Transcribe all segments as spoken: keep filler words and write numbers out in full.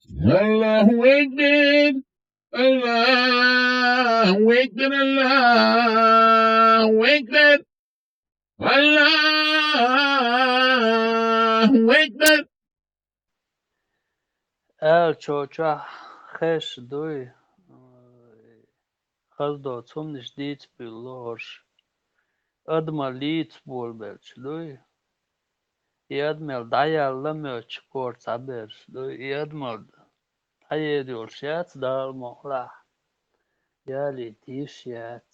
الله أكبر. الله أكبر. الله أكبر. الله أكبر. Аьлча чохь хезаш дуй, хаза доцу хӀуманаш дийца буьллу хӀорш. Адамал лийца болабелча дуй. И адамал дӀаяьлла моьттуш кора цхьаберш дуй. И адамал дӀаер йолуш яц Дала мукъалахь. Ялийта йиш яц.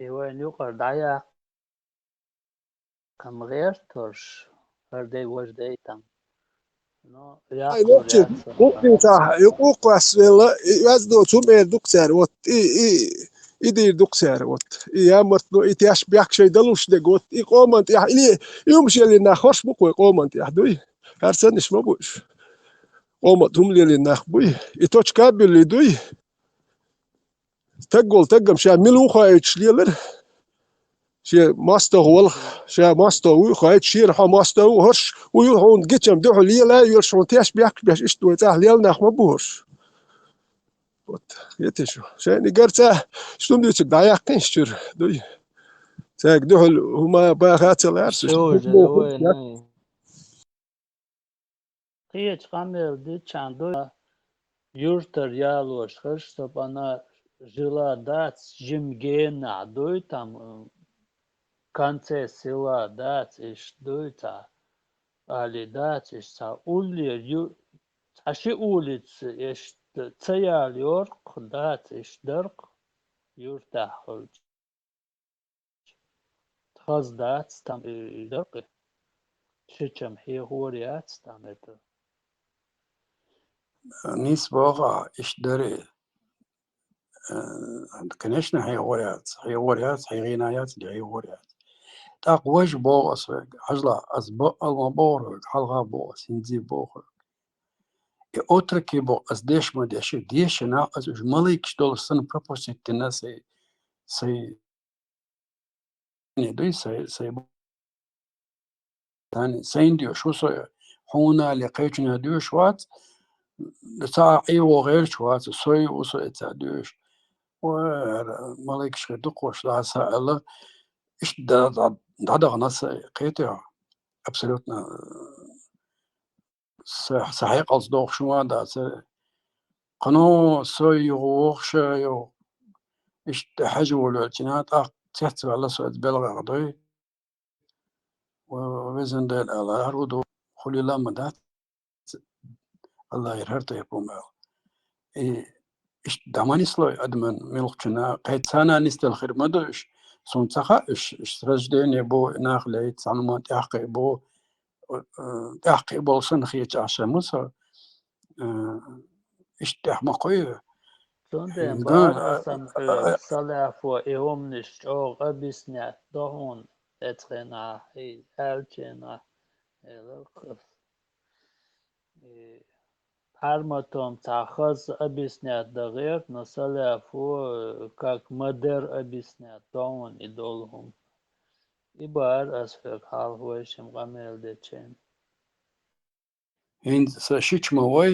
И вайна юкъара дӀаяккха кхам гӀертарш, хӀара дай важа дай там. Но Ай, яккхар локхи, яц хӀун хӀокхуьнца, юкъа кхоссавелла, и оьзда доцу хӀума эр ду-кх цара, вот, и, и, и дийр ду-кх цара, вот. И ямарт, но и теш бехк шайн далуш дерг, вот, и къоман тӀехь, и, и хӀума шеллина нах хӀорш бу-кх вай къоман тӀехь, дуй? ХӀара саннаш ма бу уьш. Къоман тӀехь хӀума леллина нах буй? И точка а буьллий, дуй? Стаг волу стагана ша мила ву хоуьйтуш лелара. Шен мостагӀа валахь, ша мостагӀа вуй хоуьйтуш, шера хьо мостагӀа ву хӀорш, вуй хьуна гичам дуьхьал лела а йоьлуш, хьуна теш бехкаш беш, иштта вай цӀахь лелла нах ма бу хӀорш. Вот, хетий шу. Шайна и гарца, шун дуьйцург дӀаяккхина чуьра, дуй. Цаьрга дуьхьал хӀума баха а ца лаьара, Всё уже, ой, най. Кхечу къамел диччан дуй, юьртара ялош хезаш со, пана жила дац, жима генахь дуй, там, м, конце села дац, иштта дуй, цхьа, али дац, иштта цхьа уллера ю-, цхьа ши улица, иштта ца яла йорх дац, иштта дарх, юьртахь хуьлча. Хаза дац там и, и даркъи. Шичам хьехор яц там это. Нийса боху ахь, иштта дарий. Э, конечно, хьехор яц, хьехор яц, хьехийна яц, хьехор яц. ТӀаккха важа боху ас вайга, хьажал, ас бакъал ма бохура вайга, хьалха боху ас, хӀинца боху вайга. И отрокий боху ас деш ма деши, дешина ас уьш малайкаш долуш санна пропустить дина сайн, сайн дуй, сайн, сайн, сайн, сайна доьшу со, хьуна а ле кхечунна доьшу вац, ца Ӏийо гӀерташ вац, сой ву со и ца доьшу. Ой, хӀара малайкаш хир ду-кх уьш, дӀаса аьлла, иштта дӀа-, дӀа-, дӀадахана сайн, кхетий хьо? Абсолютно. Са, сан хьекъалца дохуш ма дац. Кхано со юха вохуша ю, иштта хьажа волавелчина, тӀаккха цецваьлла со иза белхех дуй. Ва-, везан Дела, Алла, хӀара хӀун ду, хуьлийла а ма дац. Алла, хӀара тайпа хӀума аьлла. И иштта дӀа ма нислой адаман муьлххачунна, кхетта царна нисделла хир ма ду уьш. Суна ца хаьа уьш, уьш с рождения бу, нах лейца, цхьана хӀуманна тӀаьхьакхиъ бу, э, тӀаьхьакхиъ болу санна хеташ Ӏаш ма со, э, иштта тӀаьхьа ма кхуьу. Цундела М, бара да, асан а, хьоьга, а, салафо, и хӀуманаш чӀогӀа объяснять до хьуна, эцхенахь, и аьлченахь, элира-кх ас. И Пхьарматом цхьа хаза объяснять дан гӀерта, но салафо, э, как ма-дарра объяснять до хьуна и долу хӀума. И бара ас хьоьга хьалха вайшимма къамел дечийн. ХӀинца сан шича ма вай,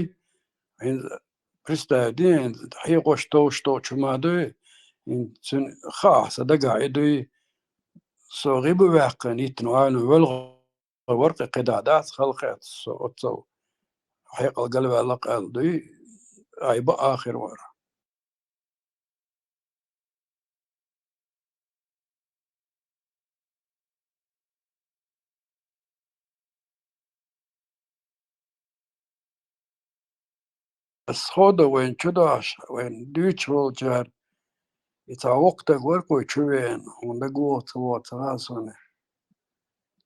хӀинца представь де, хӀинца хьехош товш товчу ма дуй, хӀинца цуьнан хаахь сан дагахь и дуй, со гӀиба ваьккхина йиттина вайна велха вара кхе кхидӀа дац, халкъе со оццул хьекъал галваьлла-кх аьлла дуй, айба ахир вара. Ас сходу вайна чу дахьаш, вайна дуьйцуш волчара, и цхьа воккха стаг вара-кх вай чу веана, хьуна дагавогӀу ца вогӀу ца хаьа суна.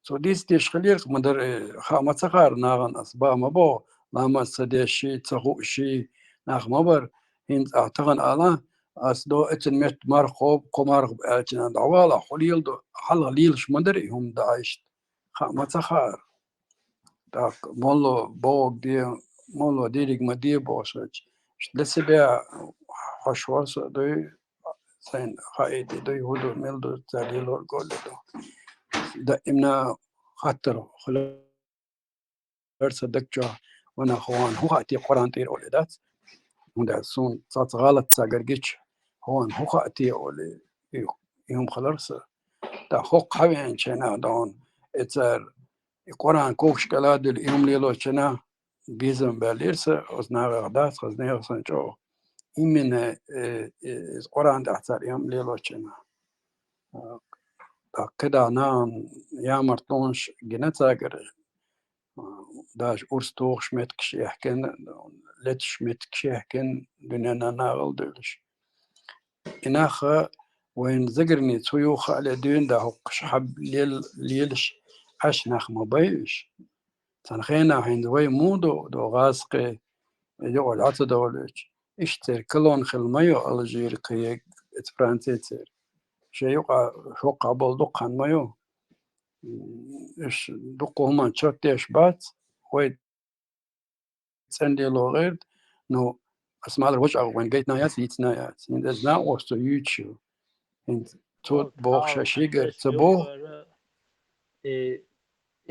Цо дийца деш хилира-кх, ма-дарра, э, хаа ма ца хаьара нахана ас, бан ма боху, ламаз ца дешший, ца хуушший нах ма бара. ХӀинца ахь тахана ала, ас до эцун метта марха кхобу, кхо марха бу аьлча, дӀавала, хьо леладо, хьалха лелаш ма дара и хӀума даа иштта. Хаа ма ца хаьара. ТӀаккха молло бохург де, молло дийриг ма де бохуш, иштта для себя хьош вара со дуй, сайна хаийта дуй, хӀун ду, мила ду, цара лелорг олу ду. Даимна хаттар хуьлу. хилар са даг чу, ванах хӀана хӀу хаьттий Къуръан тӀера олий дац. ХӀунда аьлча суна цхьацца гӀалат ца гаргича, хӀана хӀу хаьттий олий, и, и хӀума хилар са. ТӀаккха хӀокху хьавеанчу хенахь дона, и цара и Къуръан когаш кӀела а дуьллу, и хӀума лелочу хенахь, безам баьллера са, оцу нахах дац, хаза нехан санна чӀогӀа. Именно, э, э, иза Къуръан тӀехь цара и хӀума лелочу хенахь. ТӀаккха кхидӀа нахана ямартлонаш гина цаьргара, даже урс тухуш меттигаш яьхкина, леташ меттигаш яьхкина, дуьненна нахала девлаш. И нах вайн загарница хӀу ю хаале дуьйна да хӀокхуш хьаб лел-, лелаш Ӏаш нах ма бай уьш. Цхьана хенахь хӀинца вай муха ду, ду гӀазкхи, юкъара Ӏа ца довлуьйтуш. Иштта церан колонна хилла ма ю Алжир, кхин, эца Франци церан. Шен юкъа, шоккха болу дукха хан ма ю. М, уьш дуккха хӀуманна чот деш бац, вай цӀена лело гӀерта, ну, ас ма аллара, важа агӀо вайн гайтина яц, йийцина яц. ХӀинца иза накъост цо юьйцуш ю. ХӀинца цо боху ша шигара ца боху. И,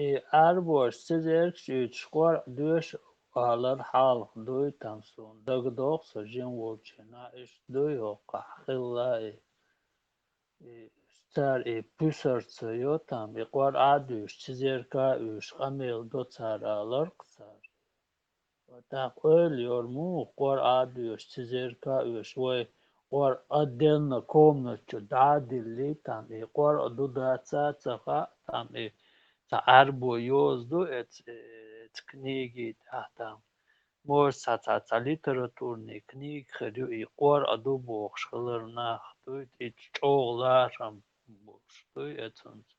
и Ӏаьрбоша цизеркаш уьйцуш Къуръан доьшу алар хьалха дуй там суна. ДагадогӀу со жима волчу хенахь иштта дуй хӀокхахь хилла и. И цара и пуьсар ца йо там, и Къуръан а дуьйш, цизерка а уьйш, къамел до цара аларх цара. ТӀаккха ойла йора муха Къуръан а дуьйш, цизерка а уьйш, вай Къуръан отдельно комнат чу дӀа а диллий там, и Къуръан ду дац а ца хаьа там, и цхьа Ӏаьрбо йоза ду эц-, эца книги тӀехь там. Может, цхьа, цхьа, цхьа литературный книга хир ю, и Къуръан ду бохуш хилар нах дуй, и чӀогӀа ларам бохуш дуй эцунца.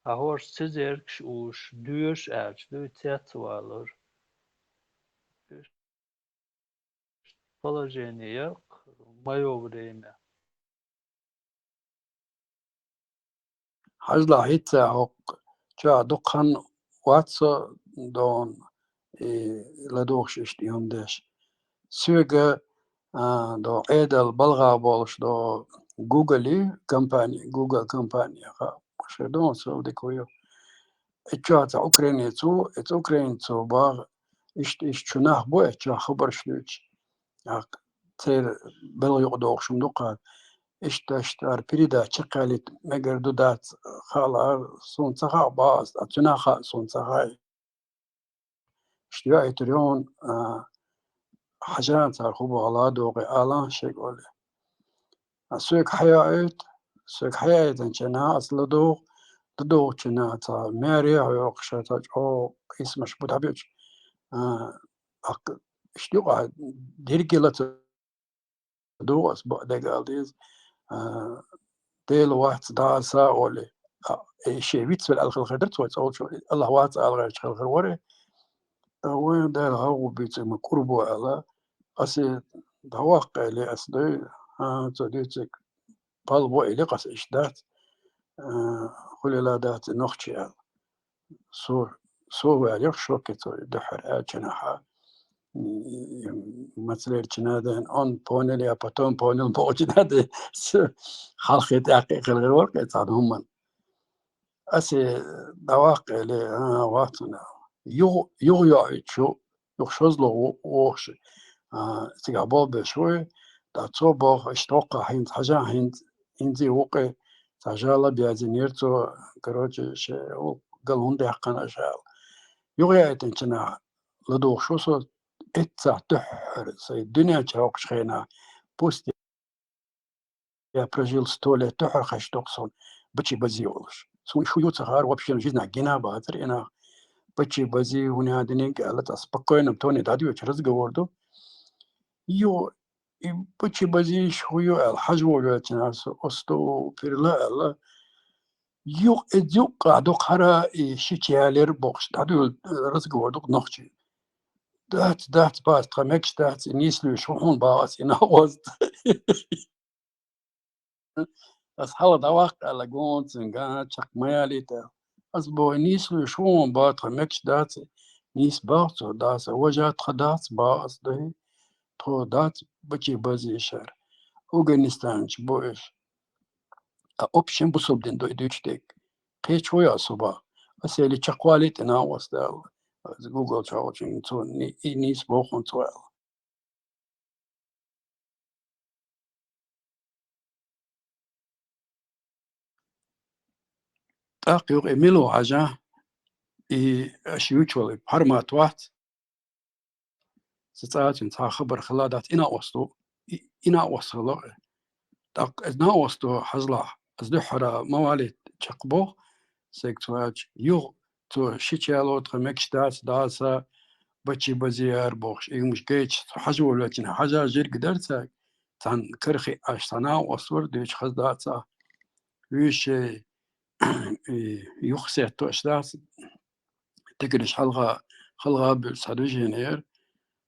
А хӀорш цизеркаш уьйш, доьшу аьлча дуй, цецвалар. Положение, моё время. Хьажал хӀинца хӀокху чохь дукха хан вац со дона, и, ладугӀуш иштта и хӀума деш. Соьга, а, до Ӏедал балха болуш до Google компани, Google компани, ха, ши дона со дика ву. И чохь цхьа украинец ву, и цхьа украинец ву боху, иштта, иштта шу нах бу, и чохь хабарш дуьйцуш. ТӀаккха церан белхан юкъа догӀуш хӀума ду-кх. Иштта, иштта ара передача кхаьллийта мегар ду дац хаалара, суна ца хаьа боху ас, а цуьнан хаьа суна ца хаьа. Иштта йоуьйтур ю хьуна, а, хьажа цара хӀун боху ладогӀа ала шега олий. А соьга хьайоуьйту, соьга хьайоуьйтинчу хенахь ас ладугӀу, ладугӀучу хенахь цхьа маьре а хьоькхуш, цхьа чӀогӀа къийсамаш бу дӀабуьтуш. А, тӀаккха иштта юкъахь дерриге ла ца дугӀу ас, бакъдерг ала деза. А, Дела вац, дӀаса олий. А, и шен вицвелла аьлла хилла хир дара цо, цӀолчо, Аллах вац ала гӀерташ хилла хир вара. А, вайн Дала гӀо буьйцу ма кӀур бу аьлла. Ас и дӀаваккха элира ас дуй, а, цо дуьйцург, пал бо элира ас, иштта дац, а, хуьлийла дац и нохчий аьлла. Со, со ваьллера шоке цо дуьххьара аьллачу хенахь. М, мацлерчу надо, он понял, я потом понял бохучу надо, хьалхе тӀаккха хилла вара кхин цхьана хӀуманна. Ас и дӀаваккха элира, а, вац хьуна. Юха, юха йоуьйтуш ю, юха шозлагӀа ву-, вохуш, а, цигахь болх беш вуй, ткъа цо боху, иштта хӀокхахь хӀинца, хьажахь хӀинца, хӀинца и ву-кх, цхьа жала бязинера цо, короче, ше ву гал хӀунда даьккхина аша аьлла. Юха яийтинчу хенахь ладугӀуш ву со, эццахь дуьххьара сайн дуьнен чу хьокхучу хенахь, пусть я прожил сто лет, дуьххьара хезаш ду-кх суна Бачи Бази волуш. Суна и шу ю ца хаьара, вообще жизнь гина а бацара и нах. Бачи Бази, хӀун ян диниг аьлла, цхьа спокойном тоне дӀадоьдуш разговор ду. Ю, и Бачи Бази шу ю аьлла, хьажа волавелча нах со, астагӀфирулла аьлла. Юкъ-, и юкъахь дукха хӀара и шича ялера бохуш дӀадуьллу разговор ду-кх нохчийн. Дац, дац, бац, тхан мегаш дац, и нийса луьйш ву хьуна боху ас и накъост. Ас хьала дӀаваккха аьлла, гонах цуьнга, а, чекх ма ялийта. Ас боху, нийса луьйш ву хьуна боху, тхан мегаш дац, нийса боху цо, дац, важа тхан дац боху ас дуй. Тхо дац Бачи Бази шара. Афганистанчу бу уьш. А общем бусалба дин ду и дуьйцуш дерг. Кхечо я со боху. Ас элира чекхвалийта и накъост аьлла. Google чу гӀолчунга цо ни-, и нийса боху цо аьлла. ТӀаккха юха и мила ву хьажа, и аша юьйцуш йолу и формат вац. Сан цӀа а цуьнан цхьа хабар хилла дац, и накъост ву, и, и накъост хилла. ТӀаккха иза накъост ву хьажалахь, иза дуьххьара ма валийта чекхбоху, сайга цо аьлча, юха цо шича яло тхан мегаш дац, даса, бачи базе яра бохуш, и хӀумаш гайча, цо хьажа волавелча, хьажа жирг дара цаьрга, цхьана карахь Ӏаш, цхьа накъост вара, дуьйцуш хаза дац а. Вуьйш шайн, и, юха сеттош дац, тиканаш хьалха, хьалха буьллу цхьа движение яра.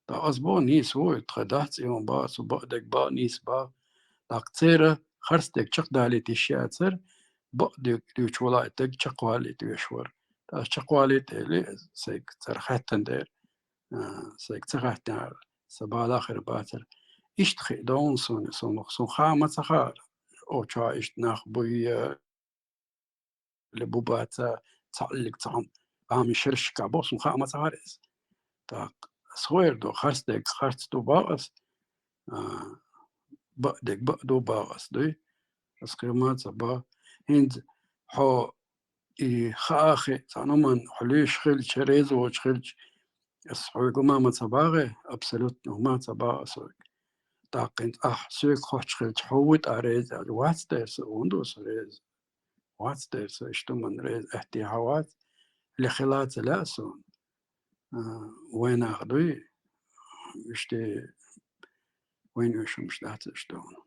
Ткъа ас боху, нийса ву, и тхан дац, и хӀума бац, цу бакъдерг бан, нийса бан. ТӀаккха церан харцдерг чекхдалийта йиш яцара, бакъдерг дуьйцуш волу и стаг чекхвалийта веш вара. Ткъа ас чекхвалийта элира, сайга цара хаьттина дера, а, сайга ца хаьттинехь, сан бала хир бацара. Иштта хиъна ду суна, суна, суна хаа ма ца хаьара, оцу чохь иштта нах буй, я бу бац, цхьаъ лиг цхьа хӀума, амма шершка боху, суна хаа ма ца хаьара иза. ТӀаккха ас хӀун эр ду, харцдерг харц ду боху ас, а, бакъдерг бакъ ду боху ас, дуй? Ас кхин ма ца боху. ХӀинца хьо и хаа хиъна, цхьана хӀуманна хьо луьйш хилча, реза воцуш хилча, ас хьоьга хӀума ма ца боху, абсолютно хӀума ца боху ас хьоьга. ТӀаккха хӀинца ахь соьга хоьттуш хилча, хьо вуй тӀаккха реза аьлча, вац дера со, хӀунда ву со реза? Вац дера со иштта хӀуманна реза, аьттехьа вац, ле хила ца лаьа суна. А, вайн нах дуй, иштта вайн уьш хӀумаш дац иштта хьуна.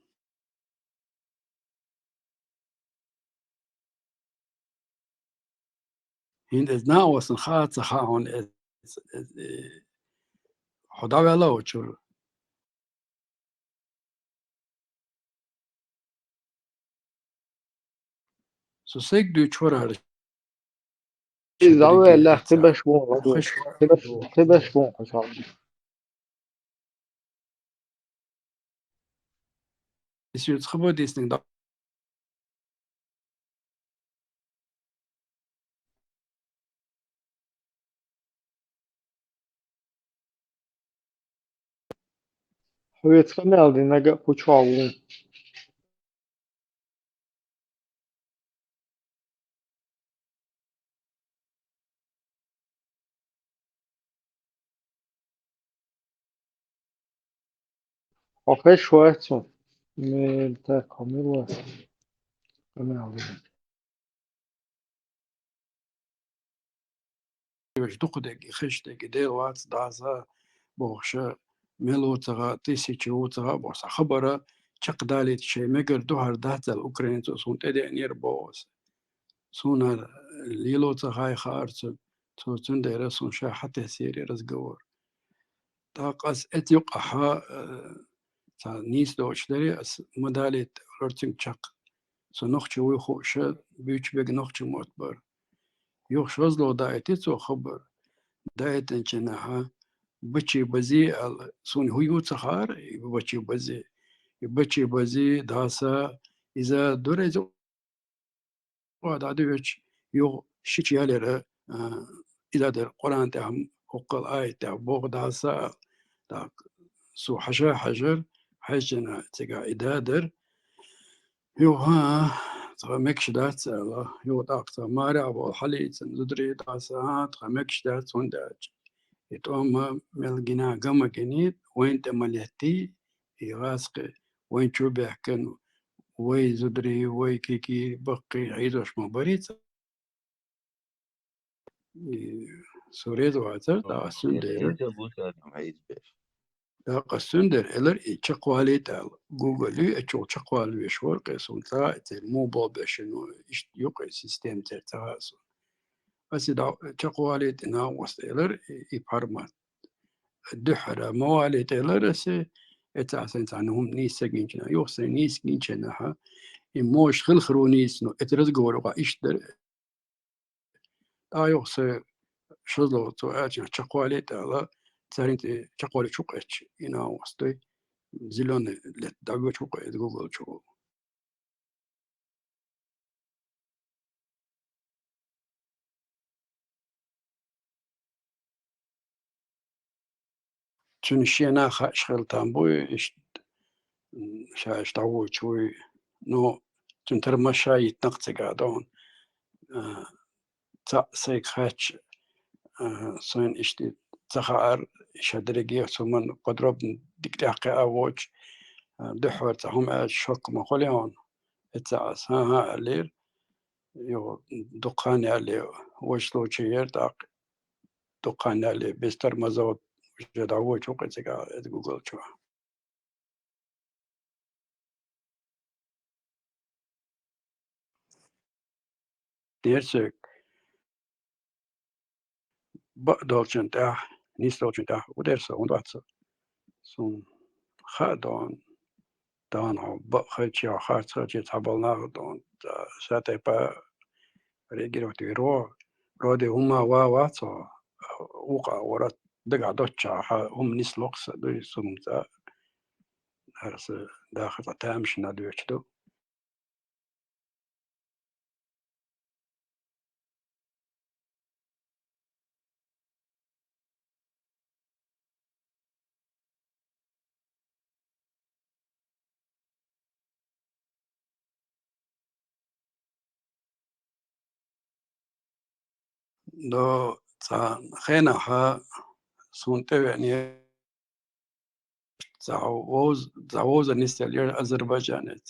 ХӀинца иза накъостана хаа ца хаьа хьуна, иза, иза, иза, хьо дӀаваьлла ву чуьра. Со сайга дуьйцуш вара хӀара. Иза ваьлла, кхин беш ву хьо. Кхин беш, кхин беш ву хьо. Иза юьца хабар дийцинарг дан. Хьоьца къамел динарг а кху чохь ву. Хьо хезаш вац хьуна? Мел, так, хьо мила вац? Къамел дина. Веш дукха дерг, хезаш дерг, Дела вац, дӀаса бохуша, мел ву ца хаьа, тысяча ву ца хаьа боху, сан хабара чекхдалийта шайн мегар ду хӀара дац аьлла, украинцо суна тӀедеънера боху аса. Суна лело ца хаьа хаьара цу, цу, цундела суна ша хьатесира разговор. ТӀаккха ас эцу юкъахьа, э, цхьа нийса доцуш даре, ас ма далийта лорцинг чекх. Со нохчи вуй хууша, буьйцу бега нохчи мотт бара. Юха шозлагӀа даийти цо хабар. Даийтинчу нахьа, бачи бази аьлла, суна хӀун ю ца хаьара, и бачи бази. И бачи бази, дӀаса, иза дура иза Ва дӀадоьдучу, юха шича ялира, а, и дадара Къуръан тӀехь, хӀокхул аят тӀехь боху дӀаса, так, со хьажа хьажар, хьаьжжина цигахь и дадара. Юха, а, тхан мегаш дац аьлла, юха тӀаккха тхан марехь волу хьалийцина зударий дӀаса, а, тхан мегаш дац, хӀунда аьлча и тӀом мел гина ган ма гиний, вайна тӀе ма леттий, и гӀазкхи вайн чу баьхкина, вай зударий, вай кегий, баккхий хьийзош ма барий цара. И со реза вацара, тӀаккха ас цундела. ТӀаккха ас цундела элира, и чекхвалийта аьлла. Google ю, и чу чекхвала веш вара, кхин суна ца хаьа, церан муха болх беш ю, иштта ю кхин система церан ца хаьа суна. Ас и дӀа-, чекхвалийта и накъост элира, и, и формат. Дуьххьара ма валийта элира ас, эццахь сайн цхьана хӀума нийса ца гинчу нахь. Юха сайн нийса гинчу нахьа, и можа хила хир ву нийса, но эцу разговор юкъахь иштта дара. ТӀаккха юха сайн шозлагӀа цо аьллачу нахь чекхвалийта аьлла, цаьргахь тӀе чекхвалийта чу кхаьчча, и накъост дуй, зелёный лет дӀавоьдуш ву кхин иза Google чу. цуьнан шена хаа хила там буй, иштта, м, ша иштта дӀавоьдуш вуй. Ну, цуьнан тара ма ша йитнакх цига дон. А, цхьаъ сайга хаьттича, а, сайна иштта ца хаьара, ша дерриге цу хӀуманна подробно дика тӀекхаьа воцуш, а, дуьххьара цхьа хӀума аьлча шок ма хуьлу хьуна. Эццахь ас, хӀан-хӀа, аьллера. Юха дукха хан яьлла, важа случай яра тӀаккха, дукха хан яьлла, без тормозов уже дӀавоьдуш ву-кх цига, эцу Google чохь. Дера соьга. Бакъ долчун тӀехь, нийса долчун тӀехь, хӀун дера со, хӀун дац со? Суна хаа дон, дон хьо бакъ хилча, хьо харц хилча, цхьаболу нах дон, ца, ша тайпа реагировать вийр ву. Вроде хӀума ва вац хьо, вукху а вара дагахь доцчахь, хьан хӀума нисло-кх сан, дуй сумца, хӀара сан дахар цхьа тамашийна доьдуш ду. До цхьана хенахь суна тӀевеанера цхьа вовз-, цхьа вовзар нисделлера азербайджанец.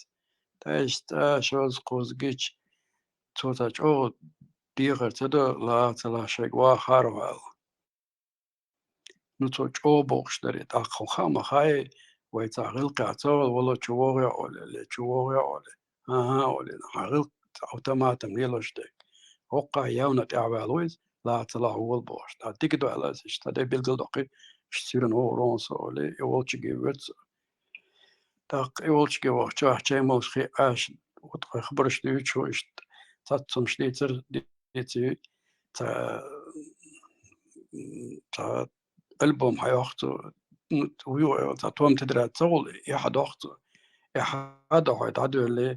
Тхаьш цӀа шозза кхузза гича, цо цхьа чӀогӀа дехар ца до, лаха ца лаха шайга вахар вала. Ну, цо чӀогӀа бохуш дара, тӀаккха хӀун хаа ма хаьа, вай цхьа гӀиллакхехь ца вала, вало чу вогӀу йоӀ олий, ле чу вогӀу йоӀ олий. ХӀан-хӀа, олий, хьан гӀиллакх автоматом лелош дерг. ХӀокху а явна тӀаьхьаваьлла ву иза, лаха ца лаха вала бохуш. ТӀаккха дика ду аьлла аса, иштта сан де билгал доккхий, иштта суьрана вогӀур ву со, олий, и волчуьнга вуьйцу. ТӀаккха и волчуьнга вахча, чай молуш хи Ӏаш, вот хабарш дуьйцуш ву иштта, цхьацца хӀумнаш дийцар, дийций, цхьа, цхьа альбом хьайоху цо, ну, вуй, цхьа том тетрадь ца гӀула, и хьадоху цо. И хьадохуьйту дӀадоьллий,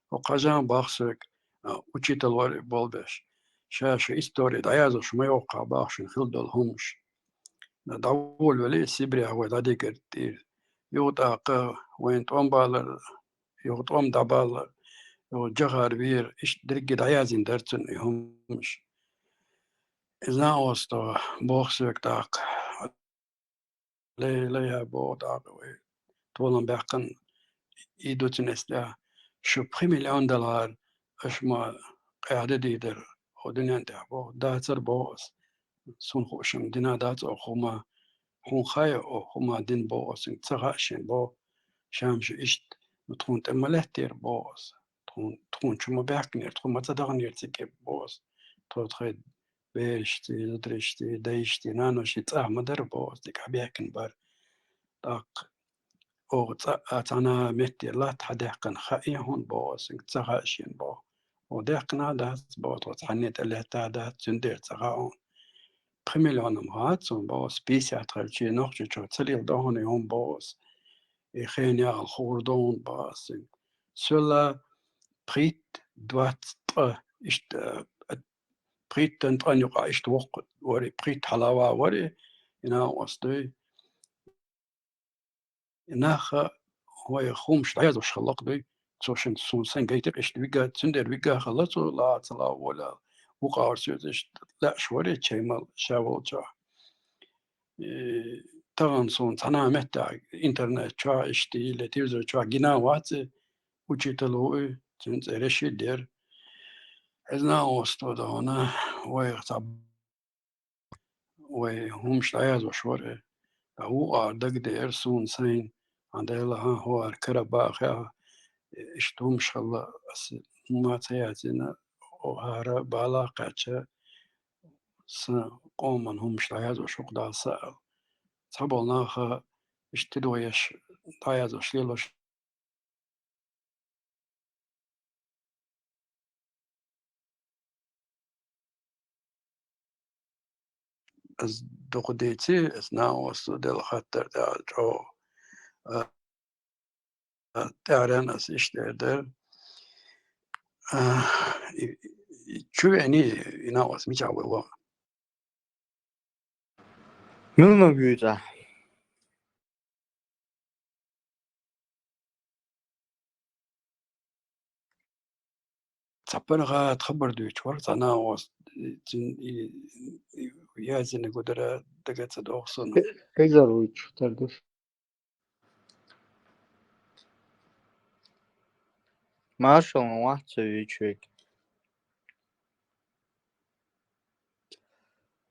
хӀокху хьажа бах соьга, а, учитель вара и болбеш. Ша шун истори дӀаязъеш ма йоккху бах шуна хилла долу хӀумнаш. ДӀаволавелий Сибрех вай дӀадигар тӀера. Юха тӀаккха вайна тӀом балар, юха тӀом дӀабалар, юха Джохар веара, иштта дерриге дӀаяздина дара цунна и хӀумнаш. Иза а оцу боху соьга тӀаккха. Ле, ле, боху тӀаккха вай. Толам баьккхина и ду цуьнан эсла. Шу пхи миллион далахьара, аша ма къаьхьа де дийр дара хӀокху дуьнен тӀехь, боху. Дацара, боху ас. Суна хууш-м дина дац оха хӀума. Хьуна хаьа оха хӀума дина, боху ас. Ца хаьа шена, боху. Ша-м шу иштта, ну, тхуна тӀе ма лаьттера, боху ас. Тхуна, тхуна чу ма баьхкинера, тхуна ма ца даханера цига, боху ас. Тхо тхайн берашций, зударшций, дайшций, наношций цӀахь ма дара, боху ас, дика хьабаьхкина бара. ТӀаккха оха цӀа а цхьана метте латта хьадаьккхина хаьий хьуна, боху ас, ца хаьа шена, боху. Оха даьккхина а дац, боху, тхо цхьанне тӀе лаьтта а дац, цуьнан дера ца хаьа хьуна. Пхи миллион-м хаьа цунна, боху ас, пятьдесят хилчий Нохчийчохь ца леладо хьуна и хӀума, боху ас. И хенан яхал хуур ду хьуна, боху ас. Суьлла пхийтта, двадцать ткъа, иштта, э, пхийтта ткъана юкъахь иштта воккха вара, пхийтта хьалава вара, и накъост дуй. И нах вай хӀумаш дӀаязъеш хилла-кх дуй. Цо шен, суна сайн гайтира, иштта вигга, цуьнан дера вигга хилла цо, лаха ца лаха волавелла. Вукхара соьца иштта лаьаш вара, чай мала ша волчохь. Э, тахана суна цхьана меттехь интернет чохь иштта, или телевизор чохь гина вац и, учитель ву и, цуьнан цӀе Решид яра. Иза накъост ду хьуна, вайх цхьа вай хӀумаш дӀаязъеш вара. Ткъа вукхара дагадеара суна сайна, хьан Дела, хьан хӀора Карабахехь, иштта хӀумаш хилла, аса хӀума ца яздина, хӀара бала кхаьчча, сан къоман хӀумаш дӀаязъеш ву-кх Дала са аьлла. Цхьаболу наха иштта тидогӀеш, дӀаязъеш лелош Ас дукха дийци, ас накъост ду делла хаттар тӀехь чӀогӀа, а, а, тӀаьхьаренна ас иштта эр дара. А, и, и, чу веъний, и накъост мичахь вай ван? Мила ма вуьйцу ахь? цхьа паргӀата хабар дуьйцуш вара цхьа нах, цуьнан и, и, и язйинарг дара, дага ца догӀу суна. Хи-, хизар вуьйцуш тардаш. Маршалла вац ца вичвиг.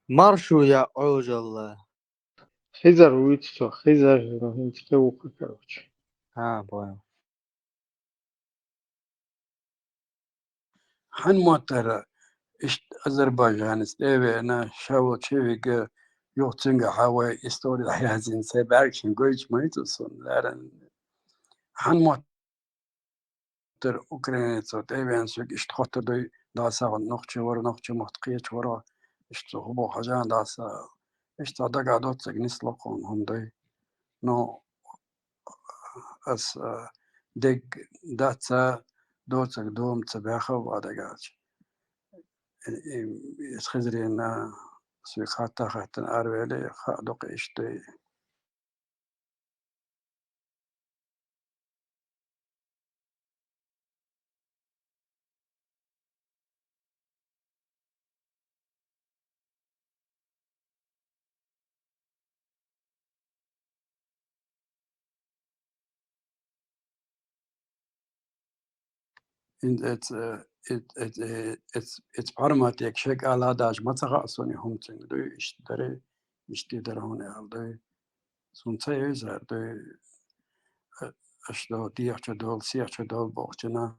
Маршо я Ӏожалла. Хизар вуьйцу цо, хизар, ну, хӀинца кхин ву-кх, короче. А, понял. Хьан моттара иштта Азербайджанца тӀе а веана, ша волчу вига, юха цуьнга хьан вай истори дӀаязйина, сайн бӀаьргашна гойтуш ма ю цо суна леррина. Хьан моттара украинецо тӀе а веана, соьга иштта хоттадой, дӀасагӀа нохчи вара, нохчи мотт кхеча вара, иштта цо хӀун боху хьажа дӀасагӀа. Иштта цхьа дагахь доцург нисло кхунна хӀума дай. Ну, ас, а, дегга дац а, доцург дома ца баьхна ван дагахь. И, и, иза хезарина, соьга хатта хаьттина аравели, хаа ду-кх иштта. ХӀинца эца, э, эц-, эц-, э, эц-, эц пхьарматега шек ала а даьлча, ма ца хаьа суна и хӀума цуьнга дуй, иштта дарий, иштта дара хьуна аьлла дуй. Суна ца йойзар дуй, э, аша до дехачу долу, сехачу долу бохучу нах.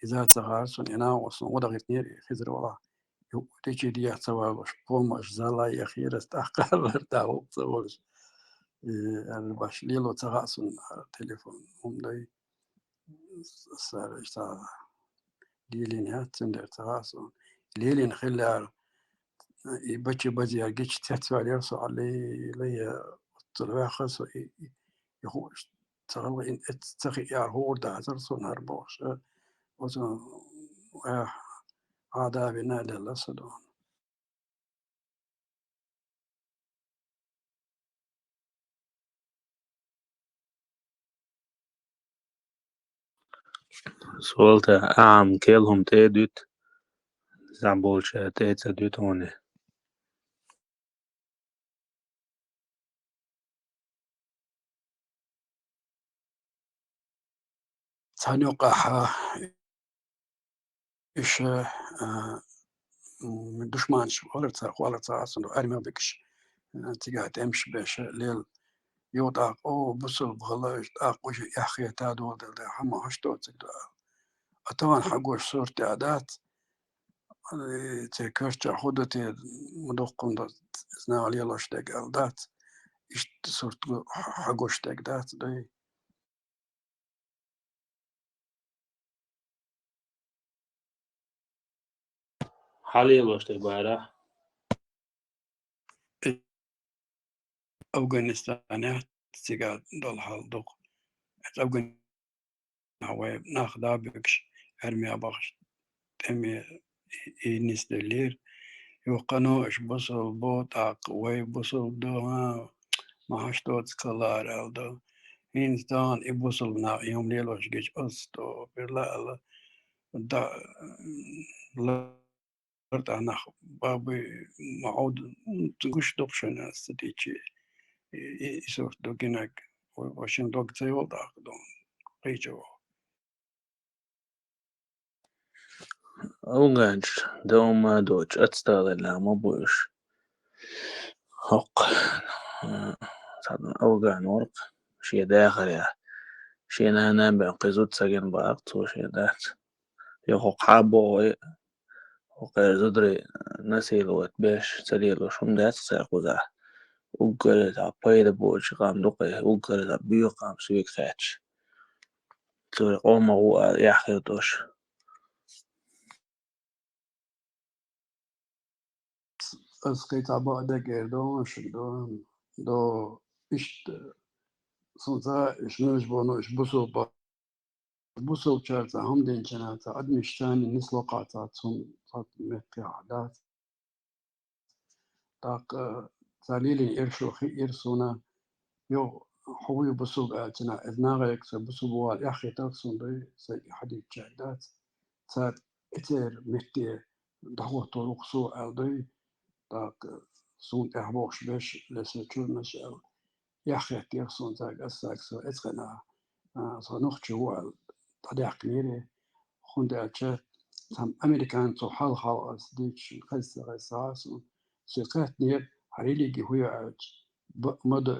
Иза ца гӀара суна, и нах а суна гӀо дахийтинера, и хезар валахь. Ю-, тӀечи дехьа ца валуш, помаш зала яхира, ас тӀаккха лар тӀаккха ца волуш. И, аьлла, баш лело ца хаьа суна, а, телефон, хӀума дай. Сара, сара лелийна яц, цуьнан дера ца хаьа суна. Лелийна хиллера, и бачи базера гича цецваьллера со, ле-, ле-, оццул ваьхна со, и, и, и хууш ца хилла, и эц-, ца хиара хуур дацара суна хӀара бохуш. Оцу, э, Ӏада вина лелла со дуьйна. Солта, ахьа-м кхел хӀума тӀе а дуьту, замболча тӀе а ца дуьту хьуна. Цхьана юкъахь, а, иша, а, м, душманаш валар ца, валар ца, аса ду армия бикаш, а, цигахь тӀемаш беш лела. Юха тӀаккха, о, бусалба хала, тӀаккха уьш эхь хета а дола дела, хьан ма хьаш доцург ду аьлла. А тахана хьан гуш сурт а дац, э, церан карчахь хӀун ду те, ма дуккха ду, иза наха лелош дерг аьлла дац, иштта сурт гу-, хьан гуш дерг дац, дуй. Хьан лелош дерг бара? Афганистане цигахь долу хьал ду-кх. Эцу Афган-, вай нах да буьгуш, армия бахаш, тӀеме и, и нисделлера. Юха кхано аша бусалба бу, тӀаккха вай бусалба ду, хӀа, ма хьаш доцу калара аьлла ду. ХӀинца тахана и бусалба нах и хӀума лелош гича, астагӀфирулла аьлла, да, лар тӀехь нах бабуй ма Ӏовда, гуш дукха шайна аса ца дийчи, и, и, и сурт ду гинарг, ва-, вайшин дог ца йолу тӀаккха ду, кхечо. Афганчу дан ма доцуш, ацталар ма бу уьш. ХӀокху, цхьа афган вара-кх, шен дахарехь, шен нана бен кхин зуда ца гина бахара цо шен дац. Йо, хӀокху хьан боху вай, хӀокхеран зударий насиловать беш ца лелош хӀума дац цара кхузахь. Уггар иза пайда боцуш къам ду-кх и, уггар иза боьха къам соьга хаьттича. Цуьнан къомах ву ала эхь хир долуш. Ас кхин цхьа бакъдерг эр ду, шуьга ду, ду, иштта, сан ца, иш муьлш бу, ну, иш бусулба, бусулбачара цхьа хӀума динчарна цхьа адамаш царна нисло кхаьчна цхьа меттехь дац. ТӀаккха цара лелийна эр шо хиира суна, юха хьо вуй бусулба аьлча, из нагӀега со бусулба вала эхь хетар сона дуй, сайга хьадийцачаьрга дац. Цар эцер метте дӀахӀотто ву-кх со аьлла дуй, тӀаккха сона тӀехьа бохуш берш, ле са чурмаш аьлла, эхь хеттера сона цаьрга, ас цаьрга со эцхьана, а, со нохчо ву аьлла, дӀадаьккхинера. ХӀунда аьлча цхьана американцо хьалха-хьалха ас дийцича, хеза ца хеза сона, со кхаьчнера, хьан религи хӀун ю аьлча, б-, ма ду,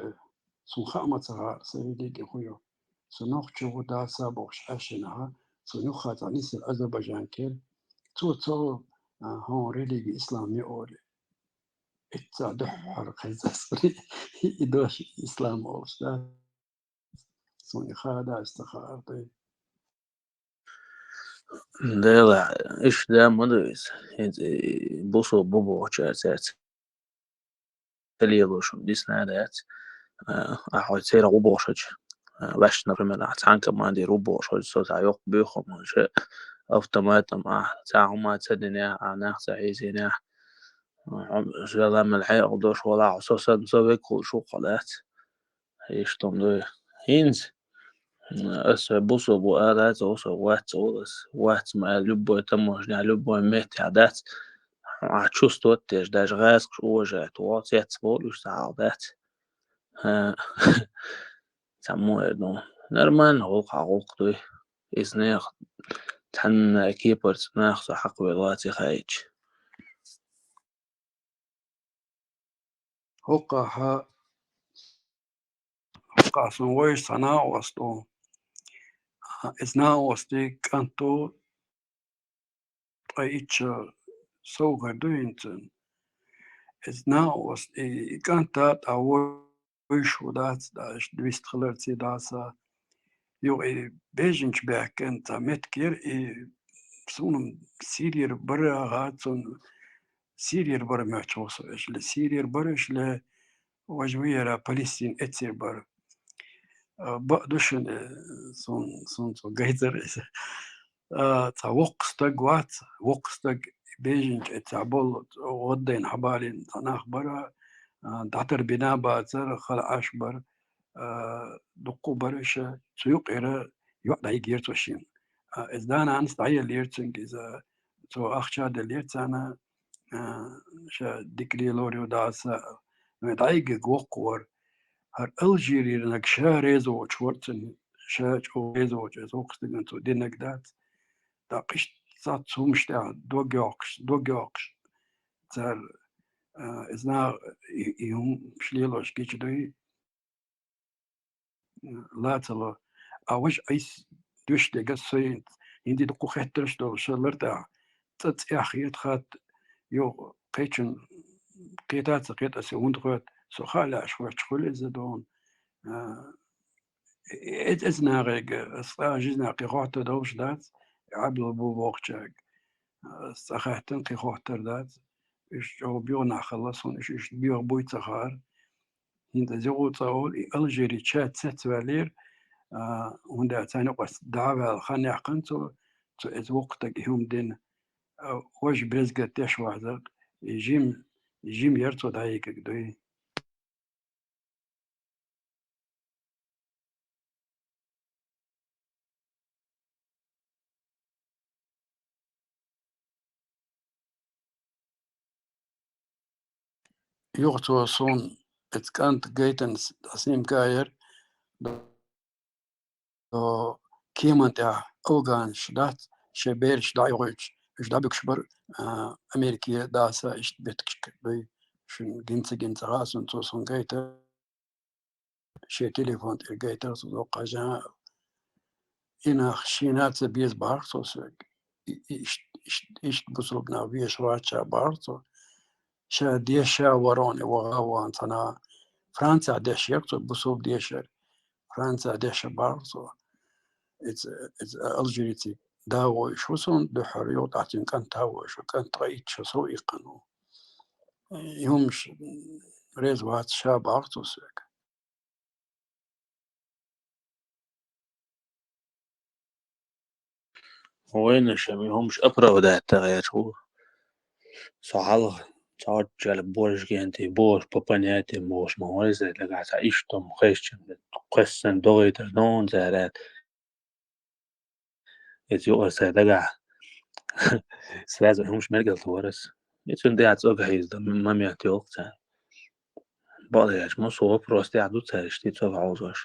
сона хаа ма ца хаьара, сан религи хӀун ю. Со нохчо ву, даса бохуш Ӏаш хиннехь, цунна юххехь цхьа нисъелла азербайджанец кхера. Цо ца олу, а, хьуна религи ислам ю олий. Итт сахьт дуьххьара хезна ас и дош ислам олуш, да. Суна и хаа дац, ца хаьара ду. Дела, иштта да ма ду иза. ХӀинца и бусулба бу бохучаьрца ца лелош хӀума дисна а дац. А, ахь хьо церан ву бохуш хилча, а, ваьш, например, ахь цхьана командира ву бохуш хилча, со цхьа йоккха буьйху хӀума хилча, автоматом ахь цхьа хӀума ца динехь, ахь нах ца хьийзийнехь, а, хьо, ша ламел хьекъал долуш валахь, со санна, со векал ву хьо дац. Иштта хӀума ду. ХӀинца ас вай бусулба ву ала ца, со вац олу ас. Вац ма аьлла, любой таможнехь, любой меттехь дац. Ахь чувствовать деш, даже гӀазкхаша уважать ву, цец волу уьш, цхьа хьал дац. ХӀа. Цхьаммо эр ду. Нормально, гӀуллакх хьан гӀуллакх дуй. Иза нехан цхьанна кепарца нах со хьакхавелла вац и хаийча. ХӀокхахь, хӀокхахь суна вайша цхьа накъост ву. Иза накъостий кӀант ву, ткъе итт шо сов хир ду хӀинца. Иза накъост, и, и кӀант а тӀаккха вайша ву дац, дӀа иштта вист хиларций дӀаса. Юха и беженцаш баьхкина цхьа меттиг яра, и суна Сирера бара, хӀа, цунна Сирера бара моьттуш ву со, эшли Сирера бара, эшли важа ву яра Палестина эццера бара. А, бакъ ду шуна, э, суна, суна цо гайтара иза. А, цхьа воккха стаг вац, воккха стаг беженцаш, цхьа болу, гӀаддайна хьабалийна цхьа нах бара, а, дӀатарбина бацара, хала Ӏаш бара, а, дуккха бара иша, цу юкъера йоӀ дӀайигира цо шена. А, иза да-нанас дӀаеллера цуьнга иза, цо ахча деллера царна, а, ша дика лелор ю дӀаса, вайн дӀайигнарг воккха вара. ХӀара Алжирерниг ша реза воцуш вара цунна, ша чӀогӀа реза воцуш, иза воккхачу стагана цо динарг дац. ТӀаккха иштта цхьацца хӀуманаш тӀехь дог йоккхуш, дог йоккхуш, цара, а, иза наха и, и хӀуманаш лелош гича дуй, ла ца ло. А важа айса дуьш дегас со хӀинца, хӀинца дуккха хеттарш долуш лар тӀехь, цӀа цӀеххьа хета хатта, юха кхечун кхета а ца кхета аса, хӀунда хоьтту, со хаа лаьаш хоьттуш хуьлу иза дона. А, эц-, эцу нахега аса цкъа а жизнь кхин хоттар долуш дац, Ӏаьдало бу бохучаьрга. Аса цкъа хаьттина, кхин хоттар дац. Уьш чӀогӀа боьха нах хилла суна, уьш, уьш боьха буй ца хаьара. ХӀинца зигӀу цӀа олу, и Алжири ча цецваьллера, а, хӀунда аьлча царна юкъа дӀа а ваьлла хан яьккхина цо, цо иза воккха стаг и хӀума дина, а, важа брезгат деш вазарг, и жим, жим яра цо дӀайигнарг дуй. Юха цо суна эцу кӀанта гайтина с-, снимка яра. О, кеман тӀехь афганаш дац, шайн бераш дӀа а йохуьйтуш, уьш дӀабуьгуш бара, а, Америке даса иштта беттигашка дуй, шуна гина ца гина ца хаьа суна, цо суна гайтара, шен телефон тӀера гайтара цо, доккха жан. И нах шена ца беза бахара цо соьга. И, и, ишт-, ишт-, иштта бусулба нах везаш вац ша бахара цо. Ша дешаш вара вахана, ваха вахана цхьана Францехь дешна яра цо, бусулба дешна яра. Францехь дешна бахара цо. Иза, иза Алжирица да вуьйш ву суна дуьххьара, юха тӀаккха цуьнан кӀант а вуьйш ву, кӀант ткъе итт шо сов иккхина ву. И хӀуманаш реза вац ша бахара цо соьга. Вайна шайн хӀуманаш оправдать дан гӀерташ ву. Со хьалха цхьаьрчӀел божгенти, бож по понятиям бохуш ма вайза, дагахь цхьа иштта хӀума хезча, кхессан догӀуьйтур ду хьуна цара. Иза юкъара сайн дагахь сразу хӀумаш мергал тухур ас. И цунна тӀехь цӀога хьийза дан момент йолу цара. Бакъдерг аьлча, массо вопрос тӀехь ду цара иштта цӀога хьовзош.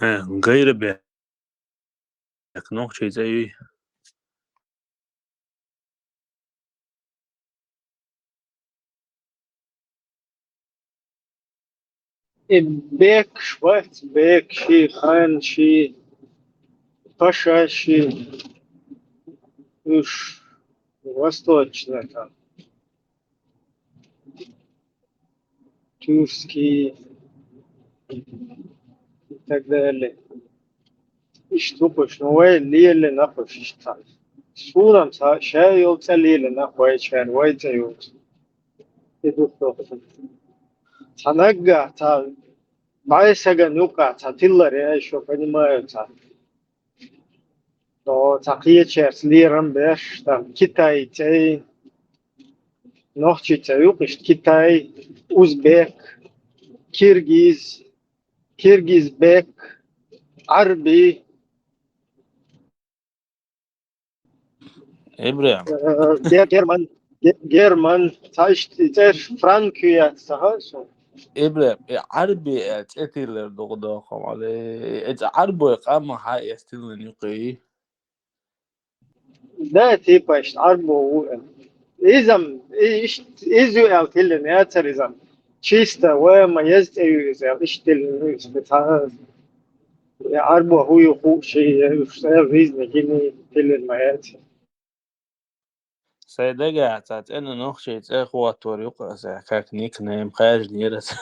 Э, гайра бе-, нохчийн цӀе юй? И бекаш бац, бекаши, ханши, пашаши, уьш восточно там. Тюркский и так далее. Иштта ву-кх уьш, ну, вай лелийнарш иштта. Суна-м цхьа ша йолу цӀе лелийнарш вайчара, вай цӀе йолчу. И ду со. Цхьа наггахь, цхьа бӀе стагана юккъехь цхьа тиллар яй, шо понимаю, цхьа. Со цхьа кхечаьрца лерам беш, там, Китай цӀе, нохчийн цӀе ю-кх иштта, Китай, узбек, киргиз, киргизбек, Ӏарби, Ибрахим. Э, гер-, герман, ге-, герман, цхьа иштта цӀераш, франк ю яц, ца хаьа суна. Ибрахим, и Ӏарби, э, цӀе тиллар дукха доху хьуна, э, и цӀе Ӏарбой къам хьан эца тиллина юккъе? Да, типа, иштта Ӏарбо ву, э. Иза-м, и-, иш-, иза ю аьлла тиллина яцара иза-м. Чисто, вай ма еза цӀе ю иза аьлла, иштта тиллина ю иза, цхьа, я Ӏарбо хӀун ю хууш, я уьш цӀе жизни гини тиллина ма яцара. Сайн дагахь цхьа цӀена нохчийн цӀе хӀоттор ю-кх аса, как никнейм хаьржинера аса.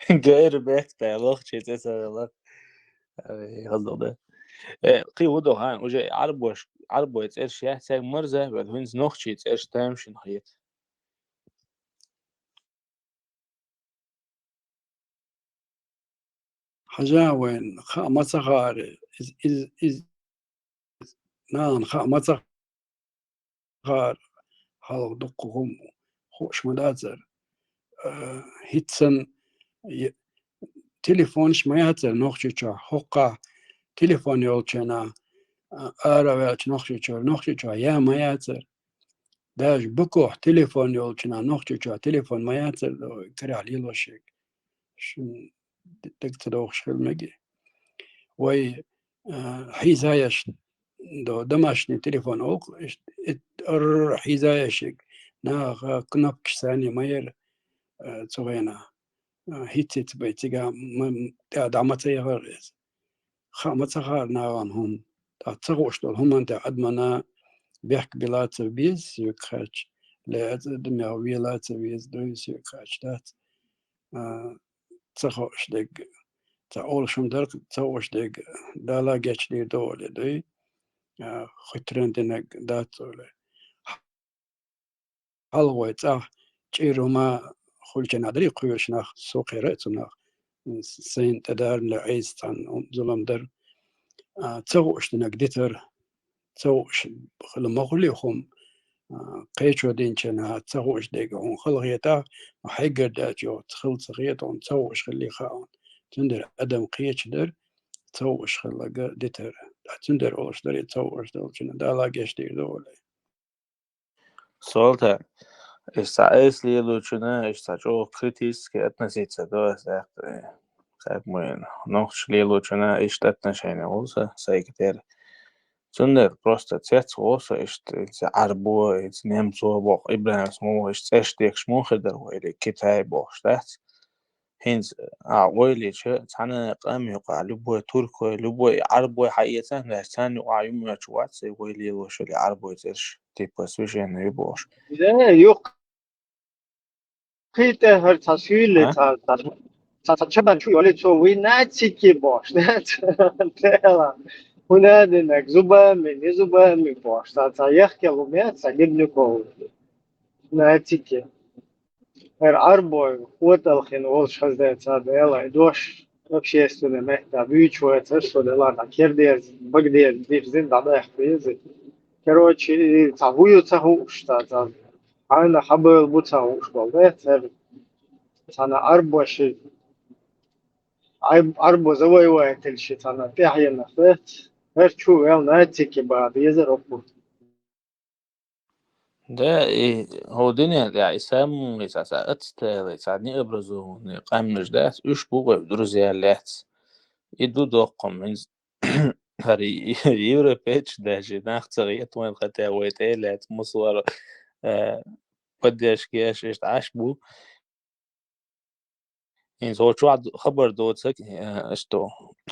Гайра бехк тай, нохчийн цӀе ца велла. Ай, хаза ду. Э, кхин хӀун ду хьан, уже Ӏарбош, Ӏарбойн цӀераш яц цаьрга марза, вел хӀинца нохчийн цӀераш тамашийна хета. Хьажа вайн хаа ма ца хаара, из, из, из, нахана хаа ма ца хаара, хьалха дуккха хӀума хууш ма дацара. Э, хӀинца сан е-, телефонаш ма яцара Нохчийчохь, хӀокхахь телефон йолчу хенахь, а, ара ваьлча Нохчийчуьра, Нохчийчохь я ма яцара. Даже бакохь телефон йолчу хенахь Нохчийчохь телефон ма яцара, карахь лелош ерг. Шун д-, дага ца догӀуш хила мега. Вай, а, хьийзаеш до домашний телефон олу, иш-, ит ар хьийзаеш ерг. Наха кнопкаш санна ма яра, а, цу хенахь. А, хӀиц-хӀиц бай цигахь ма, тӀе дӀа ма ца яхара иза. Хаа ма ца хаара нахана хӀума. ТӀаккха ца хууш долу хӀуманна тӀехь адамана бехк била ца беза соьга хаьттача, лаьцӀа а дан мех вела ца веза дуй соьга хаьттача дац. А, ца хууш дерг, ца олуш хӀума дара, ца хууш дерг Дала гечдийр ду олий дуй, а, хуьттаран динарг дац олий. Хьалха вай цӀахь чӀир хӀума хуьлучу нах дарий кхоьруш нах, со кхера а цунах, сайна тӀедарна лаьа айса цхьаьна зулам дара. А, ца хууш динарг дитар, ца хууш хила ма хуьлий хӀума, а, кхечо динчу наха ца хууш дерг хьуна хала хетахь, хьеггара даьлча йоху хала ца хета хьуна, ца хууш хилли хаьа хьуна. Цундела адам кхечу дара, ца хууш хилларг дитар. Ткъа цундела олуш дарий ца хууш долчунна Дала гечдийр ду олий. Солта, иштта цхьа айса лелочунна, иштта цхьа чӀогӀа критически относиться до ас, э, как мы, нохчаша лелочунна иштта отношение хуьлу сан сайга тера. Цундела просто цец гӀо со иштта, иза Ӏарбо, иза немцо боху, Ибрахимс мо, иштта цӀеш дехаш муха хир дара вай, или Китай бохуш дац. ХӀинца, а, ойла йича, цхьана къам юкъахь, любой туркой, любой Ӏарбой хьаэцна, значит, царна юкъахь юм йоцуш вац, и вай лелош или Ӏарбой цӀераш, типа, священный ю бохуш. Э, юккъе тӀе хӀара цхьа суьйле, а? Цхьа, цхьа, цхьа, цхьа чабан чу йолий цо, вуй нацики бохуш, наци. Тела. ХӀунда динарг, зубами, не зубами бохуш, цхьа, цхьа яхкел хӀума яц, цхьа гибнуков. Нацики. ХӀара Ӏарбой, хӀоталхина волуш хаза дай цхьа Дела, и дош общественный меттехь буьйцуш вац аса, со Дела, дӀа кердерза, багдерза, дирзина, дӀадахка веза. Короче, и цхьа хӀун ю ца хууш, цхьа, цхьа хьайна хьабевлла бу ца хууш болу, да, цара цхьана Ӏарбош, Ӏай-, Ӏарбо завоевательш цхьана тӀаьхьенах, да, хӀара чу вел нацики бан безар оккху. Да, и хӀо дуьнен тӀехь и самый цхьа, цхьа отсталый, цхьа необразованный къаьмнаш дац, уьш бу вай друзья лаьцна. И ду доккхум, хӀинца хӀара и, и европейцаш даже нах ца хета вайн, хотя вай тӀе а лаьцна мусулман, э, поддержка еш иштта Ӏаш бу. ХӀинца хӀокху чохь хабар доцург, э, иштта,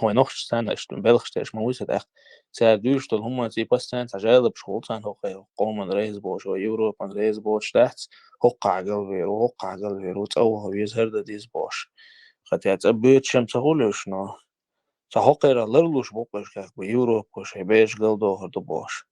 вайн нохчашца, иштта, белхаш теш ма вуй сан тӀаккха. Цара дуьйцуш долу хӀуманца и постоянно цхьа жалобаш хуьлу царна, хӀокху къоман реза боцуш, вай Европан реза боцуш дац, хӀокхахь галвер ву, хӀокхахь галвер ву, цӀа ваха веза, хӀара дан деза бохуш. Хотя цӀа боьдуш ма ца хуьлуш, но цхьа хӀокхерах ларлуш бу-кх уьш, как бы, Европа шайн бераш галдохур ду бохуш.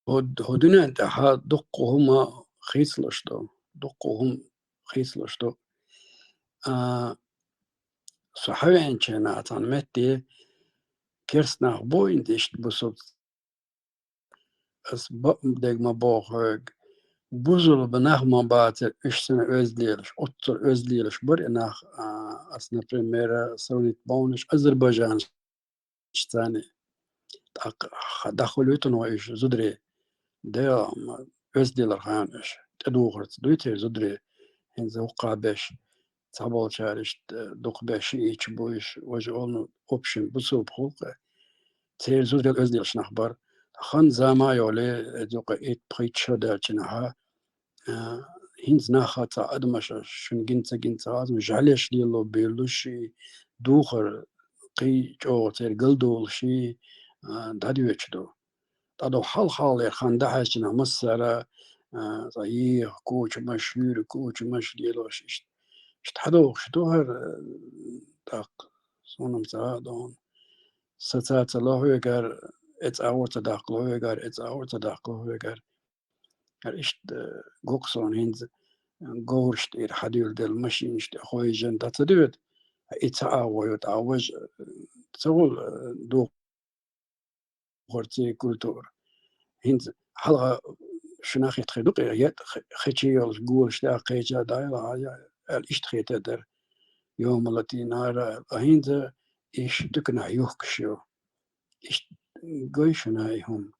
ХӀо-, хӀо дуьнен тӀехь дуккха хӀума хийцалуш ду, дуккха хӀума хийцалуш ду. А, со хьавеанчу хенахь цхьана метте керста нах бу, хӀинца иштта бусалба Ас бакъдерг ма боху хьоьга. Бусалба нах ма бацара уьш санна оьзда лелаш, оццул оьзда лелаш бара и нах, а, ас, например, сравнить бовнаш азербайджанцаний. ТӀаккха ха-, дӀахуьлуьйту вай уьш зударий. Дела, ма, оьзда лелар хан уьш. ТӀедухарца дуй те зударий, хӀинца хӀокхахь беш. Цхьаболчара иштта дукха беш шииташ бу уьш, важа олу, общем, бусалба гӀуллакх. Церан зуда оьзда лелаш нах бара. Хан-зама а йолий, иза юкъа итт-пхийтта шо даьлча нахьа, а, хӀинца нах цхьа адамаш шуна гина ца гина ца хаза, жӀаьлеш лело буьйлуш и, духар кхин чӀогӀа церан галдолуш и, а, дӀадоьдуш ду. ТӀадо хьал-хьалхалера хан дӀахьаьжча нах массара, а, цхьа еха кучамаш, шуьйра кучамаш лелош иштта. Иштта хьадогӀуш ду хӀара, а, тӀаккха, суна-м ца хаьа дона. Сан цаца ло хьоьгара, эцӀа а ву ца даккхало хьоьгара, эцӀа а ву ца даккхало хьоьгара. ХӀара иштта, а, гу-кх суна хӀинца, а, говраш тӀера хьадуьйладелла машинаш тӀе хойжина дӀа ца доьду. И ца агӀо ю, тӀаккха важа, а, ца гӀур, а, ду- хӀорций культура. ХӀинца хьалха шуна хетта хир ду-кх, ет хи-, хи-, хи чу йолуш голаш тӀе кхеча дӀайла хьажа аьлла, иштта хетар дара. Йомалатин ара аьлла. А хӀинца иштта дуканахь юхкуш ю. Иштта гой шуна и хӀума.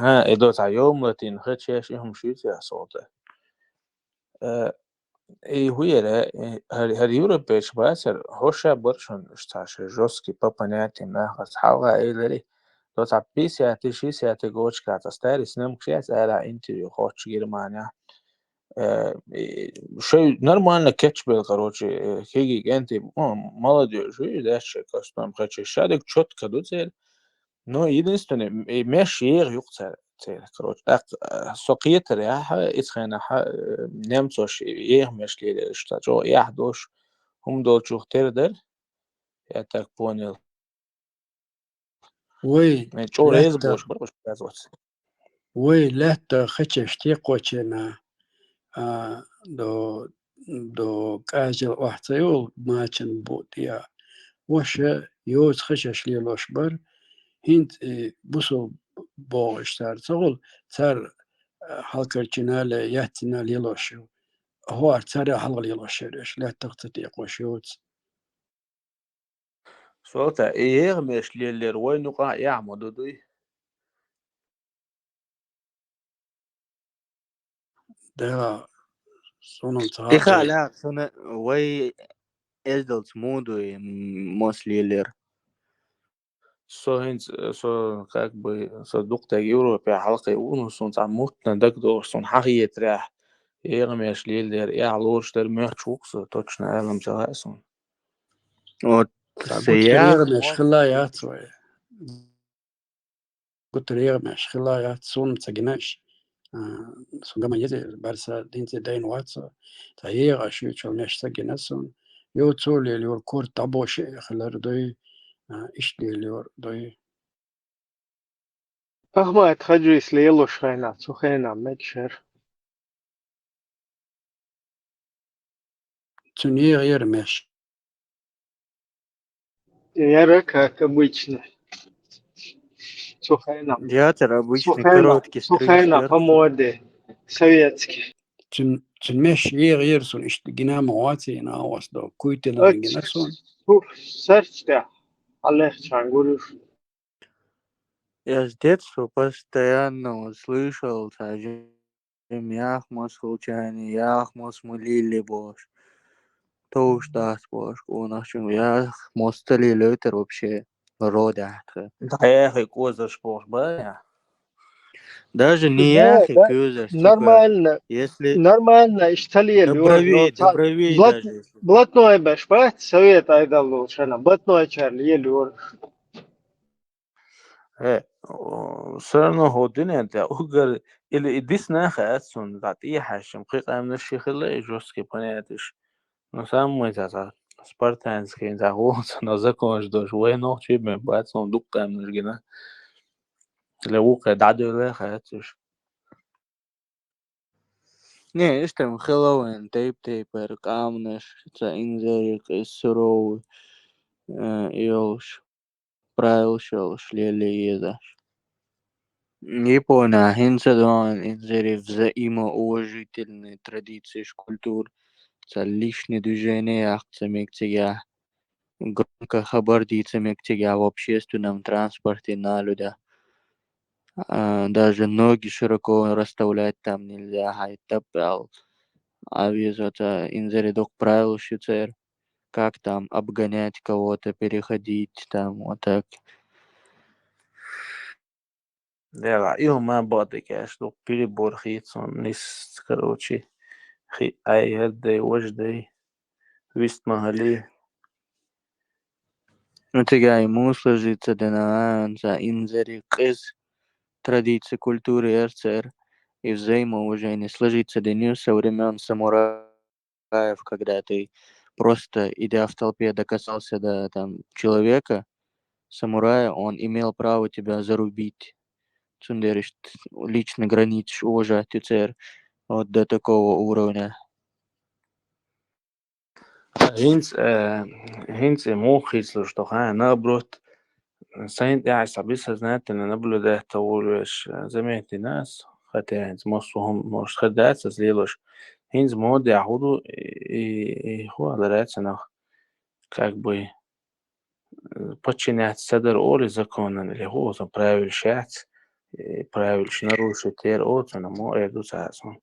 ХӀа, и до цхьа йомалатин хи чеш и хӀума шуьйцу яхь солта. Э, и хӀу яра, э, хӀара, хӀара европейцаш бацара, хӀорш а бара шуна, уьш цхьа шайн жёсткий по понятиям нах, аса хьалха элира, Со цхьа пятьдесят, шестьдесят гочка, цхьа старый снимок яц, ара интервью хоч Германия. Э, и шо нормально кечбел, короче, э, хиги кенти, ну, молодёжь, видишь, да, шо костюм хачи, шадик чётко ду цер. Ну, единственное, м, и меш егъ юкъ цер, цер, короче. Так, э, со кхетар яха, ицхена ха, э, немцош егъ меш леле, что, чё, ях дош, хум долчух тер дер, я так понял. Вай, Э, чё, рез лаьтта, бош, бош, бош, бош. Вай лаьтта хачеш текхочена, а, до, до каждого охца юл мачен бут я. Воша йоц хачеш лелош бар, хинт, э, бусул богыш цар. Цагул цар, э, халкарчина ле, ятцина лелош ю. Хор цара халгъ лелош ереш, лаьттах ца текхош йоц. Солта, и егъ меш леллер вай нукъа яхь ма ду дуй. Да, сонун цхьа Иха дай. Ля, сона вай эздалц ма дуй, м, мос леллер. Со хинц, со, как бы, со дукъ дег Европе хьалкхе уну, сон цхьа мутна даг дохуш, сон хьахиетряхь, егъ меш леллер, яхь лоруш дер мехч вукх со, точно алам ца хаьа сон. Вот, Ца се гутра я? Егъ меш хила яц вай. Гутра егъ меш хила яц, сун ца гинаш. А, сун гама езе, барса динце дайн ваца. Ца егъ аши чол меш ца гина сун. Йо цо лел юр кор табоши хилар дой, а, иш лел юр дой. Ахмат хаджи ислелош хайна, цу хайна мекшер. Цуньер ермеш. Яра, как обычно. Цу хайна. Ятер обычный, Цу хайна, короткий цу стрим хайна, сверху. По моде. Советский. Цун, цун меш ер, ер сун ишт гинама ваци на вас до. Куйтила гина сон. Су-, сарчта. Аллах чангуриш. Я с детства постоянно вот слышал, цхьа жимма яхь мос хилчани, яхь мос ма лелле бош. Товш дац бош, къонахчун яхь мос ца лелле тер вообще род яхь тха. Да, яхь козаш бош, ба, я. Даже не Да, яхь да, козаш, типа, нормально, если нормально, иш ца лелле, до бровей, но до ца-, бровей блат-, даже если. Блатной баш, ба, совет айдалло шана, блатной чар лелле. Э, о, всё равно хӀу дунен тӀа уггар или и дисна хаьа цунна, дӀа тӀехьаьшча, кхы къаьмнаш ши хила, и жёсткий понятеш. Но самый цаца спартанский, цаца гӀо, цаца законаш дош, вай нохчий бен бац, но дукха къаьмнаш гина. Ле вукхе дӀадоьлла хаьа цуш. Не, иштта хила вайн тайп-тайпара къаьмнаш, цхьа инзаре къе суровый, э, йолуш, правилаш йолуш лелле езаш. Япония хӀинца дуьйна инзаре взаимоуважительные традиции, культура, цхьа личное движение яккха ца мега цигахь, громко хабар дийца мега цигахь в общественном транспорте на людях. А, даже ноги широко расставлять там нельзя, хьайн таппал. А веза ца инзаре доккха правилаш ю церан, как там обгонять кого-то, переходить там, вот так. Дела, и хӀума бадикаш, дукха перебор хийцун, нис, короче, хи ай хӀеддай, важдай, вист ма хили. Ну, цигахь и муслажица дена, цхьа инзаре къиза традиция, культура яр церан, и взаимоуважение сложиться дена со времён самураев, когда ты просто, идя в толпе, докасался до, там, человека, самурая, он имел право тебя зарубить. Цундеришт личный границаш уважать ю церан вот до такого уровня. ХӀинца, э, хӀинца и муха хийцалуш ду, хьан, наоборот, сайн тӀехь схьа бессознательно наблюдать ца волуш, э, заметить дина ас, хотя хӀинца массо а хӀума, может, хир дац ас лелош. ХӀинца модехь хӀу ду, и, и хӀу алар яц нах, как бы, э, подчиняться ца дар олу законан, или хӀу оцу правилаш яц, э, правилаш нарушить яр оцу, мо эр ду цхьа а сон.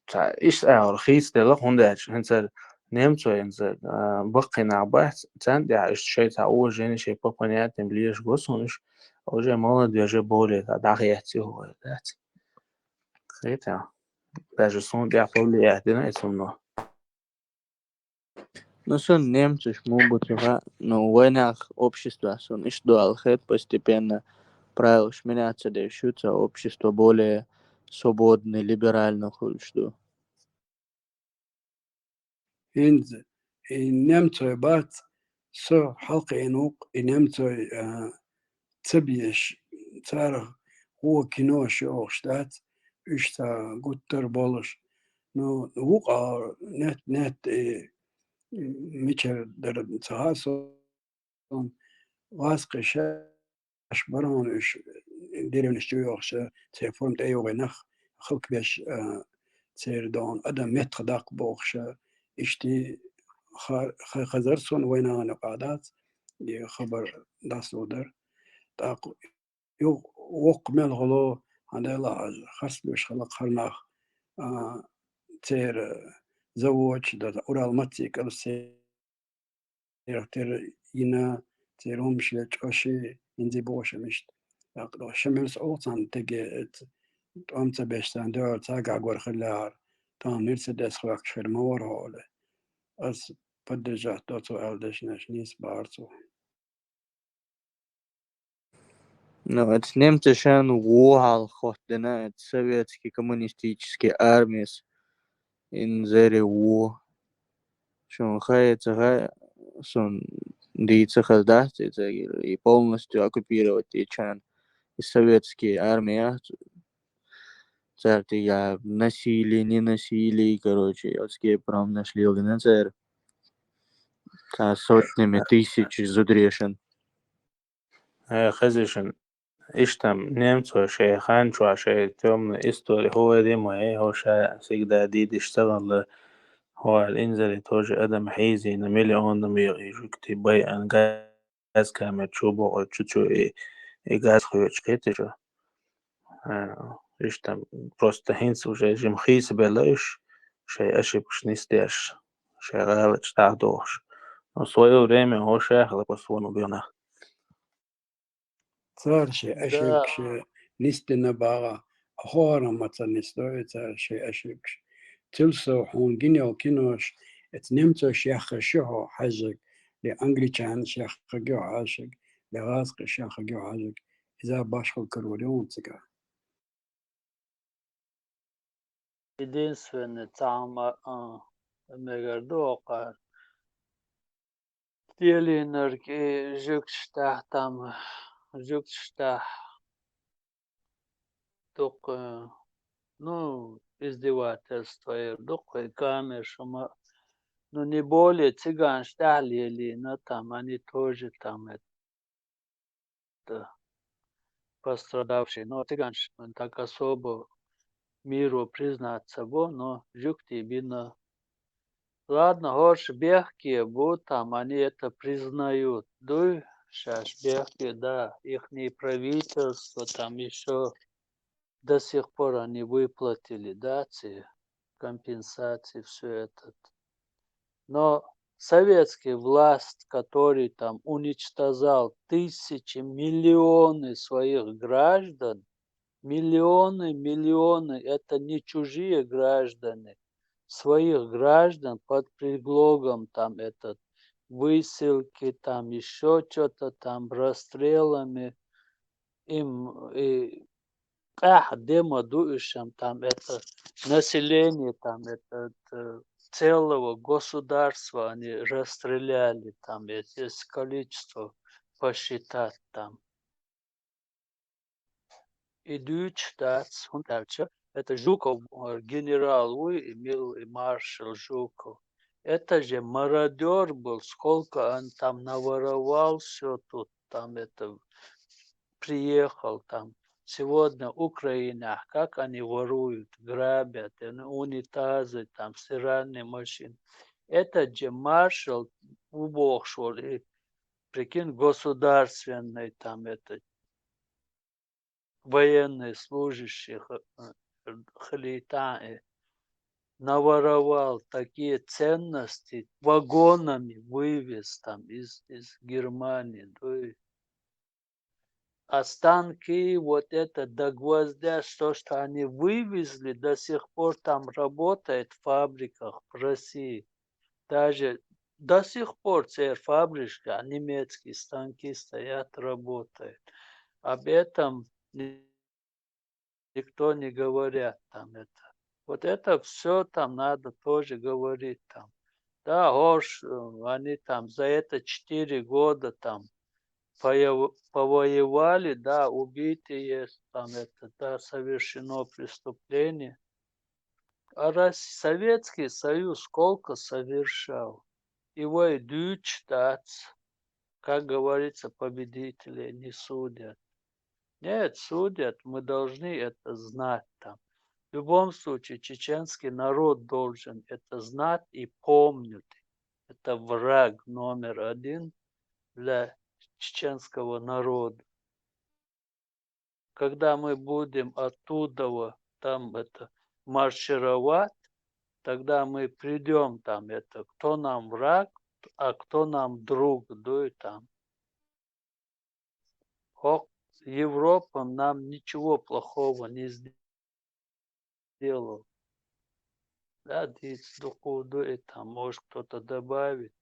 Цхьа иштта агӀор хийцаделла, хӀунда аьлча хӀинца немцой хӀинца, а, баккхий нах бац, царна тӀехь иштта шайн цхьа уважение, шайн по понятиям лелаш го суна уьш, Уже молодёжь более дагъяц югъ дац. Хета. Даже сон тӀехь повлиять дина эцунно. Ну, сон немцаш мугу цуха, ну, вайнах общество сон иш дуал хет постепенно. Правилаш меняться деш ю, ца общество более свободный, либерально хуьлуш ду. ХӀинца и немцой бац, со хьалкхиъна ву-кх, и немцой, а, ца безаш, царах гӀо кино ши охуш дац, уьш ца гуттар болуш. Ну, вукъа нет, нет, и мичара дара ца хаьа со. Васкъи шаьш барон уьш деревнаш чу йохуша, церан форма тӀейогӀий нах, халкъ беш, а, церан догӀун адам меттах даккха бохуша, ишти ха-, ха-, хазар сон вайнахана юкъа дац, и хабар дӀасадар. ТӀаккха юха воккха мел гӀало, хьан дела хьажа, харц беш хала кхарнах, а, церан заводаш, да, Урал маццикал се Церан тера йина, церан хӀумаш ве чӀоши, хӀинзи бохуш мишта. ТӀаккха шамилс оха царна теге, тӀом ца беш царна дуьхьал цаьргахь гора хиллехьара, тахана Мерседес хьоькхуш хир ма вара хьо оле. Ас поддержать до цо аьлла дешнаш нийса бахара цо. Ну, это немцашан ву хьалха хоттадина, это советский коммунистический армис инзаре ву. Шун хай ца хай, шун дийца хаздац, и ца гил, и полностью оккупировать и чан, и советский армия, царти я насилие, не насилие, короче, адские прям нашли на цар. Ца сотнями тысяч зудрешен. Э, хезишан, иштта немцо шайн хан чохь шайн тёмная история хӀу вай ма, э, хӀу ша всегда дийдеш ца валла, хӀу аьлла инзаре тоже адам хьийзийна, миллионами и жуьгти байан, газ камер чу боху, чу-чу и, и газ хуьйцуш кхетиша. А, иштта просто хӀинца уже жима хийцабелла уьш, шайн ошибкаш нисдеш, шайн гӀалаташ дӀадохуш. Но в своё время хӀу ша хила кхо суна бена. Цара шайн ошибкаш нисдина бахьа, хӀора ма ца нисдой цара шайн ошибкаш. Цул сов хьуна гина йолу кинош, эца немцош яххаш ю хьо хьаьжжиг, я англичанаш яххаг ю хьо хьаьжжиг, я гӀазкхиш яххаг ю хьо хьаьжжиг, иза башхалла карор ю хьуна цигахь. Единственный цхьа хӀума, а, мегар ду хӀокхара. Лелийнарг и жуьгташ тӀехь там, жуьгташ тӀехь дукха, ну, издевательство эр дукха, и камераш хӀума, ну, не более цыганаш тӀехь лелийна, там, они тоже там это пострадавшие, но цыганаш так особо миру признаться бу, но жуьгтий бина. Ладно, хӀорш бехке бу, там они это признают. Дуй, шаьш бехке, да, ихний правительство, там ещё до сих пор они выплатили, да, ци компенсации, всё это. Но советский власть, который там уничтожал тысячи, миллионы своих граждан, миллионы, миллионы, это не чужие граждане, своих граждан под предлогом там этот высылки, там ещё что-то там расстрелами, им и къаьхьа де ма ду уьш, там это население, там это, это целого государства они расстреляли, там это, если количество посчитать там. И дуьйцуш дац, хӀунда аьлча это Жуков, э, генерал вуй, и мил-, и маршал Жуков. Это же мародёр был, сколько он там наворовал, всё тут там это приехал там. Сегодня Украинах, как они воруют, грабят, э, унитазы, там, стиральные машины. Этот же маршал убогшвал и, прикинь, государственный там это военный служащий х-, э, хилийтан, э, наворовал такие ценности, вагонами вывез там из, из Германии. Дуй. А станки, вот это, до гвоздя, что, что они вывезли, до сих пор там работает в фабриках в России. Даже до сих пор церь фабричка, немецкие станки стоят, работают. Об этом ни- никто не говорят там это. Вот это все там надо тоже говорить там. Да, горш, э, они там за это четыре года там появ- повоевали, да, убитые есть там это, да, совершено преступление. А Рос- Советский Союз сколько совершал? Его и дуть, как говорится, победителей не судят. Нет, судят, мы должны это знать там. В любом случае, чеченский народ должен это знать и помнить. Это враг номер один для чеченского народа. Когда мы будем оттуда там это маршировать, тогда мы придем там это, кто нам враг, а кто нам друг, да и там. Хо- Европа нам ничего плохого не сделала. Да, здесь духу, да и там, может, кто-то добавит.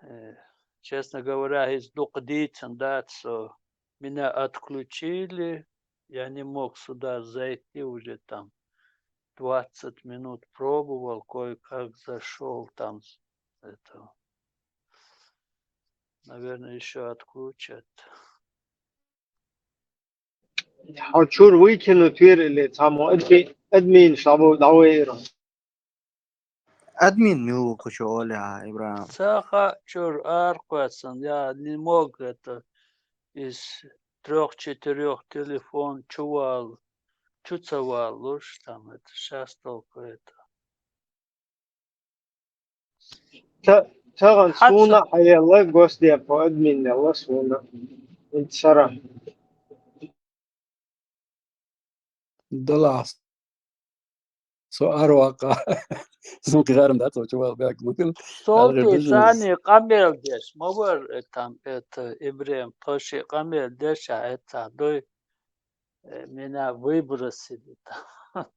Э, честно говоря, из духу дитин, да, что меня отключили, я не мог сюда зайти уже там двадцать минут пробовал, кое-как зашел там с этого. Наверное, еще отключат. Хьо чур выкинуть вир или цхьаммо адми-, админ шабу дӀавайра. Админ мила ву кху чу оли, а, Ибрагим? Цаха чур аркъвацан, я не мог это из трёх-четырёх телефон чувал, чуцавал уж там это, сейчас только это. Та-, тагъан Хьаца- суна хьаелла госдепо админ елла суна. Инт сара. Далас. Со арвака. Сун кигарм да, то чувал бяг мукил. Солти Алгъир бизнес. Цани къамбелдеш, ма вар, э, там, это, Ибрем, тоши къамбелдеш, а это, дой, э, меня выбросили там.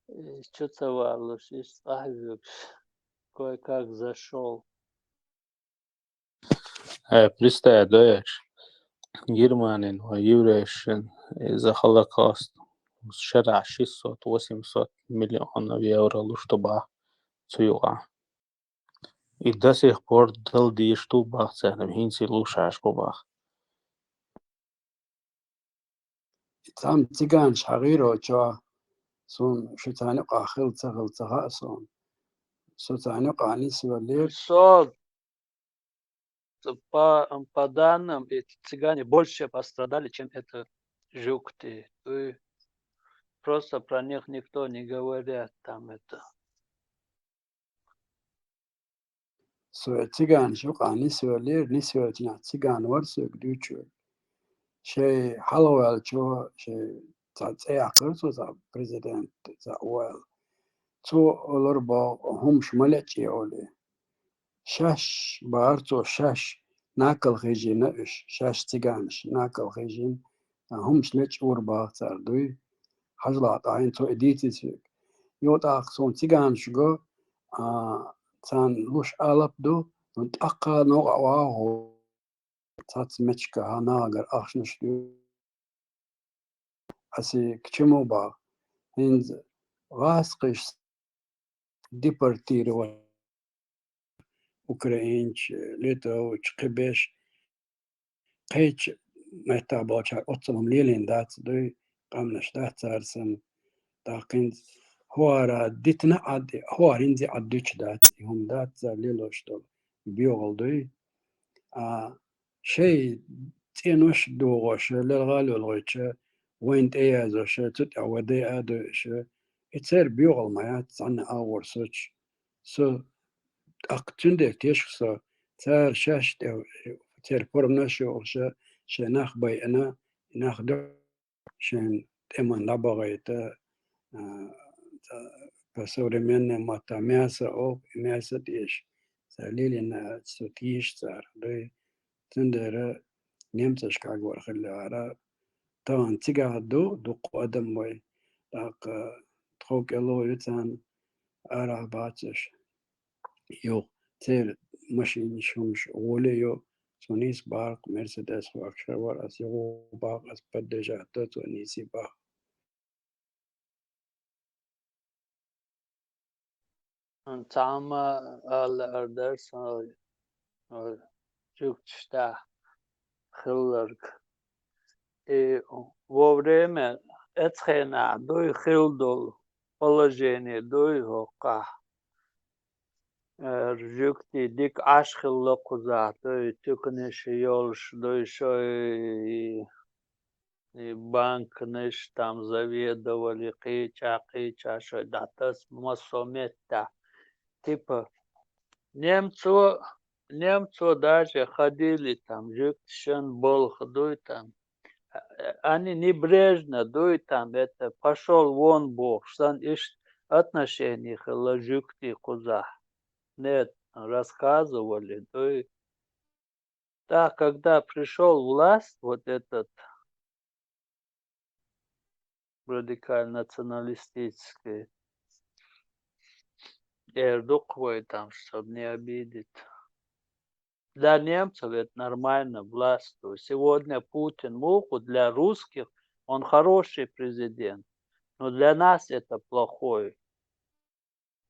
И чуцавал уж, иш цӀахьзугш. Кое-как зашел. Э, представь, да, яш. Германин ва еврейшин из-за Холокоста шера шестьсот, восемьсот миллионов евро луш ту бах цу юкъа. И до сих пор дал деш ту бах царна, хӀинца луш хьаш ку бах. Цхьамма циганаш хьагӀийрочо, сун шу царна юкъахь хилла ца хилла ца хаьа суна. Со царна юкъахь нисвеллера. Со по, по данным, эти цыгане больше пострадали, чем это жукты. И просто про них никто не говорят, там это. Со циганаш юкъахь нисвеллера, нисвеллачунах циган вара соьга дуьйцуш. Шайн хьалхаваьллачо, шайн цхьа цӀе яьккхира цо, цхьа президент, цхьа ваьлла. Цо олура боху, хӀумаш ма лечкъае олий. Шаьш бахара цо, шаьш накал хьийжина уьш, шаьш циганаш накал хьийжина, хӀумаш лечкъора баху цара дуй. Хьажал, тӀаккха хӀинца цо и дийцира соьга. Юха тӀаккха суна циганаш го, а, царна луш алап ду, тӀаккха новкъа вагӀо цхьацца меттигашкахь нахагара ахчанаш дуй. Ас и к чему бах? ХӀинца гӀазкхаш депортировать, украинчу, литовчу, кхин берш, кхечу меттахь болчара оццул хӀума лелийна дац дуй, къаьмнаш дац цара санна. ТӀаккха хӀинца хӀора дитина Ӏад, хӀора хӀинца Ӏад дуьтуш дац, и хӀума дац цара лелош долу, боьгӀал дуй. А шайн цӀенош а догӀуш, лелгӀа а лелхуьйтуш, вайна тӀеязош, цу тӀехь вай дай а дойуш, и церан боьгӀал ма яц цхьанна агӀор соцуш. Со тӀаккха цуьнан дерг тешаш со, цара шаьш тӀе, церан форманаш а йохуш, шайн нах байина, и нах ду шайн тӀеман дӀабахийта, а, ца-, по современным маттахь мясо олу, и мясо тӀеш, цара лелийна, цо тийша цара, дуй. Цундела немцашкахь вара хилла ара. Тахана цигахь ду, дукха адам вай. ТӀаккха тхов кӀело ю царна арахь бацаш. Юха церан машинаш хӀумаш гӀоле йо, цо нийса бахарх Мерседес хӀоьттина вара, ас юха бахарх, ас поддержать до, цо нийса бахарх. Цхьамма ала ардара со, э, жуьгташта хилларг. И во время эцхьенахь дуй хилла долу положение дуй хӀокхахь. Э, жуьгтий дика Ӏаш хилла кхузахь дуй, туьканаш йолуш дуй, шой и банканаш там заведовали, кхеча, кхеча, шой дӀатас массо меттехь. Типа, немцо, немцо даже ходили там, жуьгташан болх дуй там. Они небрежно дуй там, это, пошёл вон бохуш, сан иштта отношение хилла жуьгтий кхузахь. Нет, рассказывали дуй. Да, когда пришёл власть, вот этот радикально-националистический, эр ду-кх вай там, чтоб не обидеть. Для немцев это нормально, власть. То есть сегодня Путин муха, для русских он хороший президент, но для нас это плохой.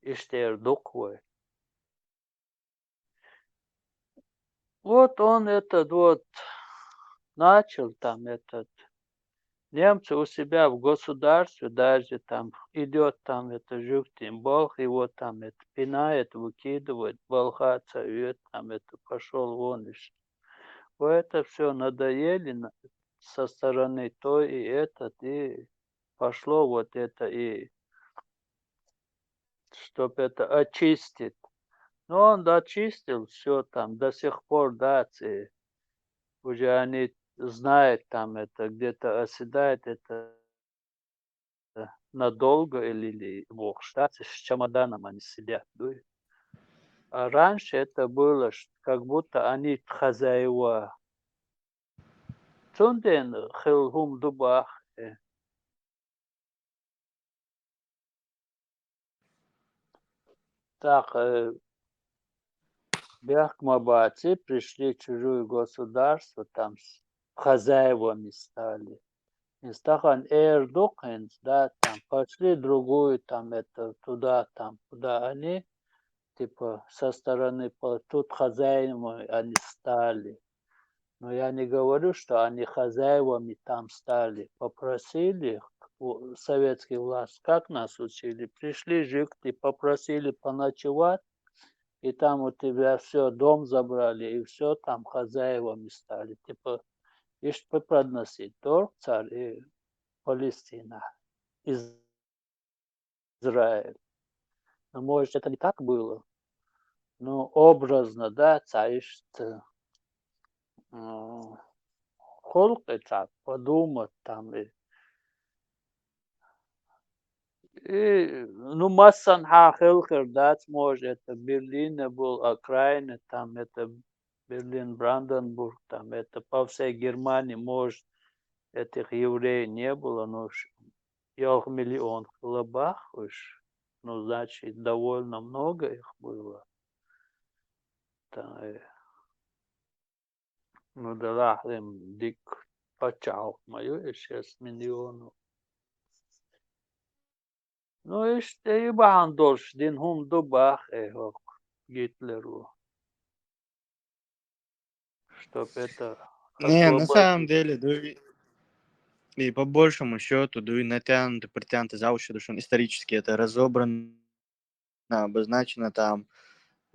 Иштта эр ду-кх вай. Вот он этот вот начал там этот, немцы у себя в государстве даже там идёт там это жуьгтийн болх, его там это пинает, выкидывает, болхаца уьет, там это пошёл вон ишта. Вот это всё надоели на-, со стороны той и этот, и пошло вот это, и чтоб это очистить. Но он очистил всё там, до сих пор, да, ци-, уже они знают, там это где-то оседает, это надолго или, или бохуш, да, с чемоданом они сидят, дуй. А раньше это было, ш-, как будто они хозяева. Цундела хилла хӀума ду бах, э. Так, э, бехк ма баций, пришли чужую государство, там с-, хозяевами стали. И стахан эр ду-кх хӀинца, да, там, пошли другую, там, это, туда, там, куда они, типа, со стороны по-, тут хозяевами они стали. Но я не говорю, что они хозяевами там стали. Попросили у-, советских власть, как нас учили, пришли жуьгти, попросили поночевать, и там у тебя всё, дом забрали, и всё, там хозяевами стали. Типа, ишта преподносить дора цара и Палестина, Израиль. Ну, может, это не так было, но образно, да, цхьа ишта, м, халкъе цхьа подумать там и, и, ну, массанхьа хелхар дац, может, это Берлине был, окраины, там это Берлин, Бранденбург, там это по всей Германии, может, этих евреев не было, но ш-, ялх миллион хилла бах уьш. Ну, значит, довольно много их было. Та, э, ну, делахь дика пачхьалкх ма ю и шесть миллионов. Ну, иштта и бахьана долуш дина хӀума ду бах, э, хӀокху Гитлеро. Чтоб это Не, на самом деле, да и, и по большему счёту, да и натянуто, притянуто за уши, потому что он исторически это разобрано, обозначено, там,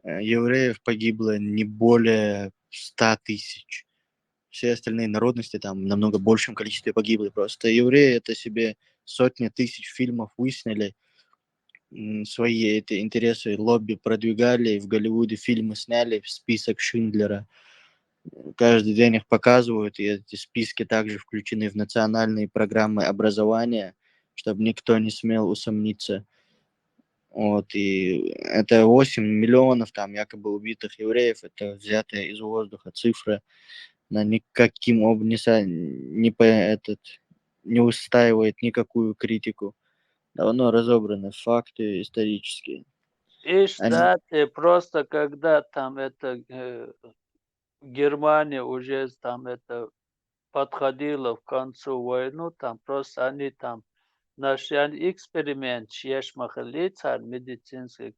э, евреев погибло не более ста тысяч. Все остальные народности там в намного большем количестве погибли. Просто евреи это себе сотни тысяч фильмов высняли, м, свои эти интересы, лобби продвигали, в Голливуде фильмы сняли, в список Шиндлера. Каждый день их показывают, и эти списки также включены в национальные программы образования, чтобы никто не смел усомниться. Вот, и это восемь миллионов там якобы убитых евреев, это взятая из воздуха цифра. она никаким об-, не, са-, не по-, этот, не устраивает никакую критику. Давно разобраны факты исторические. Ишта, э, просто когда там это, э, Германия уже там это подходила к концу войну, там просто они там нашли эксперимент, еш махалли цар медицинский.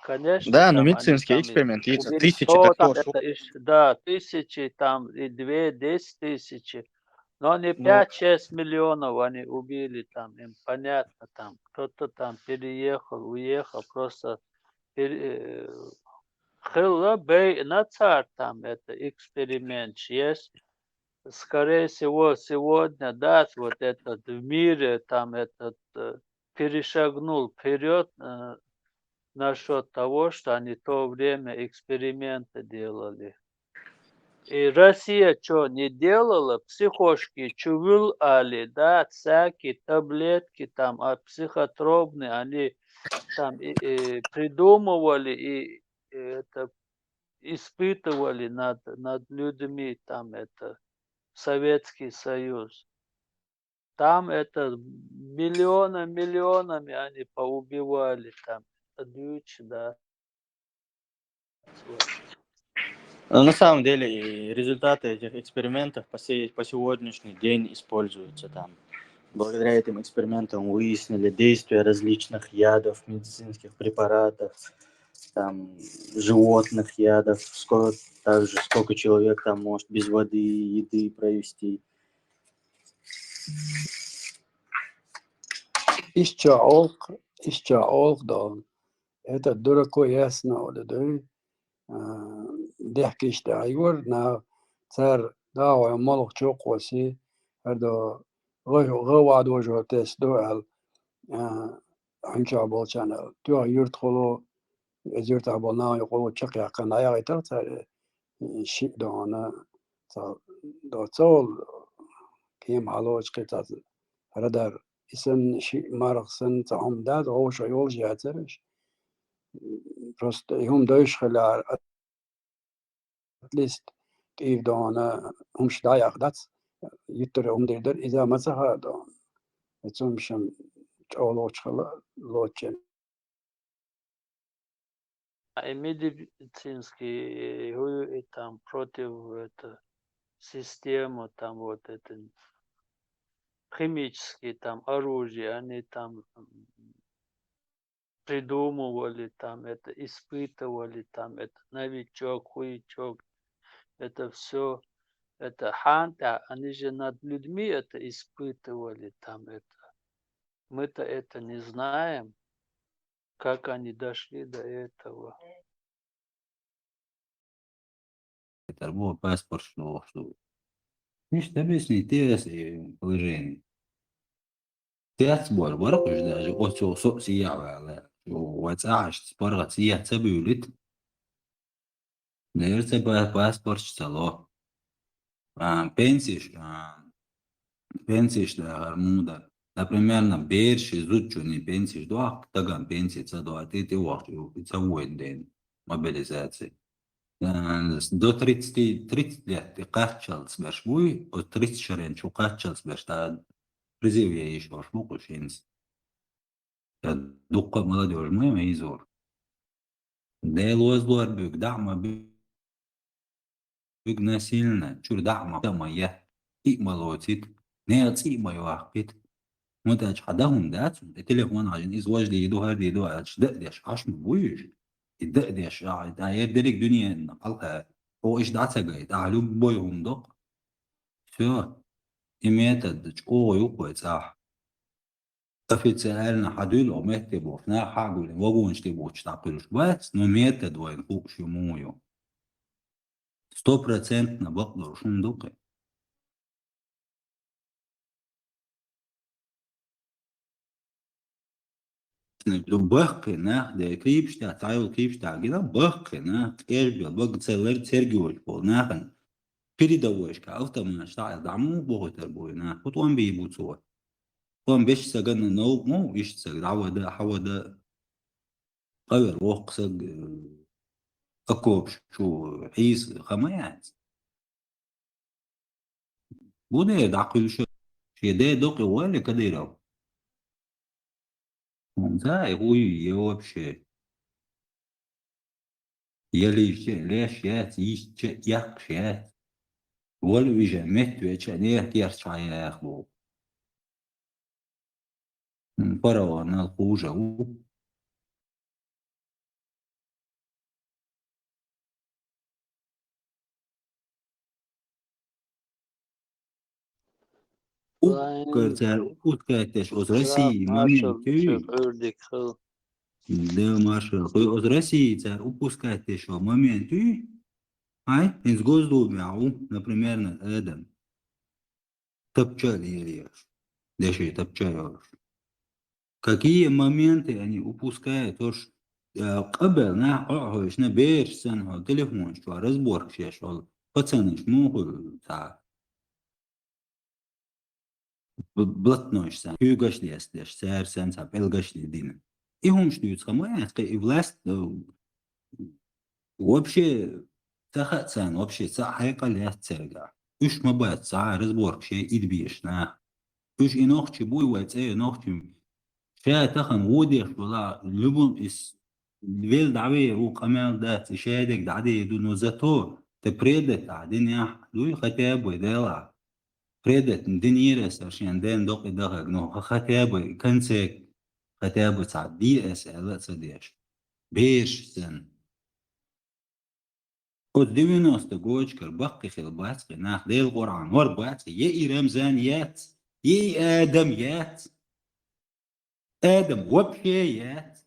Конечно, Да, ну, там они медицинский там эксперимент, яйца убили тысячи, сто, да там кто ж- это ещё, да, тысячи, там и две, десять тысяч. Но они Ну, пять-шесть миллионов они убили там, им понятно, там кто-то там переехал, уехал, просто пере-, э, хилла бейна цар там это эксперимент есть. Скорее всего, сегодня, да, вот этот в мире там этот, э, перешагнул вперёд, э, насчёт того, что они в то время эксперименты делали. И Россия чё не делала, психушки, чувил али, да, всякие таблетки там, а психотропные, они там и, и придумывали, и, и это испытывали над, над людьми, там это, Советский Союз. Там это миллионами, миллионами они поубивали там. Это дичь, да. Вот. Но на самом деле и результаты этих экспериментов по сей-, по сегодняшний день используются там. Благодаря этим экспериментам выяснили действия различных ядов, медицинских препаратов, там, животных ядов, сколько, также сколько человек там может без воды и еды провести. Ишча олх, ишча олх да. Это дурако ясно да, да. А, дехкиш да, юр на цар да, ой, молох чокоси, ардо, гой, гова дожо тес до ал, а, ханча болчана. Тё юрт холо, эз юрт або на, ой, холо чак якана, я, ай, тар цар, э, ши дона, ца, до цол, кем халоч кица, радар. Исэн ши мархсан, ца хом да, до шо ёл жацарыш. Просто и хом дойш халяр, at least, тив дона, хом шдаях дац, юттер хом дердер, иза мацаха дон. Эцом шам чолоч хала, лочен. А и медицинский, э, ху-, и там против это систему, там вот это химические там оружие, они там, м, придумывали, там это испытывали, там это новичок, хуечок, это всё, это ханта, они же над людьми это испытывали, там это. Мы-то это не знаем, как они дошли до этого. Итар бу паспорт, что, что. Миш, объясни, ты, э, положение. Ты отсбор, бар, даже, о, всё, со-, сияла, ва цаш, спорга, сия, цебюлит. Дер це па-, паспорт цало. А, пенсиш, а, пенсиш да гармуда. Например, на берши зучуни пенсиш дуа, таган пенсия ца дуа, ти, ти вахт, и ца войн ден, мобилизация. А, с-, до тридцати, тридцать лет ты качал сберш буй, от тридцать шарен чу качал сберш, та призыв я ещё аш мукушинс. Та дукка молодёжь мой, мой изор. Дел оз луар бюг, да, ма бюг насильно, чур да, ма, да, ма я. И молотит. Не, ци ма юахпит. Мутач хадагун да, цун. Э, телефон ажин из важли иду, харди иду, ач да, деш, аш ма буюш. И да, деш, а, да, ер дерек дунья на калха. О, иш да, цагай, да, любой хундок. Всё. И метод, чо, юкой, цах. Официально хадуйл о метте бохна, хагуйл вагончте бохч тапылш бас, но метод вайн хукш юмую. Стопроцентно баклар шундук. Бахкы нах, де крипшта, тайвал крипшта, гина бахкы нах, эшбел, баг целлер, цергиоч бол, нахын. Передовойшка, автомат, шта, даму, бохотер бой, нах, вот он би буцуа. Ком беш сагана нов, ну, иш саг, давада, хавада. Кавер вох саг, э, окопаш чу хьийса ха ма яц. Бу дера дӀакхуьлуш, шен ден докъе валли Кадыров. ХӀунда и хӀу ю, е вообще? Ялийча а леш яц, йичча а яккхаш яц. Вала вижа меттавеча а нехан керчахьа яха боху. Фараонал хужа ву. Уккар цара упускать деш оцу России момент ю. Дела маршалла. Кху оцу России цара упускать деш момент ю. Ай, хӀинца Госдумехь ву, например, адам. Тапча а лелош. Деши тапча а йолуш. Какие моменты они упускают? Ош, э, къабел нах Ӏохьуьйшна бераш санна хьо телефонаш чохь разборкаш еш хьо пацанаш муха хуьлу цхьа б-, блатнойш санна, куьйгаш дестдеш, цара санна цхьа пӀелгаш дина. И хӀумаш дуьйцу ма яц, кхин и власть, э, вообще ца хаьа царна, вообще цхьа а хьекъал яц цаьрга. Уьш ма бац цхьа а разборкаш е идбеш нах. Уьш и нохчий буй вай цӀе нохчий. Ша тахана вон деш вала, любом ис вел дӀавер ву къамел дац, и шадерг дӀадер ду, но зато те предать а динехь дуй хотя бы дела. Предать динера аса шен ден докъи дахаг, но ха хотя бы концерт хотя бы цхьа де аса аьлла а ца деш. Бераш санна. Оцу девяносто годашкара баккхий хила бац кхин нах, Делан Къуръан вар бац кхин, е и Рамзан яц, е и адам яц. Адам вообще яц.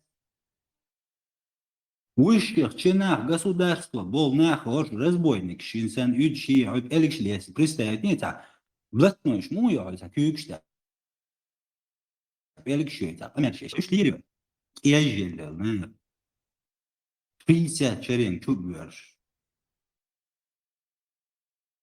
Высших чинах государства болу нах, хӀорш разбойник шин сан уьдуш хьуьйту элигаш леса. Представить не цхьа блатнойш муха ю хьо цхьа куьйгаш тӀе? ПӀелгаш йойту, къамел шеш. Уьш лийр ю. КӀезжелла нах. Шестьдесят шерен чу а воьрзуш.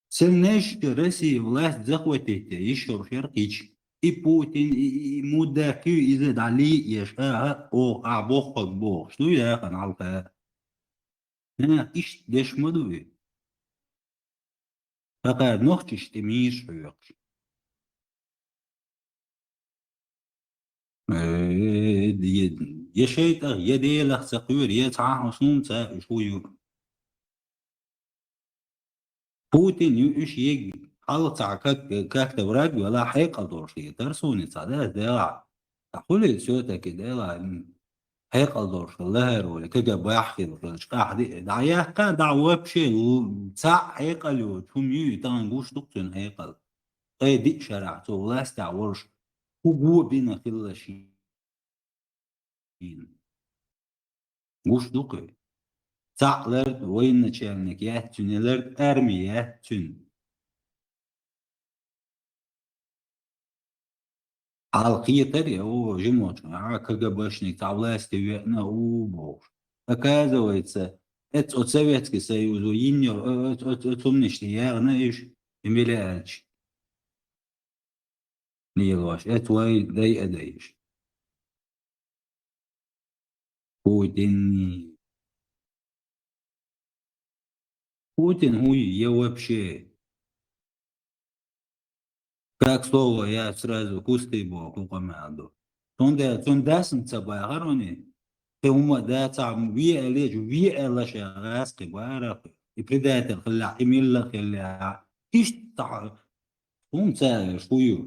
Сеннешка Россия власть захватить йиш йолуш яра кхича. И Путин, и, и, и мудак ю, иза дӀалийа еш, а, а, оха, а, боххаг бохуш. Ду яхана хьалха. Нах иштта деш ма ду и. Хьакхара нохчаш тӀе мийраш хьоькхуш. Э, я, я шайтӀах, я Делах ца кхоьру, я цхьа а хӀусум ца уьш ву ю. Путин ю уьш ег хьалха цхьа как, как-то враг вела хьекъал долуш хетара суна цхьа дас делахь. Ткъа хуьлий всё-таки делахь, м, хьекъал долуш хила лахара вале, КГБ-хь хила хилча, къахь диъ, дӀа яккха, дӀа вообще л-, цхьаъ хьекъал йоцу хӀума ю, и тахана гуш ду-кх цуьнан хьекъал. Ткъе диъ шарахь цо властехь волуш хӀу го бина хилла шен. Гуш ду-кх и? Цхьаъ лард военачальник яц цуьнан, лард арми яц цуьнан. Хьалха хетара, о, жимочу, а, КГБшник цхьа власте веана а ву бохуш. Оказывается, эцу оцу Советский Союзо йина йолу, о, оцу, оцу, оцу хӀуманаш тӀе яхана уьш, и мила аьлча. Лелош, эцу вай дай а дайш. Путин. Путин хӀу ю, я вообще? Как слово, я сразу кусти боху, хӀу къамел ду. Цундела цуьнан дас-м ца бахара хьуна, кхин хӀума а дац, ве аьлла, ве аьлла ша гӀаьс кхин бара, и предатель хилла, и милла хилла. Иштта хӀума ца аьлла, хӀу ю?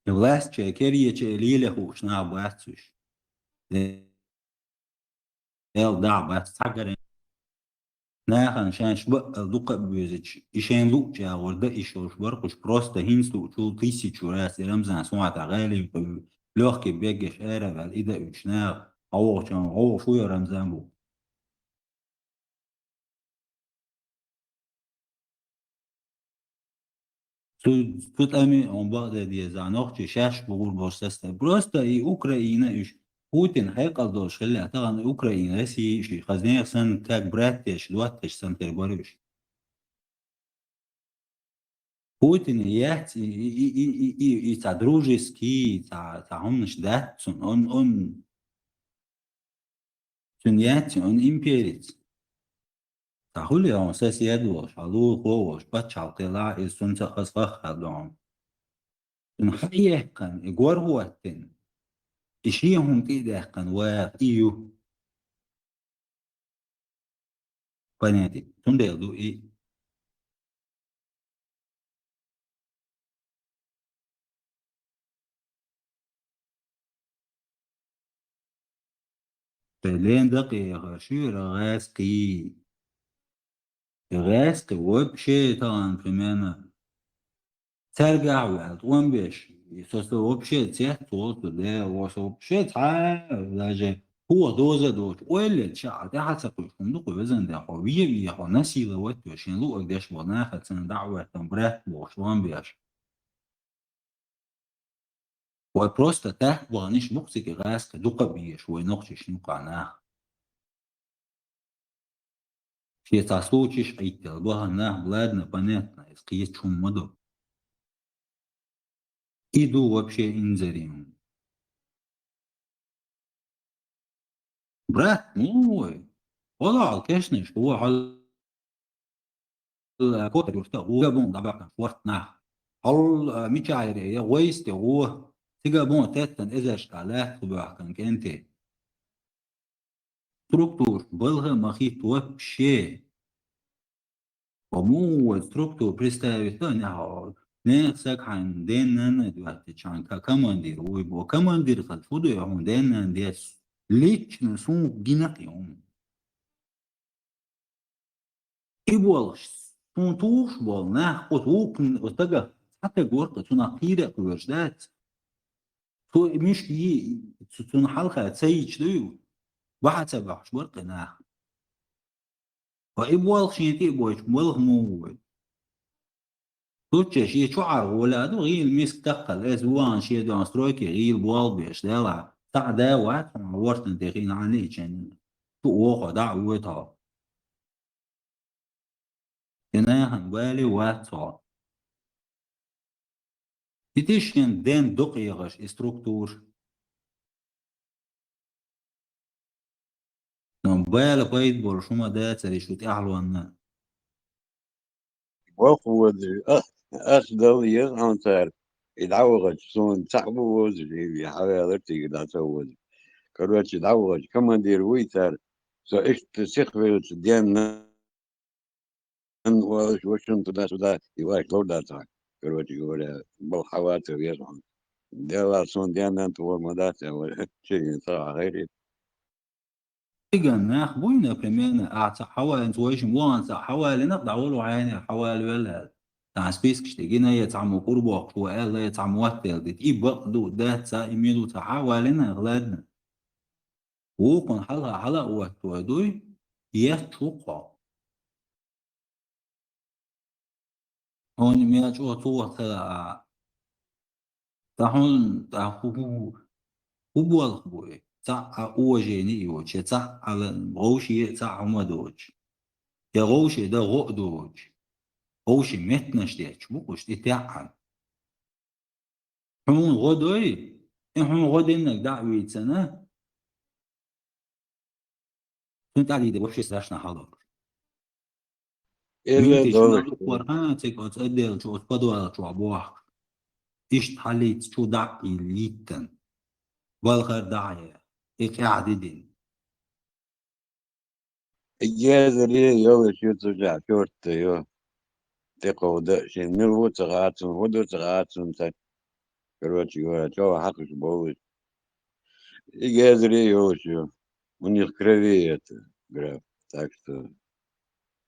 И власть шайн кереча а леле хууш нах бац уьш. Дел дахь бац цхьа гара. Нахана шаьш баъал дукха а боьзича, и шайн луъучу агӀор дан иш йолуш бара кхуш, просто хӀинца луучул тысячу раз и Рамзан сохьта гӀайли юкъа легкий беггаш ара а ваьлла, и дан уьдуш наха, хьо вохучун гӀо шу йо Рамзан бу. Цу, цу тӀаме он бакъдерг деза, нохчий шаьш бохур болуш саста. Просто и Украина уьш Путин хьекъал долуш хилла, тахана Украина, Россия уьш, хазнех санна, как братьяш, дотташ санна тера бара уьш. Путин яц и, и, и цхьа дружеский, цхьа, цхьа хӀуманаш дац цунна. Он, он Цуьнан яц хьуна империца. Цхьа хуьлий хьуна сосед волуш, хьан лулахо а волуш, пачхьалкх хилахь, иза цунца хаза хаххадо хьуна. Цуьнан хьа яьккхина, и гор хӀоттина, и шен хӀума тӀе а даьккхина ваха, и ю. Понятие. Цундела ду и. Тхайн лен дакъа яхар шуьра гӀаьскхий. И гӀаьскхи вообще тахана примерно. Цаьргахь а ваьлла, тӀом беш, и со, со вообще цец волу со, де, со вообще цхьа а, даже хӀуха доза а доцуш, ойла ша а тӀаьхьа ца кхуьуш, хӀума ду-кх везан де, хьо ве а ве, хьо насиловать а ве, шен луъург деш болу нахаца дӀа а хӀоьттина, брат бохуш, тӀом беш. Вай просто так баханиш бу-кх цига гӀаьскхи дукха а беш, вай нохчашна юкъахь нах. Шен цхьа случайш Ӏиттелла бахана нах, ладно, понятно, иза кхечу хӀума ма ду. И ду вообще инзаре хӀума. Брат, ну, вай, хьо лахьал кешнаш, хьо хьал Котар юрта гӀо бун дӀабаьккхина шорта нах. Хьал, а, мичахьара я гӀойс тӀе гӀо, цига бун теттан эзаршка лаьтта хӀу баьккхина кӀентий. Структураш балха а ма хӀитта вообще. Ва муха вай структура представить а нехьа, нехан саг хьайна ден-нанна а доьттичхьана ка-, командир вуй бо. Командир хаза фу дуй хьуна ден-нанна деш? Лично суна гина кхин хӀума. И болуш, суна тухуш болу нах, оцу вукхун, оцу стага цхьа стаг вара-кх, цунах кхийра а кхоьруш дац. Цо и муьшка йий, цу-, цунна хьалха ца йича дуй, бахьа ца бахьаш бара-кх и нах. Ткъа и болх шен тӀе а бойтуш, балха муха вуй? Цу чохь шен чохь гӀо лаьа ду, гӀийла миска таккхал, эс вахана шен дуьхьа стройке гӀийла болх беш, Дела, цхьа а да вац хьуна, вортан тӀе хиъна Ӏаничан. Цу оха дӀа а воьду хьо. И нахана бали вац хьо. И тишина ден дукъехаш и структура. Но бала пайда болуш хӀума дацара шу тӀаьхьалонна. Боху водуш, а, ас дала еза хьуна цара. И дӀавахача, суна цхьаъ бу возуш, и хьаваьлар цига дӀа ца возуш. Короче, дӀавахача, командир вуй цара. Со иштта сихвелча денна Ан олуш, в общем, туда-сюда, и ваьш ловр дац хьан. Короче говоря, бал хьаваца веза хьуна. Дела, сон денна тхо ма дац, я вара, чигин ца хьайри. Циган нах буй, например, а ца хьавалинца вайшим вон ца хьавалинах дӀаволу хьайна хьавалвелла. Тан спискаш тӀе гина я цхьаммо курбоккхуш ву аьлла, я цхьаммо ваттел дит. И бакъ ду, дац ца, и милу ца хьавалинах, ладно. Вукхун хьалха хьала а ваттор дуй, етташ ву-кх хьо. Хьуна мел чӀогӀа цо хила а. Ткъа хьуна, ткъа хӀу, хӀу, хӀу болх бу и? Цхьаъ а уважение йоцуш, я цхьаъ а вовшийн цхьаъ хӀума доцуш. Я вовшийн дан гӀо а доцуш. Вовшийн меттанаш детташ бу-кх уьш, и тӀаьхьа. Хьуна гӀо дой, и хьуна гӀо диннарг дӀа а вийцина, цунна тӀаьхьа дийде вообще страшно хьал долуш. Эла Муьлххачу долуш. Нах вара, цига оцу отделчу, оцу подвалчохь бохкуш. Иштта хьаллийца чу дӀа а йиттина. Балхара дӀа а яьхна. И къаьхьа дидина. И гезаре йолуш ю цу чохь, чорта ю. ТӀекховда а шен, мила ву ца хаьа цунна, хӀун ду ца хаьа цунна цхьа. Короче говоря, чӀогӀа хьакхаш болуш. И гезаре йолуш ю. У них в крови это, граф. Так что,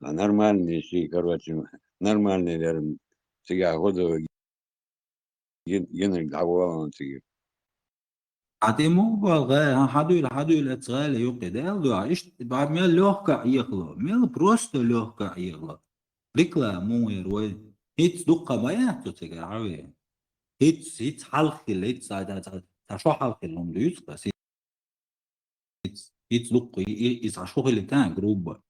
а нормальный ши, короче, нормальный верно. Цигахь хӀун ду, гин-, гинарг дӀаволлун цига. Хьан тӀе муха бала гӀа-, хьан, хьан дуьйла, хьан дуьйла аца гӀала юккъе, Дала дуьхьа, иштта бахьа мел лёгка а ехало, мел просто лёгка а ехало. Реклама муха яра вай? ХӀинца дуккха ма яц цу цигара хьан вен? ХӀинца, хӀинца хьалха хилла, хӀинца цхьа, цхьа, цхьа, цхьа шо хьалха хилла хӀума дуьйцу-кх ас. Иц, иц дуккха, и, и, иза шу хилита, грубо.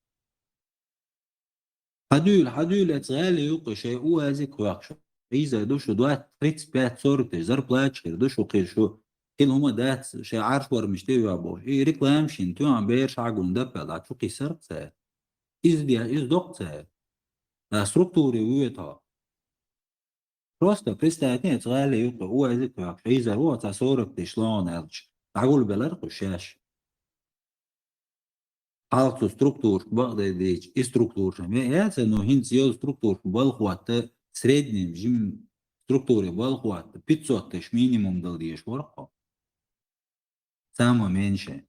Хьан дуьйла, хьан дуьйла аца гӀала юккъе шайн уазик вахча. Иза ду шу двадцать, тридцать пять, сорок тысяч зарплаташ хир ду шу кхир шу. хӀума дац, шайн Ӏарш вар мишта йоьбу. И реклама шин, туьйхьан бераш хьагун даппел, а чу кхийсар цара. Иза де, иза доккха цара. А структуре вуьйту. Просто представьте, цу гӀале юккъе, у язык ваьккхаш, хьийзар ву, цхьа сорок тысяч лоӀана аьлча. ДӀагулбелар кху шаьш. Хьалха цу структурашка бакъдерг дийцича, и структураш ме яца, но хӀинца йолу структурашка балхотта, среднем жим структуре балхотта, пятьсот тысяч минимум дала дезаш вара кхо. Самое меньшее.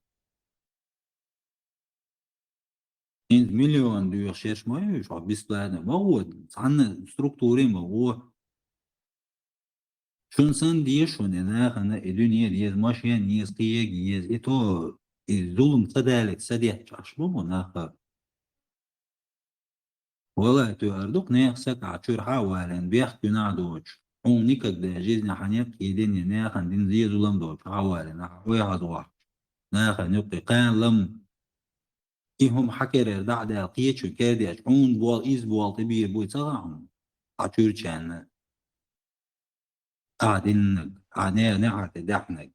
ХӀинца миллион доьхуш ерш ма ю, уьш хьо бесплатно ма гӀо, цхьанна структуре ма гӀо. Шуна санна деза шуна и нахана, и дуьне деза, машен еза, кхиег еза, и то, и зулам ца далийта, ца детташ ахьа бу мо наха. Валлай, тоьар ду-кх нехан саг ахь чуьра хьа а валийна, бехк гуьнахь доцуш. Хьуна никогда жизни хьан некъ едине нехан дина зезулам доцуш хьа а валийна, ахь хьо яхьаза вахча. Нахана юккъе кхана лам. И хӀума хьан керара дӀа а даьлла, кхечун кердечу, хьуна бол, иза бол тӀебийр буй ца хаьа хьуна? Хьан чуьрчарна. Ахьа диннаг, ахьа не-, неӀарте даьхнаг.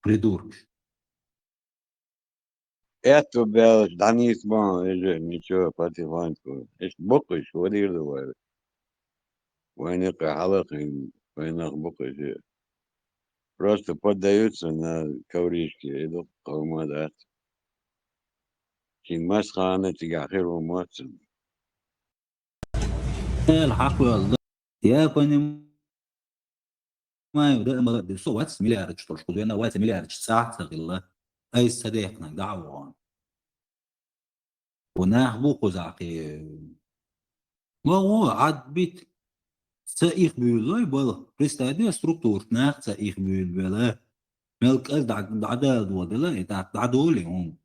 Придуркаш. Аьтту баьллаш, дӀанийсбан, эжа, ничего, потихоньку. Иштта боккхуш, вадийр ду вай. Вайна юккъе хьалакхийна, вайнах боккхуш. Просто поддаются на ковришке, и дукха хӀума дац. Шен масхана цигахь хир ву моццана. Эл хьакхоьлла. Я понимаю, да, молодец. Со вац миллиардчу тхуш, кху дуьйна вац миллиардчу цӀахь ца хилла. Айса ца дехкинарг дӀа а вогӀу. Ву нах бу кхузахь кхе. Ма гӀо, Ӏад бит. Ца их буьйлалой бала. Представь, де структураш нах ца их буьйлабела. Мел кӀаз дӀа-, дӀадала доладела, и тӀаккха дӀадолий хӀума.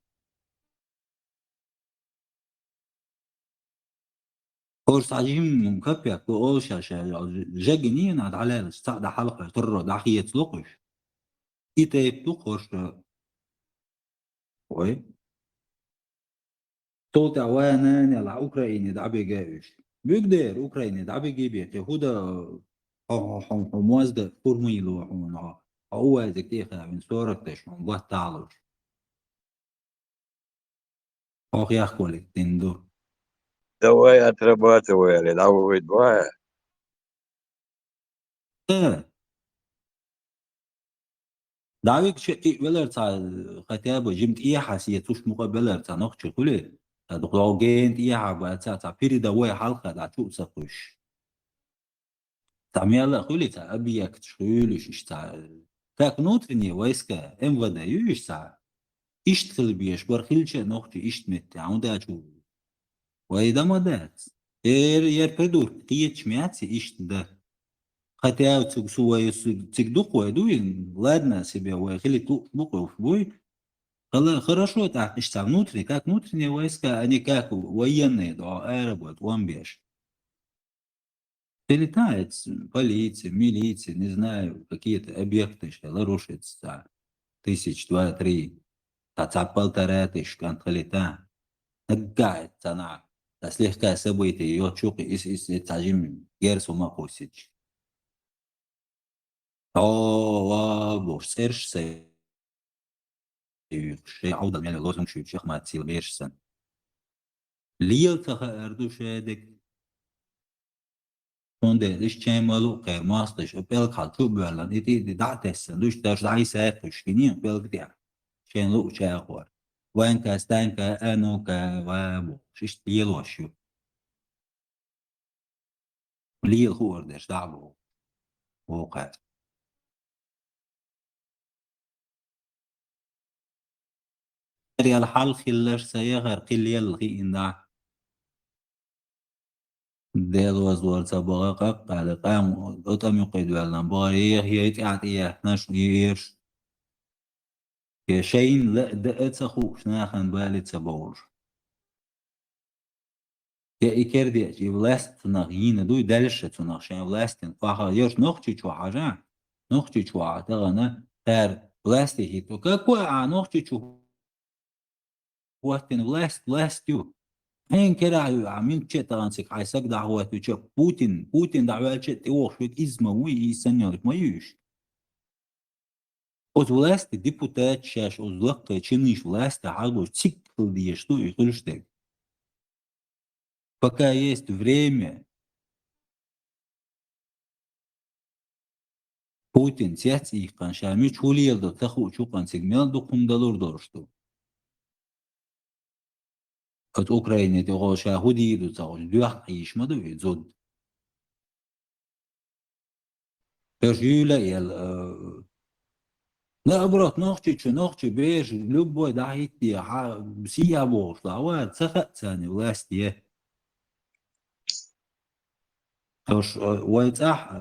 ХӀорш цхьа жимма капек ду олуш ша, жагина а дӀалаьлча, цхьаъ дӀахьалха, турро дӀахецалу кхуьш. И тайпа ду хӀорш. Ой. Цул тӀаьхьа вай нанел Украине дӀабига уьш. Буьгдера Украине дӀабиги бе, кхе хӀу дан хьо, хьо, хьо, хьо мозда хурма йило хьуна, хьо, хьо увазиг тӀехавина сорок тыш хьуна батталуш. Хьох яхколик дин ду. Давай отрабатывай, али, давай, давай. Э. Давид ши и велар ца, хотя бы жим тӀехьа се цуш мукъа белар ца нохчи хуьли. Ца дукха ген тӀехьа ба ца, ца передовой хьалха да чу ца кхуьш. Ца мелла а хуьли ца объекташ хуьлуш иш ца. Как внутренние войска, М В Д ю иш ца. Ишт хила беш, бар хилча а нохчи ишт метте, хьун дачу. Вай да ма дац. Ер, ер придурк, кхеча мяци ишт да. Хотя цуг су вай, цуг дукх вай дуй, ладно себе, вай хилит лу-, лукъуш буй. Хала-, хорошо, так, иш ца внутренние, как внутренние войска, а не как военные, да, аэробот, он беш. Прилетает с-, полиция, милиция, не знаю, какие-то объекты ща ларушатся. Тысяч два-три. Та ца полтора тысяч контролита. Наггает цана. Та слегка событие, ё, чукы, ис, ис, ис, ца жим герсу ма кусич. О, ва, бош, церш сай. Шей Ӏовдал мел лозунг шуьйчу яхмат сила берш сан. Лел ца хаар ду шедиг. Цундела иш чай ма лу кхер мосташ, пӀелг хьал чу боьллан, и тӀе-, и дӀа а тессан, душ дарш дӀа а йисай кхуьш, гинийн пӀелг тӀехь. Шен лууча а кхор. Ванька, станька, а ну-ка, ва бу. Шишта лелош ю. Лела хуур дерш дӀа а бу. Вукхаьрца. Ял хьалха хилларш ца яхар, кхин лелла хиъна дӀа. Делозлор ца богӀа къаккъала, къам, тӀам юккъе доьллан богӀа, ех, ей тӀаьхьа тӀеяхнаш, ерш. Я шайна ла а, даа а ца хууш, нахана бали ца бовлуш. Я и кердечу, и власть цунах йийна дуй, дальше цунах шайн властин кхоха, ерш Нохчийчу хьажа, Нохчийчу хьа тахана, цара власти хӀитто. Какой а Нохчийчу хӀоттина власть, власть ю. Хьайн керахь ю, а мин ча тахана цига хьайн саг дӀахӀоттича, Путин, Путин дӀахӀоьлча, тӀевохуш век изма вуй, и санна йолуш ма юйш. Оцу власти депутат шаьш, оцу лаккхе чинаш власти хьагуш цикл деш ду и хуьлуш дерг. Пока есть время, Путин цец ийккхана, ша мича хӀу леладо ца хуучу къан цига мел дукха хӀума далур долуш ду. Оцу Украине тӀехула ша хӀу дийр ду ца хуьлуш, доьхна хьийзаш ма ду и зуда. Хьоьжа юьйла а елла, э, наоборот, нохчичу, нохчи бераш, любой дӀахӀиттий, хьа, сий а бохуш, ла, вара ца хаьа царна власть е. Хьоьжа, э, вай цӀахь, э,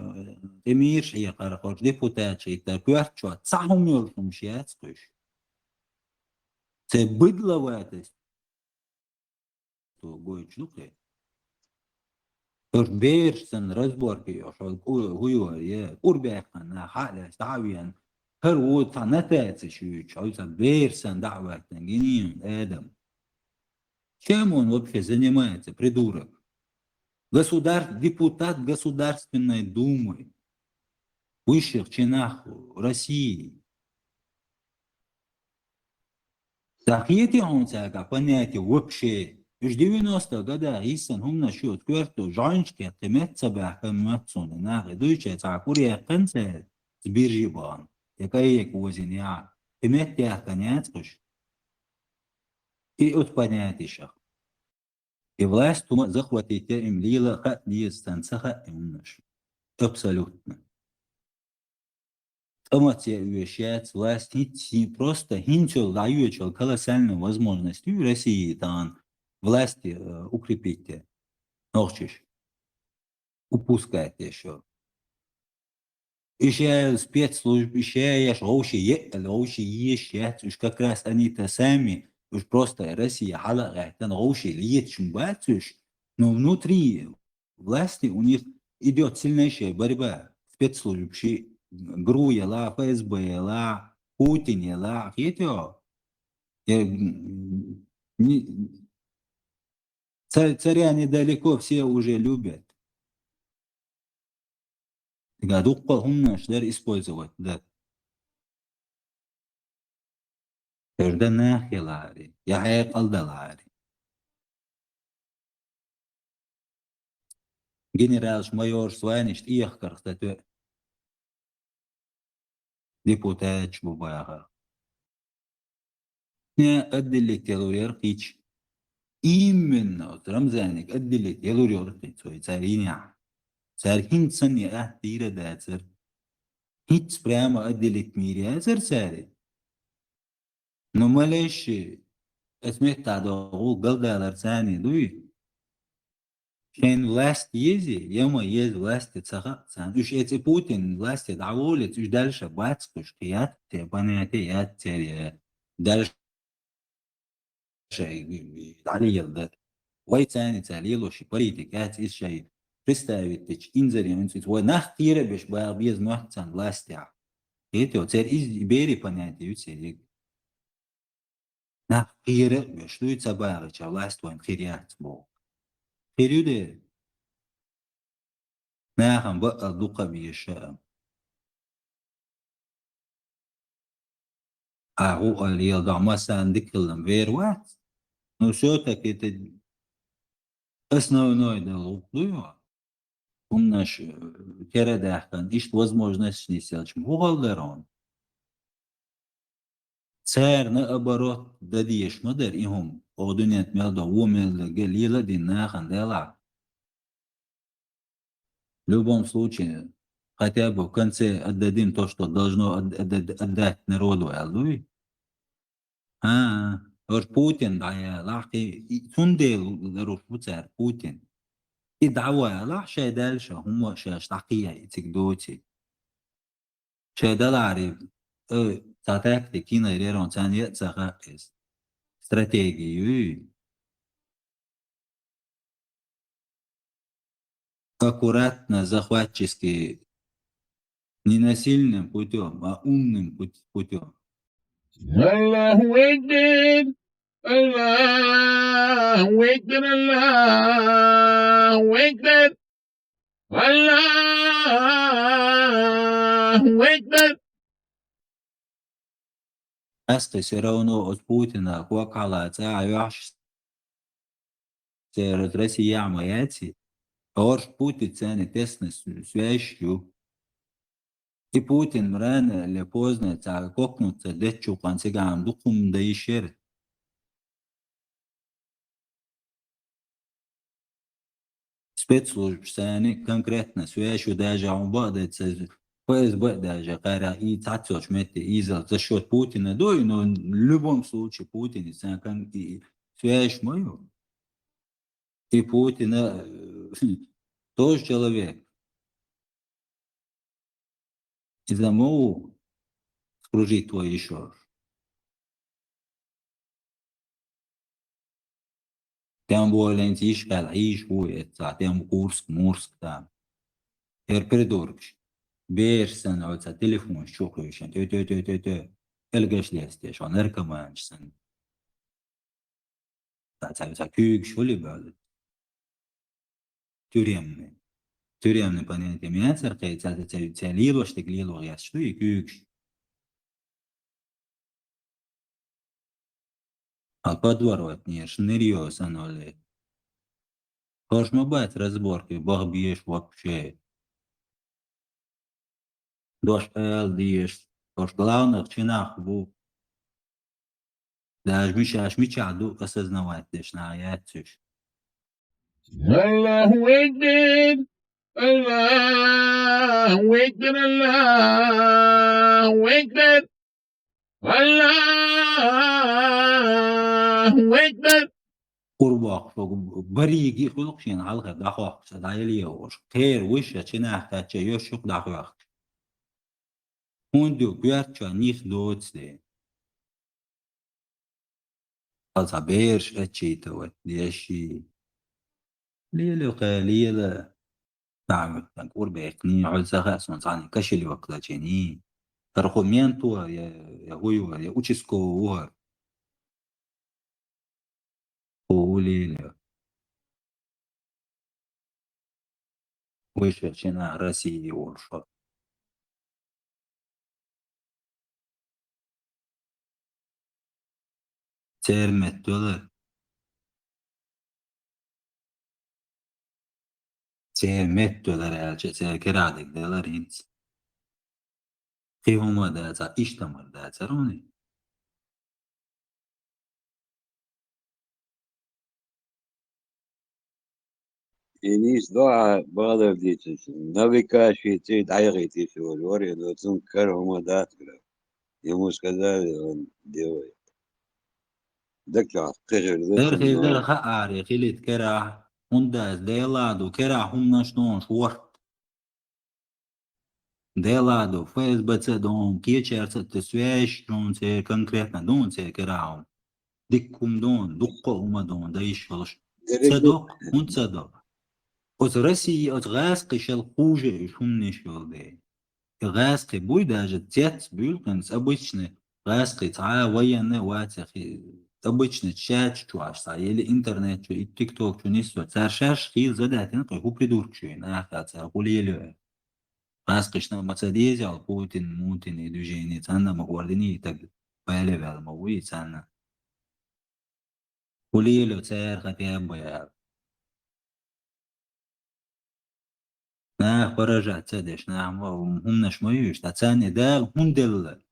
тӀе мийраш хьекхара, хьоьжа депутаташ хӀиттара, коьртачохь цхьа хӀума йолуш хӀумаш яц кхуьш. Церан быдло ватас то гойтуш ду кхе. Уьш бераш санна разборка йо, хьо кӀу-, хӀу йо, е, кӀур баьккхина нах хьа а лаьцна, дӀа а веана, хӀара вон цхьа нотацеш юьйцуш, хьо ца бераш санна дӀа а ваьттина, гинийна адам. Чем он вообще занимается, придурок? Государ-, депутат Государственной Думы, высших чинах России. Ца хетий хьуна цаьрга понятие вообще? Уьш девяностых годах йиссина хӀуманаш ю, оцу коьрто жӀоьнча кхетта, кхин метта ца баьхкина моьтту суна, нахе дуьйцуча цхьа кӀур яьккхина цара, биржи бахана, я кӀайек возина яхьа, кхин метта яьккхина яц кхуьш. И оцу понятешах. И власть хӀума захватить я, им лела а хаа деза санна ца хаьа и хӀуманаш. Абсолютно. ТӀамаца яа веш яц власть, хӀинца, хӀин-, просто хӀинца йолу дӀайоьчу йолу колоссальная возможность ю России тахана власть, э, укрепить я. Нохчаш. Упускать еш йолу. И ша спецслужба, и ша еш вовши еъ-, вовши еш яц уьш, как раз они-то сами, уьш просто Россия хьала а гӀаьттина, вовши леташ ма бац уьш, но внутри власти у них идёт сильнейшая борьба. Спецслужбаши, ГРУ яла, ФСБ яла, Путин яла, хетё? Э, м, не-, ца-, царя недалеко все уже любят. Цига дуккха хӀуманаш дара использовать дар. Хьоьжа дан нах ялари, я хьекъал далари. Генералш, майорш, званиш тӀехкарх ца тоьа. Депутаташ бу бахар. Не, отделить ялур яра кхича. Именно оцу Рамзаниг отделить ялур яра кхин цо и цара йинехь. Цара хӀинца санна и атта дийр а дацара. ХӀинца прямо отделить мийр яцара цара. Но малейший эс меттахь догӀу галдалар царний дуй? Шайн власть езий, я ма еза власте ца хаьа царна. Уьш эцу Путин власте дӀаволлица, уьш дальше бац кхуьш, кхин яц те, понятие яц церан, дальше дӀалела дара. Вай царна ца лело ши политика яц, иза шайн представить дечу инзаре хӀинца вай нах кхера а беш баха беза моьтту царна властехь. Хетий, церан иза берийн понятие ю церан. Нах кхера а беш, дуй ца бахича власть вайн хир яц боху. Хир ю де? Нахана бакъал дукха а беша а. Ахьа хӀу а леладо, массарна дика хилла вер вац. Ну, всё-таки это основной долг ду йо. ХӀуманаш, э, кера а даьхкина, иштта возможностьш нисъелча, хӀу хала дара хьуна? Цара, наоборот, дан дезаш ма дара и хӀума, оха дуьнен тӀа мел догӀу, вон мел дерг а лела а дина нахана делахь. В любом случае, хотя бы в конце отдадим то, что должно от-, от-, от-, отдать народу, аьлла дуй? А, хӀорш Путин дӀаялахь, и, и, цундела ларуш ву цара Путин. И дӀавалахь, шайн даьлла ша хӀумма а шаьш дӀакхехьа и цига доций. Шайн даларе, э, цхьа тактика йинарг яра, царна яа ца хаьа иза. Стратегия юй. Аккуратно, захватчески, не насильным путём, а умным пут-, путём. Аллаху Акбар! Аллаху Акбар! Аллаху Акбар! Аллаху Акбар! Аьске всё равно оцу Путина ког хьалаца а йохьуш, церан Россия ма яций. Орш Путин царна тесна связь ю. И Путин рано или поздно цхьа кокнуца деччу къан цигахь дукха хӀума дан йиш яра. Спецслужбаш царна конкретно связь ю, даже хьуна бакъдерг ца, Ф С Б даже кхара и цхьаццочу метте изал за счёт Путина ду, но в любом случае Путин и царна кон-, и связь ма ю. И Путина, э, тоже человек. Иза ма ву скружить твой ещё. Тем более, йиш хьал, йиш ву эца, тем Курск, Мурск там. Эр придуркаш. Берш санна, оца телефонаш чу кхуьйшина. Тё, тё, тё, тё, тё. Элгаш лестеш, он наркоманаш санна. Ца, ца, ца куьйгаш хуьли баьлла. Тюремный. Тюремный понятие меняется, ца, ца, ца, ца лелош, так лело, я что, и куьйгаш. А подворотнеш, нирьё санна оле. ХӀорш ма бац разборки, бах беш вообще. Дош ала дезаш, хӀорш главных чинах бу. Даже мичаш мичахь ду осознавать деш нах яц уьш. Аллаху акбар! Аллаху акбар! Аллаху акбар! Аллаху акбар! Къурбах шуга бариги хуьлу шена хьалха дӀахохкуш, дӀаяле ош. Кхера вуьш а чинах кхаьчча йош юкъа дӀахоьхкуш. ХӀунда ю коьртачохь них доцу де? Хьо цхьа бераш отчитывать деш и. Лело кхе, лела. Нагахь вуьттан кӀур бехкний, хьуьлла ца хаьа суна цхьаьна кошелёк лачийний. ХӀара хӀу менто я, я хӀу ю, я участковый ву хӀара. ХӀу лело. Вуьшех шина Россия волуш хӀара. Церан меттавелар. Церан меттавелар аьлча, церан керахдиг делар хӀинца. Кхин хӀума а дацахь, иштта мара дацара хьуна. И нийса до а бахьалар дийцича, Новикаши цӀий дӀаяхийта йиш йолу вара, и доцун кара хӀума дац гра. Ему сказали, он делает. Дагчохь кхин хир ду. Дара хир дара хааре хилийта керахь, хӀунда аьлча Делан ду, керахь хӀуманаш донаш ворхӀ. Делан ду, Ф С Б ца дон, кечаьрца а тесвеш, дон церан конкретно дон церан керахь хӀума. Дикка хӀума дон, дуккха а хӀума дон, дан йиш йолуш. Ца доккху, хӀунда ца доккху? Оцу Россия, оцу гӀазкхи шел хуже уьш хӀуманаш йолу дела. И гӀазкхи буй даже цец буьйлу кхин обычный гӀазкхи цхьа а военный а вац, обычный чат чу аш цхьа, или интернет чу, и тикток чу нисо. Цара шаьш хийла задаьтина кхин хӀу придуркаш ю, нахаца, хӀу лело. ГӀазкхишна ма ца деза аьлла, Путин, Мутин и движение цхьанна ма гӀординий, так бале ваьлла ма вуй цхьанна. ХӀу лело цара хатем бу аьлла. Нах поражать ца деш, нах ма, хӀуманаш ма юьйш, ткъа царна и Дала хӀунда делла?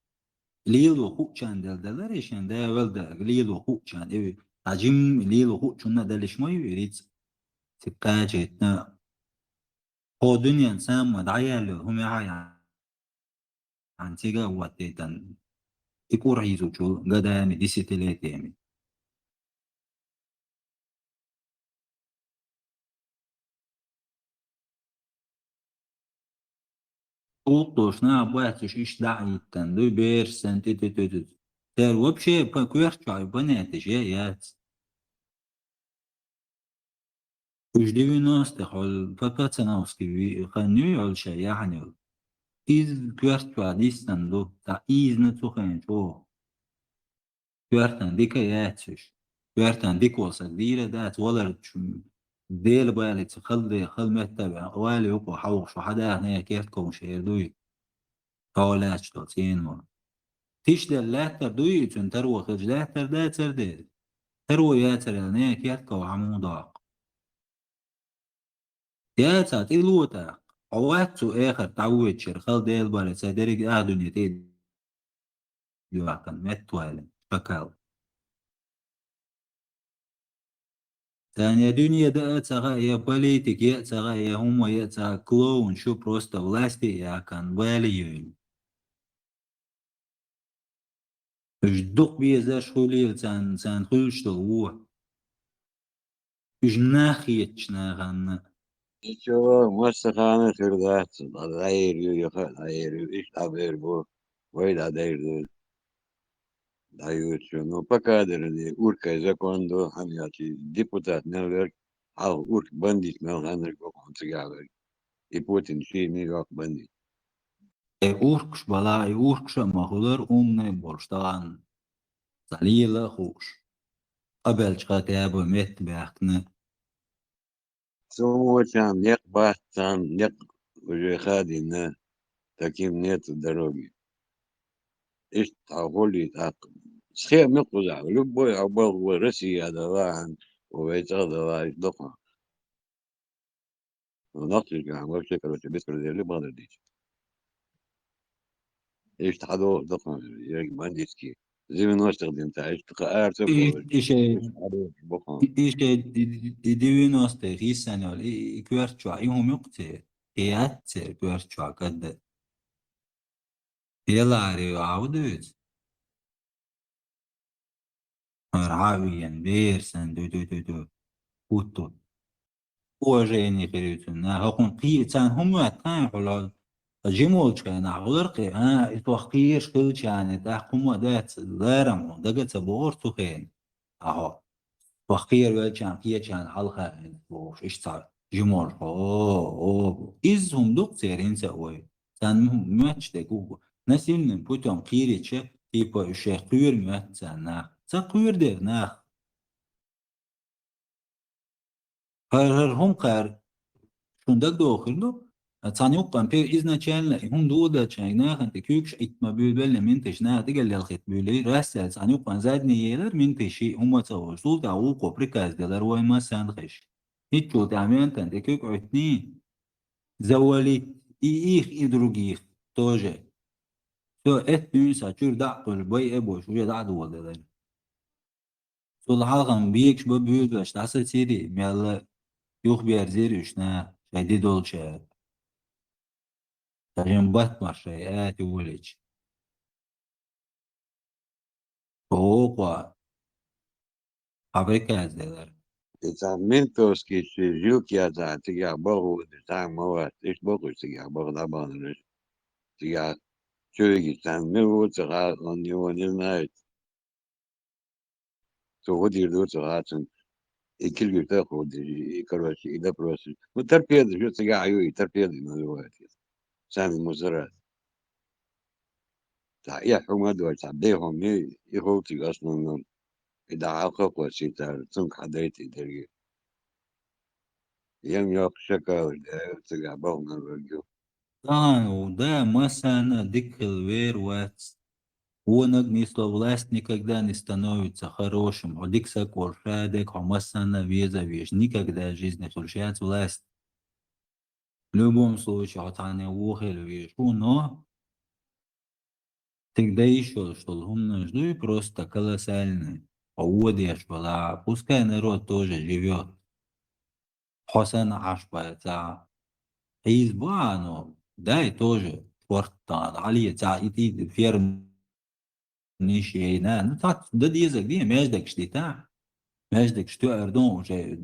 Лело хуучарна делла, делара и шен, Дала вала да, лело хуучарна, и, ткъа жим лело хуучунна а далиш ма ю и рицкъ. Цига кхачийтина. Хьо дуьнен самма дӀаяьлла йолу хӀума яхьа яхьан цига а ваттийтан, и кӀур хьийзучул годами, десятилетиями. Уллохуш нах бац уьш иштта дӀа а йиттан, дуй бераш санна тӀе-тӀе-тӀе-тӀе. Цара вообще па-, коьрта чохь понятеш я яц. Уьш девяностых хьол па-, пацановский ви-, хан ю йолу шайн яхьанел. Иза коьрта чохь диссина ду, цхьа изна цу хенчу оха. Коьртан дика яц уьш. Коьртан дика волу саг дийр а дац, валар чу Дела балица хала де, хала метта а веана, вали юкъо хьовха шу хьадахана керта ковш эр дуй. Хьо лаьцча долу цӀенон. Тиша делла лаьттар дуй и цуьнан таро хилча лаьттар дацара деза? Таро яцара аьлла, нехь керт ков хьан муха доккху? Яцахь, тӀе ло тӀаккха. Хьо вац цу эхарта дӀавоьдуш, хала Дела бара, цхьа дерриг а дуьне тӀе а доьхкина, меттаваьлла, шакал. Царна я дуьне даа а ца хаьа, я политика я а ца хаьа, я хӀума я а ца хаьа, клоун шу просто власти а яьккхина, бале йойла. Уьш дукха безаш хуьлийла царна, царна хуьлуш долу вон. Уьш нах хетачу нахана. И чо массахана хир дац, дӀа-, дӀаер ю, яха а дӀаер ю, иштта дӀабер бу, вай дӀадер ду. ДӀаюьйцу, ну, пока дерриг уркай закон ду, хӀана аьлча депутат мел верг, хьалха урк бандит мел ханнарг бу хьуна цигахь верг. И Путин ший мийгӀок бандит. И уркаш бала, и уркаш а ма хуьлура, умный а болуш тахана. Цхьа лела а хууш. Къабелча хан таьба метта баьхкина. Цу вочарна некъ бац, царна некъ уже хадийна, таким нету дороги. Иштта хьо хуьлий тӀаккха. Схема кхузахь, любой хьо балха вай Россия далахь, вай цӀа далахь, иштта доккха. Нохчийчохь вообще, короче, беспредел ю бакъдерг дийцча. Иштта хьадогӀуш ду хьуна, ерг бандитский. Девяностых дийнахь, иштта кхаа ара ца И, бохуш. И шей, Иштта хьадогӀуш бу хьуна. И, и шей, и, и девяностых йисана йолу, и, и коьрта чохь, и хӀума юкъа ца яра. И яц церан коьрта чохь кадда. Еларе а ву дуьйцу. Ара хьа а вийна, бер санна, дуй, дуй, дуй, дуй. Хутто. Уважение хир ю цунна. ХӀокхунна кхе-, царна хӀума моьтту, хьан хьула? Ткъа жима волчу хенахь хьулар кхе, а, и тох кхераш хилчарна, тӀаккха хӀума а дац, ларам хьуна дага а ца богӀура цу хенахь. Ахьо. Тох кхеравелчарна, кхечарна хьалха а вина бохуш, иштта цхьа жима волуш, о, о, изза хӀума ду-кх церан хӀинца а вай. Царна м-, моьттуш дерг ву. Насильным путём кхийрича, типа, уьш шайх кхоьру моьтту царна нах. Ца кхоьру дера нах. ХӀара, хӀара хӀума кхара шун дагадогӀу хир ду? Цхьана юккъана пе изначально и хӀума доладелчарна нахана тӀе куьйгаш Ӏитта ма буьйлабелле менташ наха тӀе гал ялхитта буьйлий, рассел цхьана юккъана задний елар менташ и хӀума ца волуш. Цул тӀаьхьа вукхо приказ делар вай массанхаш. ХӀинцачул тӀаьхьа ментан тӀе куьг Ӏуьттний, завалить и их, и других тоже. Всё, эт дуьйна сан чуьра дӀа а кхуьлуш, бай а беш, уже дӀа а доладелар. Цул хьалха-м бегаш бан буьйлабеш дӀасацийрий, мелла юхаберзийра уьш наха, шайн де долчара. Сан жима баттамаш шайн ати волчу. Оха, хьан приказ делар? И цхьа ментовский ши жилка яцахь, цигахь боху, цхьа ма вац, иштта бохуш цигахь боху дӀабаханарш. Цигахь чуьйгаш цхьаьна мила ву ца хаьа, он его не знает. Цо хӀун дийр ду ца хаьа цунна. И килгаш тӀе а хӀуттуш, и, короче, и допросаш. Ну, торпедаш ю цигахь ю, и торпеды называют их. Сами мусора. Цхьа эхь хӀума а дойла, цхьа бехк хӀума ю, и хӀума цига основном. И дӀа хьалха а кхоьссийтара, цунга хьадайта и дерриге. Ям йоккха шакалаш даьлла, цигахь баханарг ю. Тахана ву, да, массарна а дика хила вер вац. Вонаг нисло, власть никогда не становится хорошим. Хьо дика саг волуш ша дерг хьо массарна а веза а везаш, никогда в жизни хуьлуш яц власть. В любом случае, хьо цхьанне вон хила везаш ву, но цига дан йиш йолуш долу хӀуманаш дуй, просто колоссальный. Хьо вон деш вала, пускай народ тоже живёт. Хьо санна Ӏаш бац цхьа. Хьийза бу а, но дай тоже спорт тахана. Хьале цхьа и, и фермнаш яйна. Ну, цхьацца дан дезарг де, маьждигаш дита. Маьждигаш тоьар ду уже,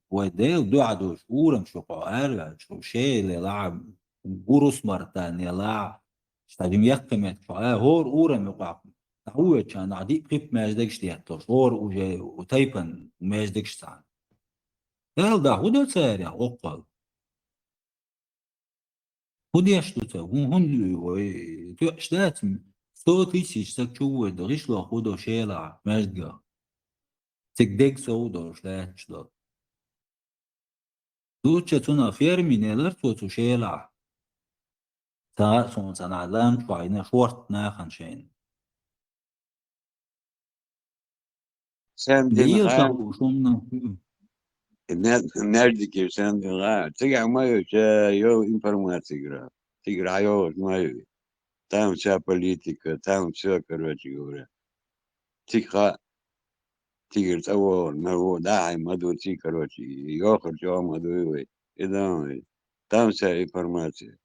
вай Дела дуьхьа долуш, урам шу кхо ара, шу шеле лаьа, гурус мартане лаьа, стадим яккхий меттиг шу, а, хӀора урам юкъахь. ДӀавоьдучарна диъ-пхиъ маьждигаш детталуш, хӀора уже тайпан маьждигаш цхьаьна. Эл да, хӀун до цара, оккхал? ХӀун деш ду ца? ХӀун, хӀун ду вай? Тоьаш дац, сто тысяч саг чу вуьйр ду, гӀишло хӀун до шелахь, маьждигах? Цига дег сов долуш лаьтташ до. Дучча цунах фермин елар цо цу шелахь. Ца а суна ца нахь лам чу хьайна шорт нахана шайна. Сен дин Дел гӀа? Шаху шумна. Ме-, междике сен дин гӀа. Цига ма ю, че йо информация гра. Цига йо ма ю. Там вся политика, там всё, короче говоря. Цига ха-, цига цӀа вогӀур, ма ву, да, хай ма ду, цига, короче, йохар чӀоагӀа ма ду вай. И да вай. Там вся информация.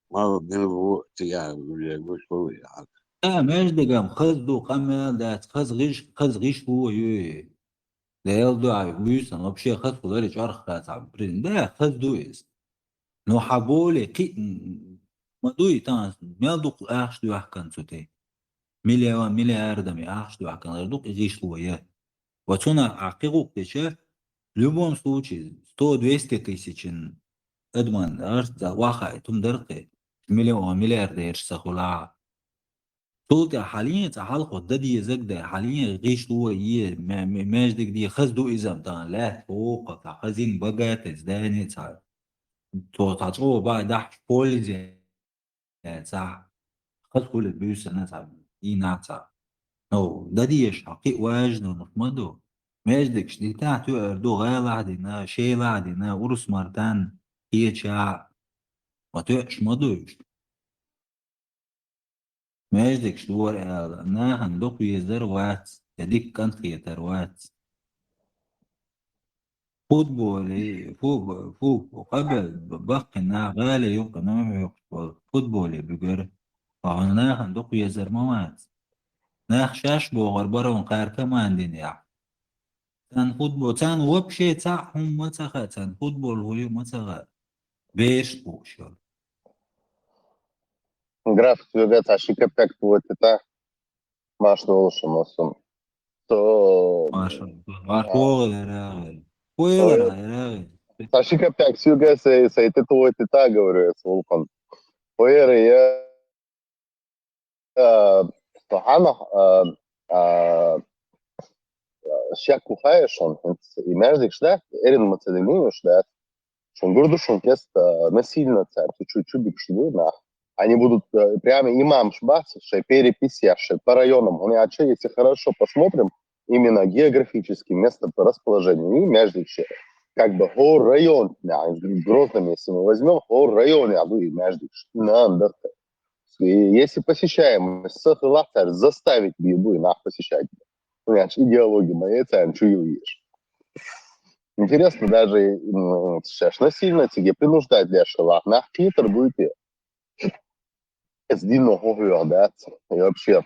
Ма ву, ма ву, цига, уже гуш ву, а. А, междигам хаз ду, къамел дац, хаз гӀиш, хаз гӀиш ву, ю. Дел ду, а, вуйсан, вообще хаз хулари чарх хаз, а, блин, да, хаз ду из. Но хьа боли, ки, м, ма дуй, тан, мел дукха ахча дуьхкан цу тӀе. Миллион, миллиардами ахча дуьхкан, дукха гӀишло я. Ва цунах а кхи гӀукъ деча, в любом случае, сто-двести тысячин адаман арц да вахай, тум даркхе, миллион, миллиардерш ца хула. Цул тӀехьа хьалин цӀа хьалхо да дезаг да, хьалин гӀишло е, ме-, ме-, междиг де хаз ду изам дан, лаьтта хӀокха, цхьа хазин богатый здание цхьа. Цо цхьа чӀо бай дахьаш пользе, цхьа хаз хули буьйсана цхьа, дийна цхьа. Ну, да деш, хьа кхи важно, ну, ма ду. Междигш дитахь туьар ду, гӀалахь дина, шейлахь дина, урус мартан, кеча, ма туьаш ма ду иш. Междигш дора аьлла, нахана дукха везар вац, я дикка кӀант хетар вац. Футболе, фу-, фу-, фу-, къабел баккхий нах гӀале юкъа, ну, юкъа, футболе буьгар. Ва нахана дукха везар ма вац. Нах шаш богӀар барон кхар командин яхь. Цан футбол, цан вообще цхьа хӀума ма ца хаьа, цан футбол хӀу ю ма ца хаьа. Берш бохуш йолу. Граф, соьга цхьа ши копеек тӀе ватита, марша волуш ма сун. Со Марша, марша вогӀу, яра. Ху елара, яра. Цхьа ши копеек соьга сай, сай тӀе ватита, говорю, я, со вулкан. Ху яра я, а, со хьанах, а, а, шек ву хаьа шун, хӀинца и междигш дац, эрна ма ца динийш дац. Шун гур ду шун кеста насильно цаьрца чу-, чу бикаш ду нах. Они будут, э, прямо имамш бац, шай перепись яхь, шай по районам. ХӀунда аьлча, если хорошо посмотрим, именно географически место по расположению, и междигш, как бы, хӀора район, да, в Грозном, если мы возьмём, хӀора район яхь ду и междигш. Нан дарта. И если посещаемость ца хилахь, цара заставить бийр бу и нах посещать. Ну, я ж идеология моя, царна чу ю еш. Интересно, даже, м, сейчас насильно тебе принуждать деш хилахь, нах кхетар буй те. Эс динно хӀу хьоьху дац. И вообще,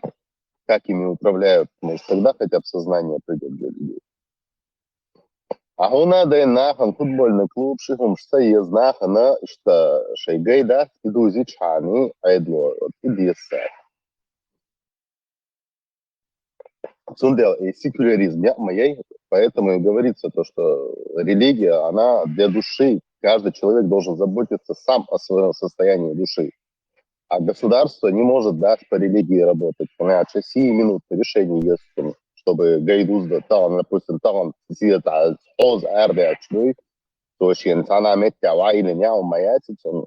как ими управляют, может, тогда хотя бы сознание придёт для людей. А хӀунда дай нахана футбольный клуб, ши хӀумаш ца еза нахана, иштта шай гай дац, и дузичхьани, айдло, и деза цара. Цундела и секуляризм яа ма яй, поэтому и говорится то, что религия, она для души, каждый человек должен заботиться сам о своём состоянии души. А государство не может, да, по религии работать. Понимаете, сиюминутное решение есть, чтобы гайдуз да, там, допустим, там, сиет, а, хоз, арбе, а, чуй, то есть, я не знаю, метя, ва или не, он моя, он,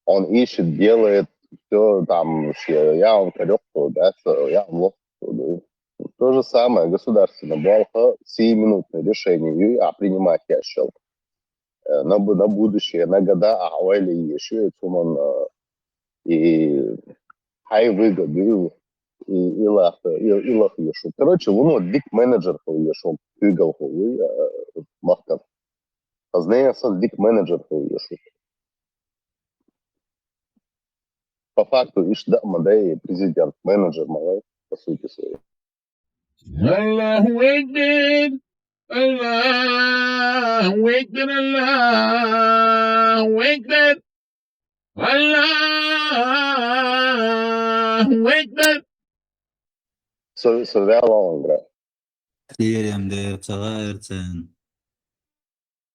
он ищет, делает, всё там, я вам корёк, да, я вам лох. То же самое, государственная балха, сиюминутное решение, а принимать я счёл. Э, на бу-, на будущее, на года, а ойли ещё и цуман, э, и хай выгоду, и, и лах, и, и лах ещё. Короче, вуно дик менеджер хул ещё, куьйгалхо вуй, э, махкан. Позднее сан дик менеджер хул ещё. По факту иш да ма дай президент, менеджер ма вай, по сути своей. Аллаху Акбар! Аллаху Акбар! Аллаху Акбар! Аллаху Акбар! Со, со вяла он гра. Кхерам дер ца гӀаьрцан.